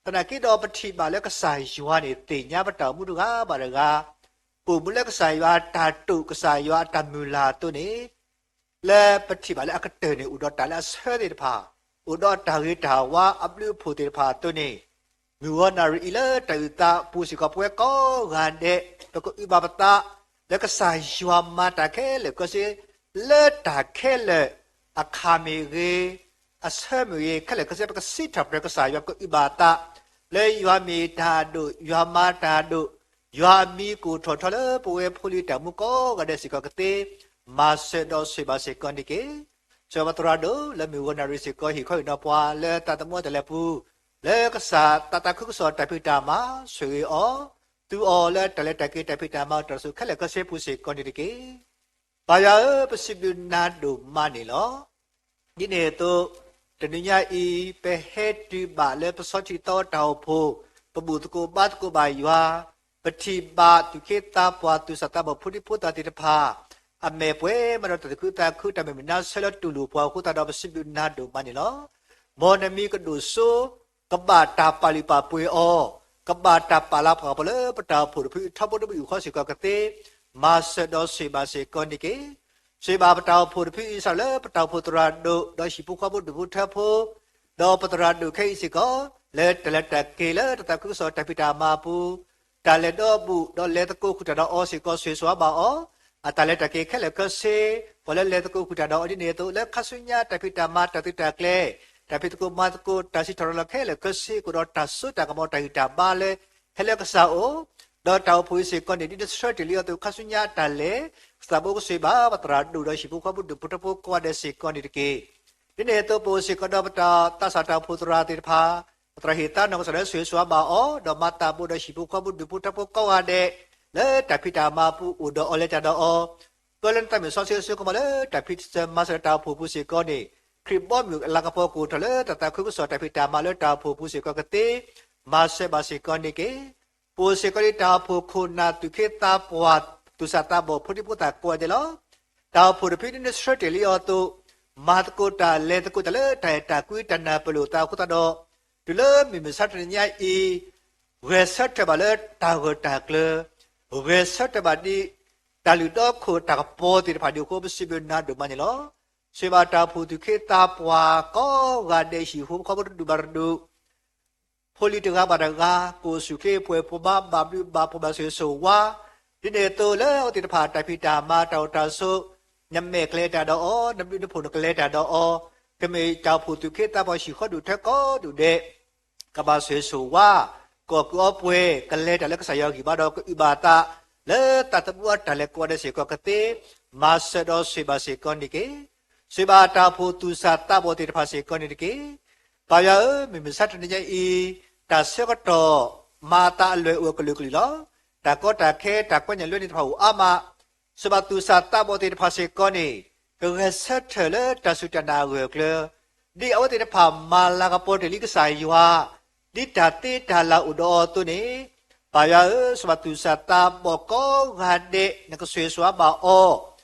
သနာ်က့ဒီးပထံၣ်ဘၣ်လၢကစၢ်ယွၤန့ၣ် သ့ၣ်ညါပတၢ်အိၣ်မူတဂၤဘၣ်တဂၤ, ပအိၣ်မူလၢကစၢ်ယွၤအတၢ်တိာ် ကစၢ်ယွၤအတၢ်မုၢ်လၢ်အသိးန့ၣ် လၢပထံၣ်ဘၣ်လၢအကတၢၢ်န့ၣ် အိၣ်ဒီးတၢ်လၢအဆၢသ့ၣ်တဖၣ်, အိၣ်ဒီးတၢ်ဂ့ၤတၢ်ဝါအဘျုးအဖှိၣ်သ့ၣ်တဖၣ်အသိးန့ၣ်, မုၢ်ဂီၤနၣ်ရံၣ်အံၤလၢတၢ်အုၣ်သးအပူၤစ့ၢ်ကီး ပဝဲကိးဂၤဒဲး ပကအုၣ်ဘၣ်ပသး လၢကစၢ်ယွၤမၤတၢ်ခဲလၢာ်ခဲဆ့ လၢတၢ်ခဲလၢာ် အခါမ့ၢ်ဂ့ၤ, အဆၢမ့ၢ်ဂ့ၤ, ခဲလၢာ်ခဲဆ့ ပကစံးထီၣ်ပတြၢၤကစၢ်ယွၤ ပကအုၣ်ဘၣ်သး လၢယွၤမ့ၢ်တၢ်အဒိၣ်, ယွၤမၤတၢ်အဒိၣ်, ယွၤအမံၤကအိၣ်ထီၣ်ထီလၢပဝဲဖိလံၤတၢ်မူကိးဂၤဒဲးစ့ၢ်ကီးကသ့, မၤစၢၤဒီးဆိၣ်ဂ့ၤဘၣ်စ့ၢ်ကီးန့ၣ်တက့ၢ်. ဆိၣ်ဂ့ၤဘၣ်ပသရၣ်ဒိၣ်လၢမုၢ်ဂီၤနၣ်ရံၣ်စ့ၢ်ကီး ဟ့ၣ်ခီဟ့ၣ်နီၤပှၤလၢတၢ်သမူတၢ်လဲၤပူၤ, လၢကစၢ်သးသးခုကစီၣ်တၢ်ဖံးတၢ်မၤ ဆိၣ်ဂ့ၤအီၤ, သူအီၤလၢတၢ်လဲၤတၢ်က့ၤတၢ်ဖံးတၢ်မၤအတၢ်ဆိၣ်ခဲလၢာ်ခဲဆ့ပူၤစ့ၢ်ကီးန့ၣ်တက့ၢ်. ပၢ်ယွၤဧၢ, ပစံးဘျုးနၤဒိၣ်မးန့ၣ်လီၤ. ဒ်န့ၣ်အသိး, တနံၤညါအံၤ ပဟဲတုၤဘၣ်လၢပဆီထံသီတၢ်အိၣ်ဖှိၣ်, ပဘူၣ်သကိးဘါသကိးဘၣ်ယွၤ, ပထံၣ်ဘၣ်သူၣ်က့သးပှၢ် သူၣ်စၢ်သးဘီၣ် ဖိဒံဖိသၣ်သ့ၣ်တဖၣ် အမဲာ်ပှဲၤမးဒီးတၢ်သူၣ်ခုသးခု တၢ်မုၢ်မုၢ်နါဆၢလၢတူၢ်လိာ်ပှၤအဃိသတးဒီး ပစံးဘျုးနၤဒိၣ်မးန့ၣ်လီၤ. မ်နမံၤကဒိၣ်စိ ကဘၣ်တၢ်ပာ်လုၢ်ပာ်ပှ့ၤအီၤ, ကဘၣ်တၢ်ပာ်လၤပှၤကပီၤလၢပတၢ်အိၣ်ဖှိၣ်တဖု ထီဘိတဘိယူၢ်ဃီစ့ၢ်ကီးကသ့, မၤစၢၤဒီးဆိၣ်ဂ့ၤဘၣ်စ့ၢ်ကီးန့ၣ်တက့ၢ်. ဆိၣ်ဂ့ၤဘၣ်ပတၢ်အိၣ်ဖှိၣ်တဖုအံၤ စးထီၣ်လၢပတၢ်အိၣ်ဖှိၣ်သရၣ်ဒိၣ် ဒီးဟံၣ်ဖိဃီဖိဒူၣ်ဖိထၢဖိ, ဒီးပသရၣ်ဒိၣ်ခဲအံၤစ့ၢ်ကီး, လၢတၢ်လဲၤတၢ်က့ၤလၢတၢ်သးခုကစီၣ်တၢ်ဖံးတၢ်မၤအပူၤ, တၢ်လဲၤဒီးဘူၣ် ဒီးလဲၤသကိးဃုာ်တၢ်ဒီးအီၤစ့ၢ်ကီး ဆိၣ်ဂ့ၤဆိၣ်ဝါဘၣ်အီၤ, အတၢ်လဲၤတၢ်က့ၤခဲလၢာ်ခဲဆ့, ပှၤလၢလဲၤသကိးဃုာ်တၢ်ဒီးအီၤဒ်န့ၣ်အသိး လၢခါဆူညါတၢ်ဖံးတၢ်မၤ တၢ်သုးတၢ်ကျဲၤ, တၢ်ဖံးသကိးမၤသကိး တၢ်စံးထီၣ်ရၤလီၤခဲလၢာ်ခဲဆ့ ကအိၣ်ဒီးတၢ်စိတၢ်ကမီၤ တၢ်ဂံၢ်တၢ်ဘါလၢ ဟဲလၢကစၢ်အအိၣ်, ဒီးတၢ်အိၣ်ဖှိၣ်အံၤစ့ၢ်ကီးန့ၣ် ဒ်နဆှၢတ့ၢ်လံအသိး ခါဆူညါအတၢ်လဲၤ, ကစၢ်ပအိၣ်ကဆိၣ်ဂ့ၤဘၣ် ပသရၣ်ဒိၣ်ဒီးဟံၣ်ဖိဃီဖိဒူၣ်ဖိထၢဖိကိးဂၤဒဲးစ့ၢ်ကီးန့ၣ်တက့ၢ်. ဒ်န့ၣ်အသိး ပအိၣ်စ့ၢ်ကီးဒီးပတၢ်သးစၢ်တၢ်အိၣ်ဖှိၣ်သရၣ်သ့ၣ်တဖၣ်, ပသရၣ်ဟ့ၣ်သါနီၢ်ကစၢ်လၢဆိၣ်ဂ့ၤဆိၣ်ဝါဘၣ်အီၤ, ဒီးမၤသးဘိဒီးဟံၣ်ဖိဃီဖိဒူၣ်ဖိထၢဖိကိးဂၤဒဲး, လၢတၢ်ဖံးတၢ်မၤအပူၤအိၣ်ဒီးအီၤလဲၤတၢ်ဒီးအီၤ, ပၢလၢနတၢ်မုၢ်စီဆှံအစိကမီၤလၢတၢ်ဖံးတၢ်မၤစၢၤတၢ်အိၣ်ဖှိၣ်ပူၤစ့ၢ်ကီးန့ၣ်, ခရံာ်ဘီမုၢ်အလၤကပီၤကအိၣ်ထီၣ်လၢတၢ်သးခုကစီၣ်တၢ်ဖံးတၢ်မၤလၢတၢ်အိၣ်ဖှိၣ်ပူၤစ့ၢ်ကီးကသ့, မၤစၢၤဘၣ်စ့ၢ်ကီးန့ၣ်တက့ၢ်. ပအိၣ်စ့ၢ်ကီးဒ်တၢ်အိၣ်ဖှိၣ်ခိၣ်နၢ်သူၣ်က့သးပှၢ် သူၣ်စၢ်သးဘီၣ်ဖိဒံဖိသၣ်ကိးဂၤဒဲးလီၤ. တၢ်အိၣ်ဖှိၣ်တဖုဒ်နဆှၢတ့ၢ်လံအီၤအသိး, မၤသကိးတၢ်လဲၤသကိးတၢ်လၢတၢ်အဲၣ်တၢ်ကွံတၢ်နၢ်ပၢၢ်လိာ်သးအဃိသတးဒီး, တုၤလၢမုၢ်မဆါတနံၤညါအံၤ, ဂဲၤဆၢထၢၣ်ဘၣ်လၢတၢ်ဂၢၢ်တၢ်ကျၢၤ, ဂဲၤဆၢထၢၣ်ဘၣ်ဒ်တၢ်လုၢ်ဒီခိၣ်တၢ်ကပီၤသ့ၣ်တဖၣ်ဒ်အဃိ ပစံးဘျုးနၤဒိၣ်မးန့ၣ်လီၤ. ဆိၣ်ဂ့ၤဘၣ်တၢ်အိၣ်ဖှိၣ်သူၣ်က့သးပှၢ်ကိးဂၤဒဲး ဟံၣ်ဖိဃီဖိတဒူၣ်ဘၣ်တဒူၣ် ဖိလံၤတဂၤဘၣ်တဂၤ ကအိၣ်ဆူၣ်ချ့ပှဲၤဖိမါ ဘၣ်ဘျုးဘၣ်ဖှိၣ်ဘၣ်ဆိၣ်ဂ့ၤဆိၣ်ဝါ, ဒ်န့ၣ်အသိးလၢအဝဲသ့ၣ်တဖၣ်တၢ်ဖံးတၢ်မၤတၢ်အိၣ်တၢ်ဆိး, နမဲာ်ကလဲၤတၢ်ဒီးအီၤ, နဘျုးနဖှိၣ်နကလဲၤတၢ်ဒီးအီၤ, ကမ့ၢ်တၢ်အိၣ်ဖှိၣ်သူၣ်က့သးပှၢ်ဟံၣ်ဃီဒူၣ်ထၢကိးဒူၣ်ဒဲး ကဘၣ်ဆိၣ်ဂ့ၤဆိၣ်ဝါ, ကအိၣ်ကုၢ်အီပှဲၤ ကလဲၤတၢ်လၢကစၢ်ယွၤဂံၢ်ဘါဒီးကအုၣ်ဘၣ်အသး, လၢသးသမူအတၢ်လဲၤကိးဂၤဒဲးစ့ၢ်ကီးကသ့, မၤစၢၤဒီးဆိၣ်ဂ့ၤဘၣ်စ့ၢ်ကီးန့ၣ်တက့ၢ်. ဆိၣ်ဂ့ၤဘၣ်တၢ်အိၣ်ဖှိၣ်သူၣ်စၢ်သးဘီၣ်သ့ၣ်တဖၣ်စ့ၢ်ကီးန့ၣ်တက့ၢ်. ပၢ်ယွၤဧၢ, မုၢ်မဆါတနံၤညါအံၤ, တၢ်ဆၢကတီၢ်မၤအသးအလွဲၢ်အိၣ်အကလုာ်ကလုာ်လီၤ. တၢ်ကီတၢ်ခဲ တၢ်ကွဲးညၣ်လွဲန့ၣ်တဖၣ်အိၣ်အါမး, ဆိၣ်ဂ့ၤဘၣ်သူၣ်စၢ်သးဘီၣ်သ့ၣ်တဖၣ်စ့ၢ်ကီးန့ၣ် ကဂဲၤဆၢထၢၣ်လၢတၢ်စူၢ်တၢ်နာ်အဂၢၢ်အကျၢၤ, ဒ်အဝဲသ့ၣ်တဖၣ်မၤလၤကပီၤတ့ၢ်လံကစၢ်ယွၤ, ဒ်တၢ်သ့တၢ်လၤအိၣ်ဒီးအီၤအသိးန့ၣ်, ပၢ်ယွၤဧၢ, ဆိၣ်ဂ့ၤဘၣ်သူၣ်စၢ်သးဘီၣ်ကိးဂၤဒဲး နကဆိၣ်ဂ့ၤဆိၣ်ဝါဘၣ်အီၤ,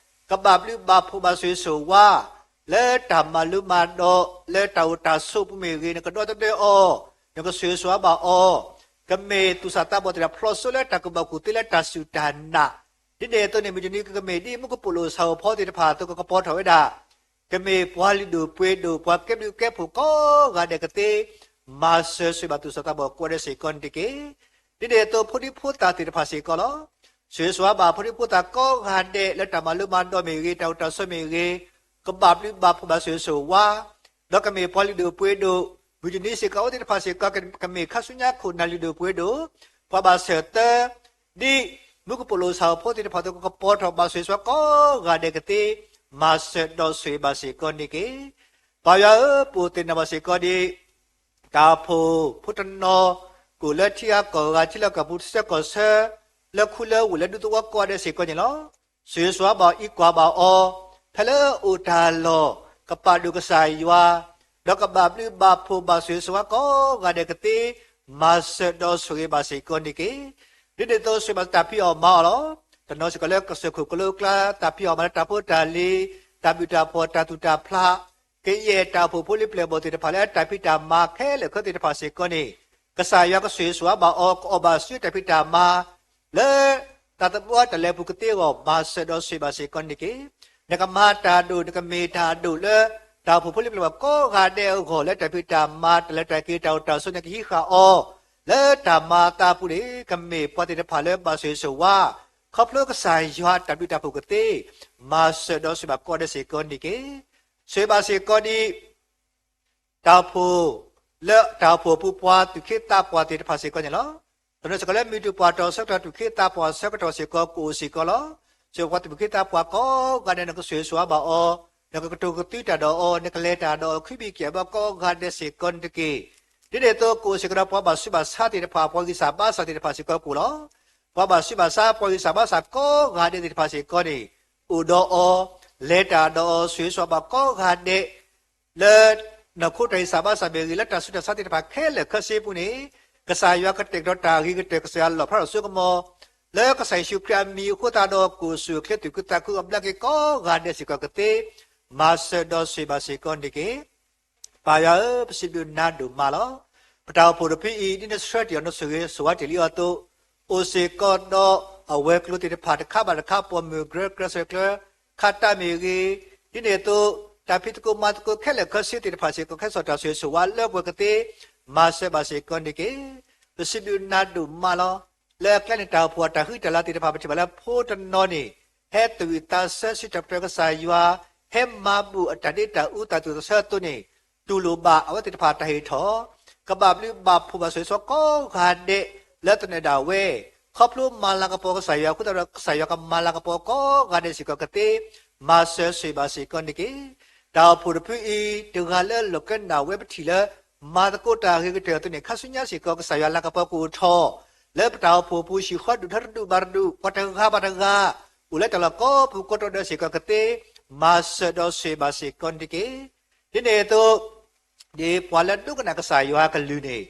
ကဘၣ်ဘျုးဘၣ်ဖှိၣ်ဘၣ်ဆိၣ်ဂ့ၤဆိၣ်ဝါ, လၢတၢ်မၤလိမၤဒိး လၢတၢ်အိၣ်တၢ်ဆိးပူၤမ့ၢ်ဂ့ၤ နကဒီသဒၢအီၤ, နကဆိၣ်ဂ့ၤဆိၣ်ဝါဘၣ်အီၤ, ကမ့ၢ်သူၣ်စၢ်သးဘီၣ်သ့ၣ်တဖၣ် ဖျိးစိလၢတၢ်ကူၣ်ဘၣ်ကူၣ်သ့လၢတၢ်စူၢ်တၢ်နာ်, ဒ်န့ၣ်အသိးန့ၣ် မုၢ်တနံၤကကမ့ၢ်ဒ်မူကပိာ်လိာ်ဆၣ်ဧိၤဖီသ့ၣ်တဖၣ်အသိးကကပီၤထီၣ်ဝဲဒၣ် ကမ့ၢ်ပှၤလုၢ်ဒိၣ်ပှ့ၤဒိၣ် ပှၤကဲဘျုးကဲဖှိၣ်ကိးဂၤဒဲးကသ့, မၤစၢၤဆိၣ်ဂ့ၤဘၣ်သူၣ်စၢ်သးဘီၣ်ကိးဂၤဒဲးစ့ၢ်ကီးန့ၣ်တက့ၢ်. ဒ်န့ၣ်အသိးဖိဒံဖိသၣ်သ့ၣ်တဖၣ်စ့ၢ်ကီးလီၤ. ဆိၣ်ဂ့ၤဆိၣ်ဝါဘၣ်ဖိဒံဖိသၣ်ကိးဂၤဒဲး လၢတၢ်မၤလိမၤဒိးမ့ၢ်ဂ့ၤ တၢ်အိၣ်တၢ်ဆိးမ့ၢ်ဂ့ၤ, ကဘၣ်ဘျုးဘၣ်ဖှိၣ်ဘၣ်ဆိၣ်ဂ့ၤဆိၣ်ဝါ, ဒီးကမ့ၢ်ပှၤလုၢ်ဒိၣ်ပှ့ၤဒိၣ်, မုၢ်တနံၤစ့ၢ်ကီးအဝဲသ့ၣ်တဖၣ်စ့ၢ်ကီး ကမ့ၢ်ခါဆူညါခိၣ်နၢ်လုၢ်ဒိၣ်ပှ့ၤဒိၣ်, ပှၤဘၣ်ဆၢၣ်သၢ ဒ်မူကပိာ်လိာ်ဆၣ်ဧိၤဖီသ့ၣ်တဖၣ်အသိးကကပီၤထီၣ် ဘၣ်ဆိၣ်ဂ့ၤဆိၣ်ဝါကိးဂၤဒဲးကသ့, မၤစၢၤဒီးဆိၣ်ဂ့ၤဘၣ်စ့ၢ်ကီးန့ၣ်တက့ၢ်. ပၢ်ယွၤဧၢ, ပအိၣ်သ့ၣ်နီၣ်ဘၣ်စ့ၢ်ကီးဒ် တၢ်အိၣ်ဖှိၣ်ဖိတနီၤ ကအိၣ်လၢထံဂၤကီၢ်ဂၤ ထံလၢကီၢ်ပူၤ ဆၢကီၢ်ဆၢ, လၢခူလၢဝ့ၢ် လၢဒူသဝီကိးဂၤဒဲးစ့ၢ်ကီးန့ၣ်လီၤ. ဆိၣ်ဂ့ၤဆိၣ်ဝါဘၣ်အီၤ အံးကွၢ်ဘၣ်အီၤ, ဖဲလၢအအိၣ်တၢ်လီၢ် ကပာ်ဒိၣ်ကစၢ်ယွၤ, ဒီးကဘၣ်ဘျုးဘၣ်ဖှိၣ်ဘၣ်ဆိၣ်ဂ့ၤဆိၣ်ဝါကိးဂၤဒဲးကသ့, မၤစၢၤဒီးဆိၣ်ဂ့ၤဘၣ်စ့ၢ်ကီးန့ၣ်တက့ၢ်. ဒ်န့ၣ်အသိးဆိၣ်ဂ့ၤဘၣ်တၢ်ဖံးအီၣ်မၤအီၣ်လီၤ. တနီၤစ့ၢ်ကီးလၢကစၢၢ်ခိၣ်ကလိကျါ တၢ်ဖံးအီၣ်မၤလၢတၢ်ဖိတၢ်လံၤ, တၢ်ဘျုးတၢ်ဖှိၣ် တၢ်သူၣ်တၢ်ဖျး, ကယဲၢ်တၢ်အိၣ်ဖှိၣ်ဖိလံၤပျဲၢ်ဘီၣ်သ့ၣ်တဖၣ်လၢတၢ်ဖံးတၢ်မၤခဲလၢာ်ခဲဆ့သ့ၣ်တဖၣ်စ့ၢ်ကီးန့ၣ်, ကစၢ်ယွၤကဆိၣ်ဂ့ၤဆိၣ်ဝါဘၣ်အီၤ, ကအီၣ်ဘၣ်ဆူတၢ်ဖံးတၢ်မၤ လၢ သးသမူအတၢ်လဲၤပူၤကသ့အဂီၢ် မၤစၢၤဒီးဆိၣ်ဂ့ၤဘၣ်စ့ၢ်ကီးန့ၣ်တက့ၢ်. နကမၤတၢ်ဒိၣ်, နကမ့ၢ်တၢ်ဒိၣ်လၢ တၢ်အိၣ်ဖှိၣ်ဖိလံၤပျဲၢ်ဘီၢ်ကိးဂၤဒဲးအဂီၢ်, လၢတၢ်ဖံးတၢ်မၤ တၢ်လဲၤတၢ်က့ၤ တၢ်အိၣ်တၢ်ဆိး နကဟံးဃာ်အီၤ လၢတၢ်မၤအသးအပူၤန့ၣ် ကမ့ၢ်ပှၤသ့ၣ်တဖၣ်လၢဘၣ်ဆိၣ်ဂ့ၤဆိၣ်ဝါ, ခီဖျိကစၢ်ယွၤအတၢ်ဘျုးတၢ်ဖှိၣ်ကသ့, မၤစၢၤဒီးဆိၣ်ဂ့ၤဘၣ်ကိးဂၤဒဲးစ့ၢ်ကီးန့ၣ်တက့ၢ်. ဆိၣ်ဂ့ၤဘၣ်စ့ၢ်ကီးန့ၣ် တၢ်အိၣ်ဖှိၣ်, လၢတၢ်အိၣ်ဖှိၣ်အပူၤပှၤသူၣ်က့သးပှၢ်သ့ၣ်တဖၣ်စ့ၢ်ကီးန့ၣ်လီၤ. ဒီးစ့ၢ်ကီးလၢမ့ၢ်တၢ်ပှၤတီၢ်ဆၢကတီၢ်သူၣ်က့သးပှၢ်ဆၢကတီၢ်စ့ၢ်ကီး ကအိၣ်စ့ၢ်ကီးလီၤ. ဆိၣ်ဂ့ၤပှၤသူၣ်က့သးပှၢ်ကိးဂၤဒဲး နကဆိၣ်ဂ့ၤဆိၣ်ဝါဘၣ်အီၤ, နကကတိၤကသုတၢ်ဒီးအီၤ, နကလဲၤတၢ်ဒီးအီၤ ခုဘံၣ်ကယဲၢ်ဘီကိးဂၤဒဲးစ့ၢ်ကီးန့ၣ်တက့ၢ်. ဒ်န့ၣ်အသိး ကအိၣ်စ့ၢ်ကီးဒီးပှၤဘၣ်ဆူးဘၣ်ဆါသ့ၣ်တဖၣ်, ပှၤဂံၢ်စၢ်ဘါစၢ်သ့ၣ်တဖၣ်စ့ၢ်ကီးကအိၣ်လီၤ. ပှၤဘၣ်ဆူးဘၣ်ဆါ, ပှၤဂံၢ်စၢ်ဘါစၢ်ကိးဂၤဒဲးသ့ၣ်တဖၣ်စ့ၢ်ကီးန့ၣ် အိၣ်ဒီးအီၤ, လဲၤတၢ်ဒီးအီၤ, ဆိၣ်ဂ့ၤဆိၣ်ဝါဘၣ်ကိးဂၤဒဲး လၢ နီၢ်ခိတၢ်ဂံၢ်စၢ်ဘါစၢ်မ့ၢ်ဂ့ၤ, လၢတၢ်ဆူးတၢ်ဆါသ့ၣ်တဖၣ်ခဲလၢာ်ခဲဆ့အပူၤန့ၣ်, ကစၢ်ယွၤကတဲာ်ကတီၤတၢ်ဂ့ၤကတၢၢ်, ကစၢ်ယွၤလီၣ်ဖျါထီၣ်စိကမီၤ လၢကစၢ်ယ့ၣ်ၡူးခရံာ်အမံၤအဃိသတးဒီး ကအိၣ်ဆူၣ်အိၣ်ချ့သူၣ်ခုသးခု အဘျါက့ၤကိးဂၤဒဲးစ့ၢ်ကီးကသ့, မၤစၢၤဒီးဆိၣ်ဂ့ၤဘၣ်စ့ၢ်ကီးန့ၣ်တက့ၢ်. ပၢ်ယွၤဧၢ, ပစံးဘျုးနၤဒိၣ်မးလီၤ. ပတၢ်အိၣ်ဖှိၣ်တဖုအံၤ ဒ်နဆှၢတ့ၢ်အီၤ နဆိၣ်ဂ့ၤဆိၣ်ဝါတ့ၢ်လံအီၤအသိး, အိၣ်စ့ၢ်ကီးဒီးအဝဲၤကျိၤသ့ၣ်တဖၣ် တခါဘၣ်တခါ ပိာ်မုၣ်ကြၢးကြၢးဆၢကျၢၤ ခါတၢ်မ့ၢ်ဂ့ၤ, ဒ်န့ၣ်အသိး တၢ်ဖံးသကိးမၤသကိးခဲလၢာ်ခဲဆ့သ့ၣ်တဖၣ်စ့ၢ်ကီး ကဟဲစိာ်တၢ်ဆိၣ်ဂ့ၤဆိၣ်ဝါလၢပှၤကသ့, မၤစၢၤဘၣ်စ့ၢ်ကီးန့ၣ်တက့ၢ်. ပစံးဘျုးနၤဒိၣ်မးလီၤ. လၢအကျဲန့ၣ် တၢ်အိၣ်ဖှိၣ်အတၢ်ဟုတၢ်လၤသ့ၣ်တဖၣ် ပထံၣ်ဘၣ်လၢဖိတနီၤန့ၣ် ဟဲသူၣ်ဝံၣ်သးဆၢဆူတၢ်ပတြၢၤကစၢ်ယွၤ, ဟဲမၤဘူၣ်အတၢ်ဒ့တၢ်အူသးသူၣ်သးဆၢအသိးန့ၣ်, တူၢ်လိာ်ဘၣ်အဝဲသ့ၣ်တဖၣ်တၢ်ဟ့ၣ်ထီၣ်, ကဘၣ်ဘျုးဘၣ်ဖှိၣ်ဘၣ်ဆိၣ်ဂ့ၤဆိၣ်ဝါကိးဂၤဒဲး လၢသနၢၣ်ဒၣ်ဝဲ, ခီဖျိမၤလၤကပီၤကစၢ်ယွၤအဃိသတးဒီး ကစၢ်ယွၤကမၤလၤကပီၤကိးဂၤဒဲးစ့ၢ်ကီးကသ့, မၤစၢၤဆိၣ်ဂ့ၤဘၣ်စ့ၢ်ကီးန့ၣ်တက့ၢ်. တၢ်အိၣ်ဖှိၣ်တဖုအံၤ တဂၤလၢအလီၢ်ကဲနၢ်ဝဲ ပထံၣ်လၢ မၤသကိးတၢ်အဂ့ၤကတၢၢ်အသိးန့ၣ် ခါဆူညါစ့ၢ်ကီး ကစၢ်ယွၤလၤကပီၤကအိၣ်ထီၣ် လၢပတၢ်အိၣ်ဖှိၣ်အပူၤ ဟံၣ်ဃီဒူၣ်ထီတဒူၣ်ဘၣ်တဒူၣ် ပှၤတဂၤဘၣ်တဂၤ အိၣ်လၢတၢ်လီၢ်ကိးပူၤကိးတီၤဒၢးစ့ၢ်ကီးကသ့, မၤစၢၤဒီးဆိၣ်ဂ့ၤဘၣ်စ့ၢ်ကီးန့ၣ်တက့ၢ်. ဒ်န့ၣ်အသိး ဒ်ပှၤလၢဒိကနၣ်ကစၢ်ယွၤအကလုၢ်န့ၣ်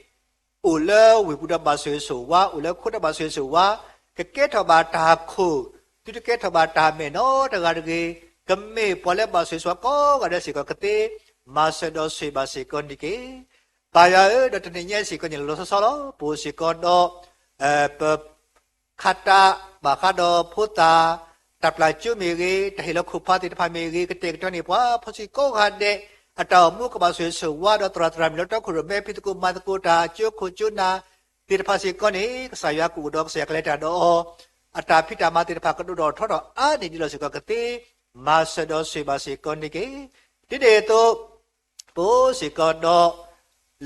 အိၣ်လၢဝ့ၢ်ပူၤဒီးဘၣ်ဆိၣ်ဂ့ၤဆိၣ်ဝါ, အိၣ်လၢခိဒီးဘၣ်ဆိၣ်ဂ့ၤဆိၣ်ဝါ, ကကဲထီၣ်ဘၣ်တၢ်ခိၣ်, သုတကဲထီၣ်ဘၣ်တၢ်မဲာ်နီတဂၤတဂ့ၤ, ကမ့ၢ်ပှၤလၢဘၣ်ဆိၣ်ဂ့ၤဆိၣ်ဝါကိးဂၤဒဲးစ့ၢ်ကီးကသ့, မၤစၢၤဒီးဆိၣ်ဂ့ၤဘၣ်စ့ၢ်ကီးန့ၣ်တက့ၢ်. ပၢ်ယွၤဧၢ, ဒီးတနံၤညါစ့ၢ်ကီးန့ၣ် လီၤလီၤဆီဆီလီၤ. ပအိၣ်စ့ၢ်ကီးဒီး ပ ခးတၢ်ဘၣ်ဃးဒီးဖိသၣ်, တၢ်ပျၢ်ကၠိမ့ၢ်ဂ့ၤ, တၢ်ဟ့ၣ်လီၤခိၣ်ဖးသ့ၣ်တဖၣ်မ့ၢ်ဂ့ၤ, ကတဲာ်ကတီၤန့ၢ်ပှၤ ဖီဆံကိးဂၤဒဲး အတၢ်အိၣ်မူကဘၣ်ဆိၣ်ဂ့ၤဆိၣ်ဝါဒီးသရၣ်သရၣ်မုၣ်လၢတီခိၣ်ရိၣ်မဲ ဖံးသကိးမၤသကိးတၢ် ကၠိခိၣ်ကၠိနၢ်သ့ၣ်တဖၣ်စ့ၢ်ကီးန့ၣ် ကစၢ်ယွၤကအိၣ်ဒီး ကစၢ်ယွၤကလဲၤတၢ်ဒီးအီၤ, အတၢ်ဖံးတၢ်မၤသ့ၣ်တဖၣ်ကဒိၣ်ဒီးထီဒီးအါန့ၢ်ဒ်လီၤစ့ၢ်ကီးကသ့, မၤစၢၤဒီးဆိၣ်ဂ့ၤဘၣ်စ့ၢ်ကီးန့ၣ်တက့ၢ်. ဒ်န့ၣ်အသိး ပအိၣ်စ့ၢ်ကီးဒီး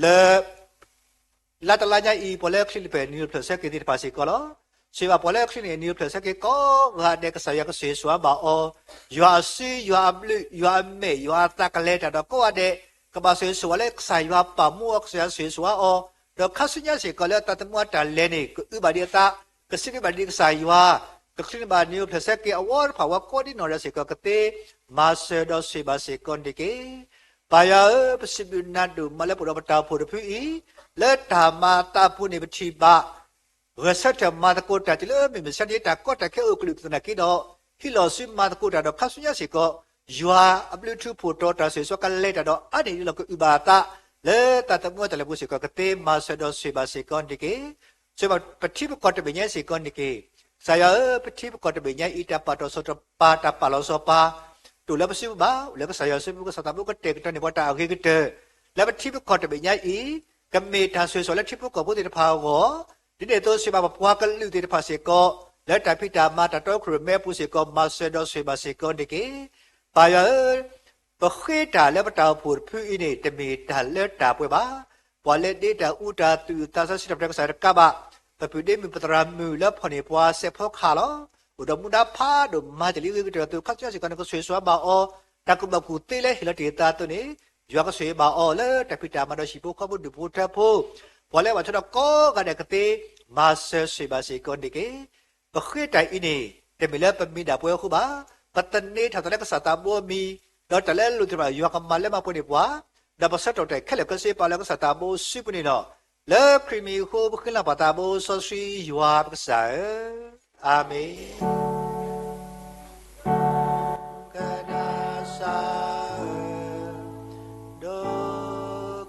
လၢ လါတလါညါအံၤ ပှၤလၢချံန့ၣ်ဖျၢၣ်နံၤအိၣ်ဖျၢၣ်ဆၢက့ၤသ့ၣ်တဖၣ်စ့ၢ်ကီးလီၤ. ဆိၣ်ဂ့ၤဘၣ်ပှၤလၢချံန့ၣ် နံၤအိၣ်ဖျၢၣ်ဆၢက့ၤကိးဂၤဒဲး ကစၢ်ယွၤကဆိၣ်ဂ့ၤဆိၣ်ဝါဘၣ်အီၤ, ယွၤအစု ယွၤအဘျုး ယွၤအမဲာ် ယွၤအသးကလဲၤတၢ်ဒီးကိးဂၤဒဲး, ကဘၣ်ဆိၣ်ဂ့ၤဆိၣ်ဝါလၢကစၢ်ယွၤပာ်မူအီၤ ကစၢ်ယွၤဆိၣ်ဂ့ၤဆိၣ်ဝါအီၤ, ဒီးခါဆူညါစ့ၢ်ကီးလၢအသးသမူအတၢ်လဲၤန့ၣ် ကအုၣ်ဘၣ်ဒံးအသး, ကစံးဘျုးဘၣ်ဒံးကစၢ်ယွၤ, ကချံန့ၣ်ဘၣ်နံၤအိၣ်ဖျၢၣ်ဆၢက့ၤအဝီတဖၣ် ဝဲကိးဒံနီၢ်ဒဲးစ့ၢ်ကီးကသ့, မၤစၢၤဒီးဆိၣ်ဂ့ၤဘၣ်စ့ၢ်ကီးန့ၣ်တက့ၢ်. ပၢ်ယွၤဧၢ, ပစံးဘျုးနၤဒိၣ်မးလၢပအိၣ်ဒီးပတၢ်အိၣ်ဖှိၣ်တဖုအံၤ, လၢတၢ်မၤအသးအပူၤန့ၣ် ပထံၣ်ဘၣ် ဂဲၤဆၢထၢၣ်မၤသကိးတၢ်တုၤလၢမုၢ်မဆါတနံၤ တၢ်ကီတၢ်ခဲအိၣ်ကလုာ်သနာ်က့ဒီး ဟံးလီၤဆူမၤသကိးတၢ်ဒီးခါဆူညါစ့ၢ်ကီး ယွၤအဘျုးထူဖိးတီၤတၢ်ဆိၣ်ဂ့ၤဆိၣ်ဝါကလဲၤတၢ်ဒီးအါန့ၢ်ဒ်လီၤ ကအုၣ်ဘၣ်အသး လၢသးသမူအတၢ်လဲၤပူၤစ့ၢ်ကီးကသ့ မၤစၢၤဒီးဆိၣ်ဂ့ၤဘၣ်စ့ၢ်ကီးန့ၣ်တက့ၢ်. ဆိၣ်ဂ့ၤဘၣ်ပထံပကီၢ်တဘ့ၣ်ညါစ့ၢ်ကီးန့ၣ်တက့ၢ်. ကစၢ်ယွၤဧၢ, ပထံပကီၢ်တဘ့ၣ်ညါအံၤ တၢ်ပာ်တီၢ်စီၤတီၤပာ် တၢ်ပာ်လီၤစီၤပၤ တအိၣ်လၢပစုပူၤဘၣ်, အိၣ်လၢကစၢ်ယွၤစုပူၤ ကစၢ်သးဘိကတဲာ်ကတီၤန့ၢ်ပှၤတၢ်အဂ့ၤကတၢၢ် လၢပထံပကီၢ်တဘ့ၣ်ညါအံၤ, ကမ့ၢ်တၢ်ဆိၣ်ဂ့ၤဆိၣ်ဝါလၢထံဖိကီၢ်ဖိသ့ၣ်တဖၣ်အဂီၢ်, ဒ်န့ၣ်အသိးဆိၣ်ဂ့ၤဘၣ်ပပှၤကလုာ်သ့ၣ်တဖၣ်စ့ၢ်ကီး, လၢတၢ်ဖံးတၢ်မၤတၢ်တီခိၣ်ရိၣ်မဲအပူၤစ့ၢ်ကီး မၤစၢၤဒီးဆိၣ်ဂ့ၤဘၣ်စ့ၢ်ကီးန့ၣ်တက့ၢ်. ပၢ်ယွၤဧၢ, ပဃ့တၢ်လၢပတၢ်အိၣ်ဖှိၣ်တဖုအံၤန့ၣ် တမ့ၢ်တၢ်လၢတၢ်ပှဲၤဘၣ်. ပှၤလၢဒ့တၢ်အူတၢ်သူၣ်အုးသးဆၢဆူတၢ်ပတြၢၤကစၢ်ယွၤတကးဘၣ်, ပပုၢ်ဒ့မုၣ်ပသရၣ်မုၣ်လၢဖီၣ်န့ၢ်ပှၤစဲးဖီကဟၣ်လီၤ. အိၣ်ဒီးမူဒါဖးဒိၣ်မၤတ့ၢ်လံအဂ့ၤကတၢၢ်အသိး ခါဆူညါစ့ၢ်ကီးန့ၣ် ကဆိၣ်ဂ့ၤဆိၣ်ဝါဘၣ်အီၤ, တၢ်ကူၣ်ဘၣ်ကူၣ်သ့လၢဟ့ၣ်လီၤတ့ၢ်အသးအသိးန့ၣ်, ယွၤကဆိၣ်ဂ့ၤဘၣ်အီၤလၢတၢ်ဖံးတၢ်မၤဒီးဟံၣ်ဖိဃီဖိဒူၣ်ဖိထၢဖိ, ပှၤလၢအဘၣ်ဆိၣ်ဒီးကိးဂၤဒဲးကသ့, မၤစၢၤဆိၣ်ဂ့ၤဘၣ်စ့ၢ်ကီးန့ၣ်တက့ၢ်. ပဃ့တၢ်အံၤန့ၣ် တမ့ၢ်လၢပမ့ၢ်ဒၣ်ပှဲၤအဃိဘၣ်. ပသန့ၤထီၣ်သးလၢကစၢ်သးဘိအမံၤ, ဒီးတၢ်လၢအလိၣ်သ့ၣ်တဖၣ် ယွၤကမၤလၢမၤပှဲၤန့ၢ်ပှၤ, ဒီးပဆၢထၢၣ်တၢ်ခဲလၢာ်ခဲဆ့ ပာ်လၢကစၢ်သးဘိအစုပူၤန့ၣ်လီၤ. လၢခရံာ်မံၤအဃိ ပဃ့လၢပှၤသးဘိစီဆှံယွၤပကစၢ်ဧၢ, အၤမ့ၣ်. ကနၣ်စၢ်ဧၢ, ဒိ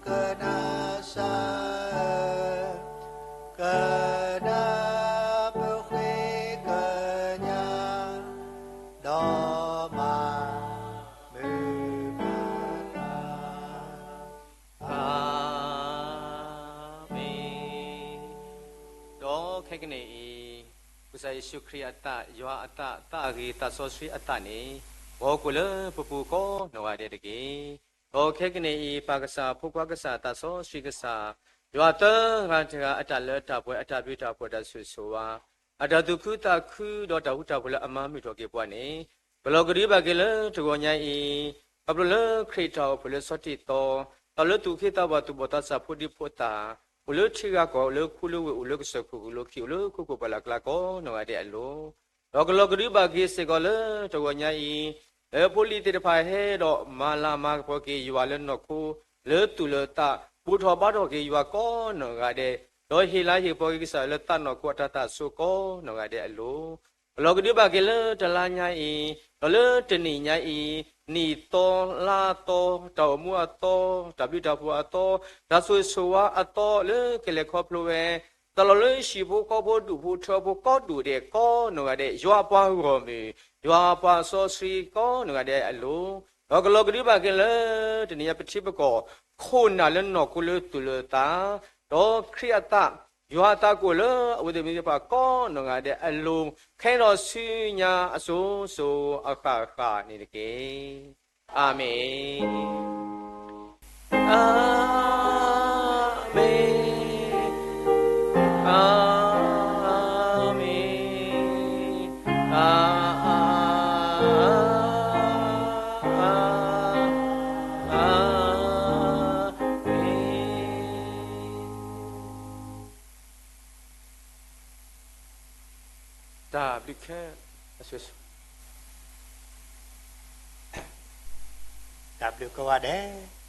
ကနၣ်စၢ်ဧၢ ကစၢ်ယ့ၣ်ၡူးခရံာ်အသး, ယွၤအသး, သးအဂ့ၤ, သးစီဆှံအသးန့ၣ် မ်ကအိၣ်လၢပပူၤကိးနီၢ်ဂၤဒဲးတက့ၢ်. ဒီးခဲကနံၣ်အံၤ ပၢ်ကစၢ်, ဖိခွါကစၢ်, သးစီဆှံကစၢ်, ယွၤသၢဂၤတဂၤအတၢ်လၢတၢ်ပှဲၤ, အတၢ်ဘျုးတၢ်ဖှိၣ်, အတၢ်ဆိၣ်ဂ့ၤဆိၣ်ဝါ, အတၢ်သူၣ်ခုသးခု, ဒီးတၢ်ဃူတၢ်ဖိးလၢအမၤမုာ်ထီၣ်က့ၤပှၤန့ၣ်, ကလီၤကဒုဘၣ်က့ၤလၢတဂီၤညါအံၤ, ခီဖျိလၢခရံာ်တၢ်အိၣ်ဖှိၣ်လၢဆီၣ်တံၢ်သီ, တၢ်အိၣ်လၢသူၣ်က့သးပှၢ်, သူၣ်ဘီၣ်သးစၢ်, ဖိဒံဖိသၣ်, အိၣ်လၢထံဂၤကီၢ်, အိၣ်လၢခူလၢဝ့ၢ်, အိၣ်လၢကစၢၢ်ခိၣ်ကလိၤခံ, အိၣ်လၢခိခိၣ်ပှၢ်လၢ်ကျါကိးနီၢ်ဂၤဒဲးအလိၤ, ဒီးကလီၤကဒုဘၣ်က့ၤစ့ၢ်ကီးလၢတဂီၤညါအံၤ, လၢဖိလံၤသ့ၣ်တဖၣ်ဟဲဒီးမၤလၤမၤကပီၤက့ၤယွၤလၢနီၢ်ခိ, လၢသူၣ်လၢသး, ဘူၣ်ထီၣ်ဘါထီၣ်က့ၤယွၤကိးနီၢ်ဂၤဒဲး, ဒီးဟ့ၣ်လၤဟ့ၣ်ကပီၤက့ၤကစၢ်ယွၤလၢသးနီၢ်ခိအတၢ်သးဆိကိးနီၢ်ဂၤဒဲးအလိၤ, ကလီၤကဒုဘၣ်က့ၤလၢတလါညါအံၤ, ဒီးလၢတနံၣ်ညါအံၤ, နံၣ်သီ, လါသီ, တၢ်အိၣ်မူအသီ, တၢ်ဘျုးတၢ်ဖှိၣ်အသီ, တၢ်ဆိၣ်ဂ့ၤဆိၣ်ဝါအသီလၢကလဲၤခီဖျိဝဲ, တၢ်လီၢ်လၢဟံၣ်ဖိဃီဖိ, ဒူၣ်ဖိထၢဖိ, ကိးဒူၣ်ဒဲးကိးနီၢ်ဂၤဒဲး, ယွၤပှၤဂီၢ်မုၢ်, ယွၤပှၤစီဆှံကိးနီၢ်ဂၤဒဲးအလိၤ, ဒီးကလီၤကဒုဘၣ်က့ၤလၢတနံၣ်ညါ ပထံပကီၢ်, ခိၣ်နၢ်လၢနီၢ်ခိလၢသူၣ်လၢသး, ဒီးခရံာ်အသး, ယွၤအသးကအိၣ်လၢအဝဲသ့ၣ်မ့ၢ်တဖၣ်ကိးနီၢ်ဂၤဒဲးအလိၤ, ခဲအံၤဒီးဆူညါအစိၤစိၤအဃၣ်ဃၣ်န့ၣ်တက့ၢ်. အၤမ့ၣ်, အၤမ့ၣ်, အၤမ့ၣ်, အၤမ့ၣ်, တၢ်ဘျုးခဲလၢာ်, တၢ်ဘျုးကိးဂၤဒဲး.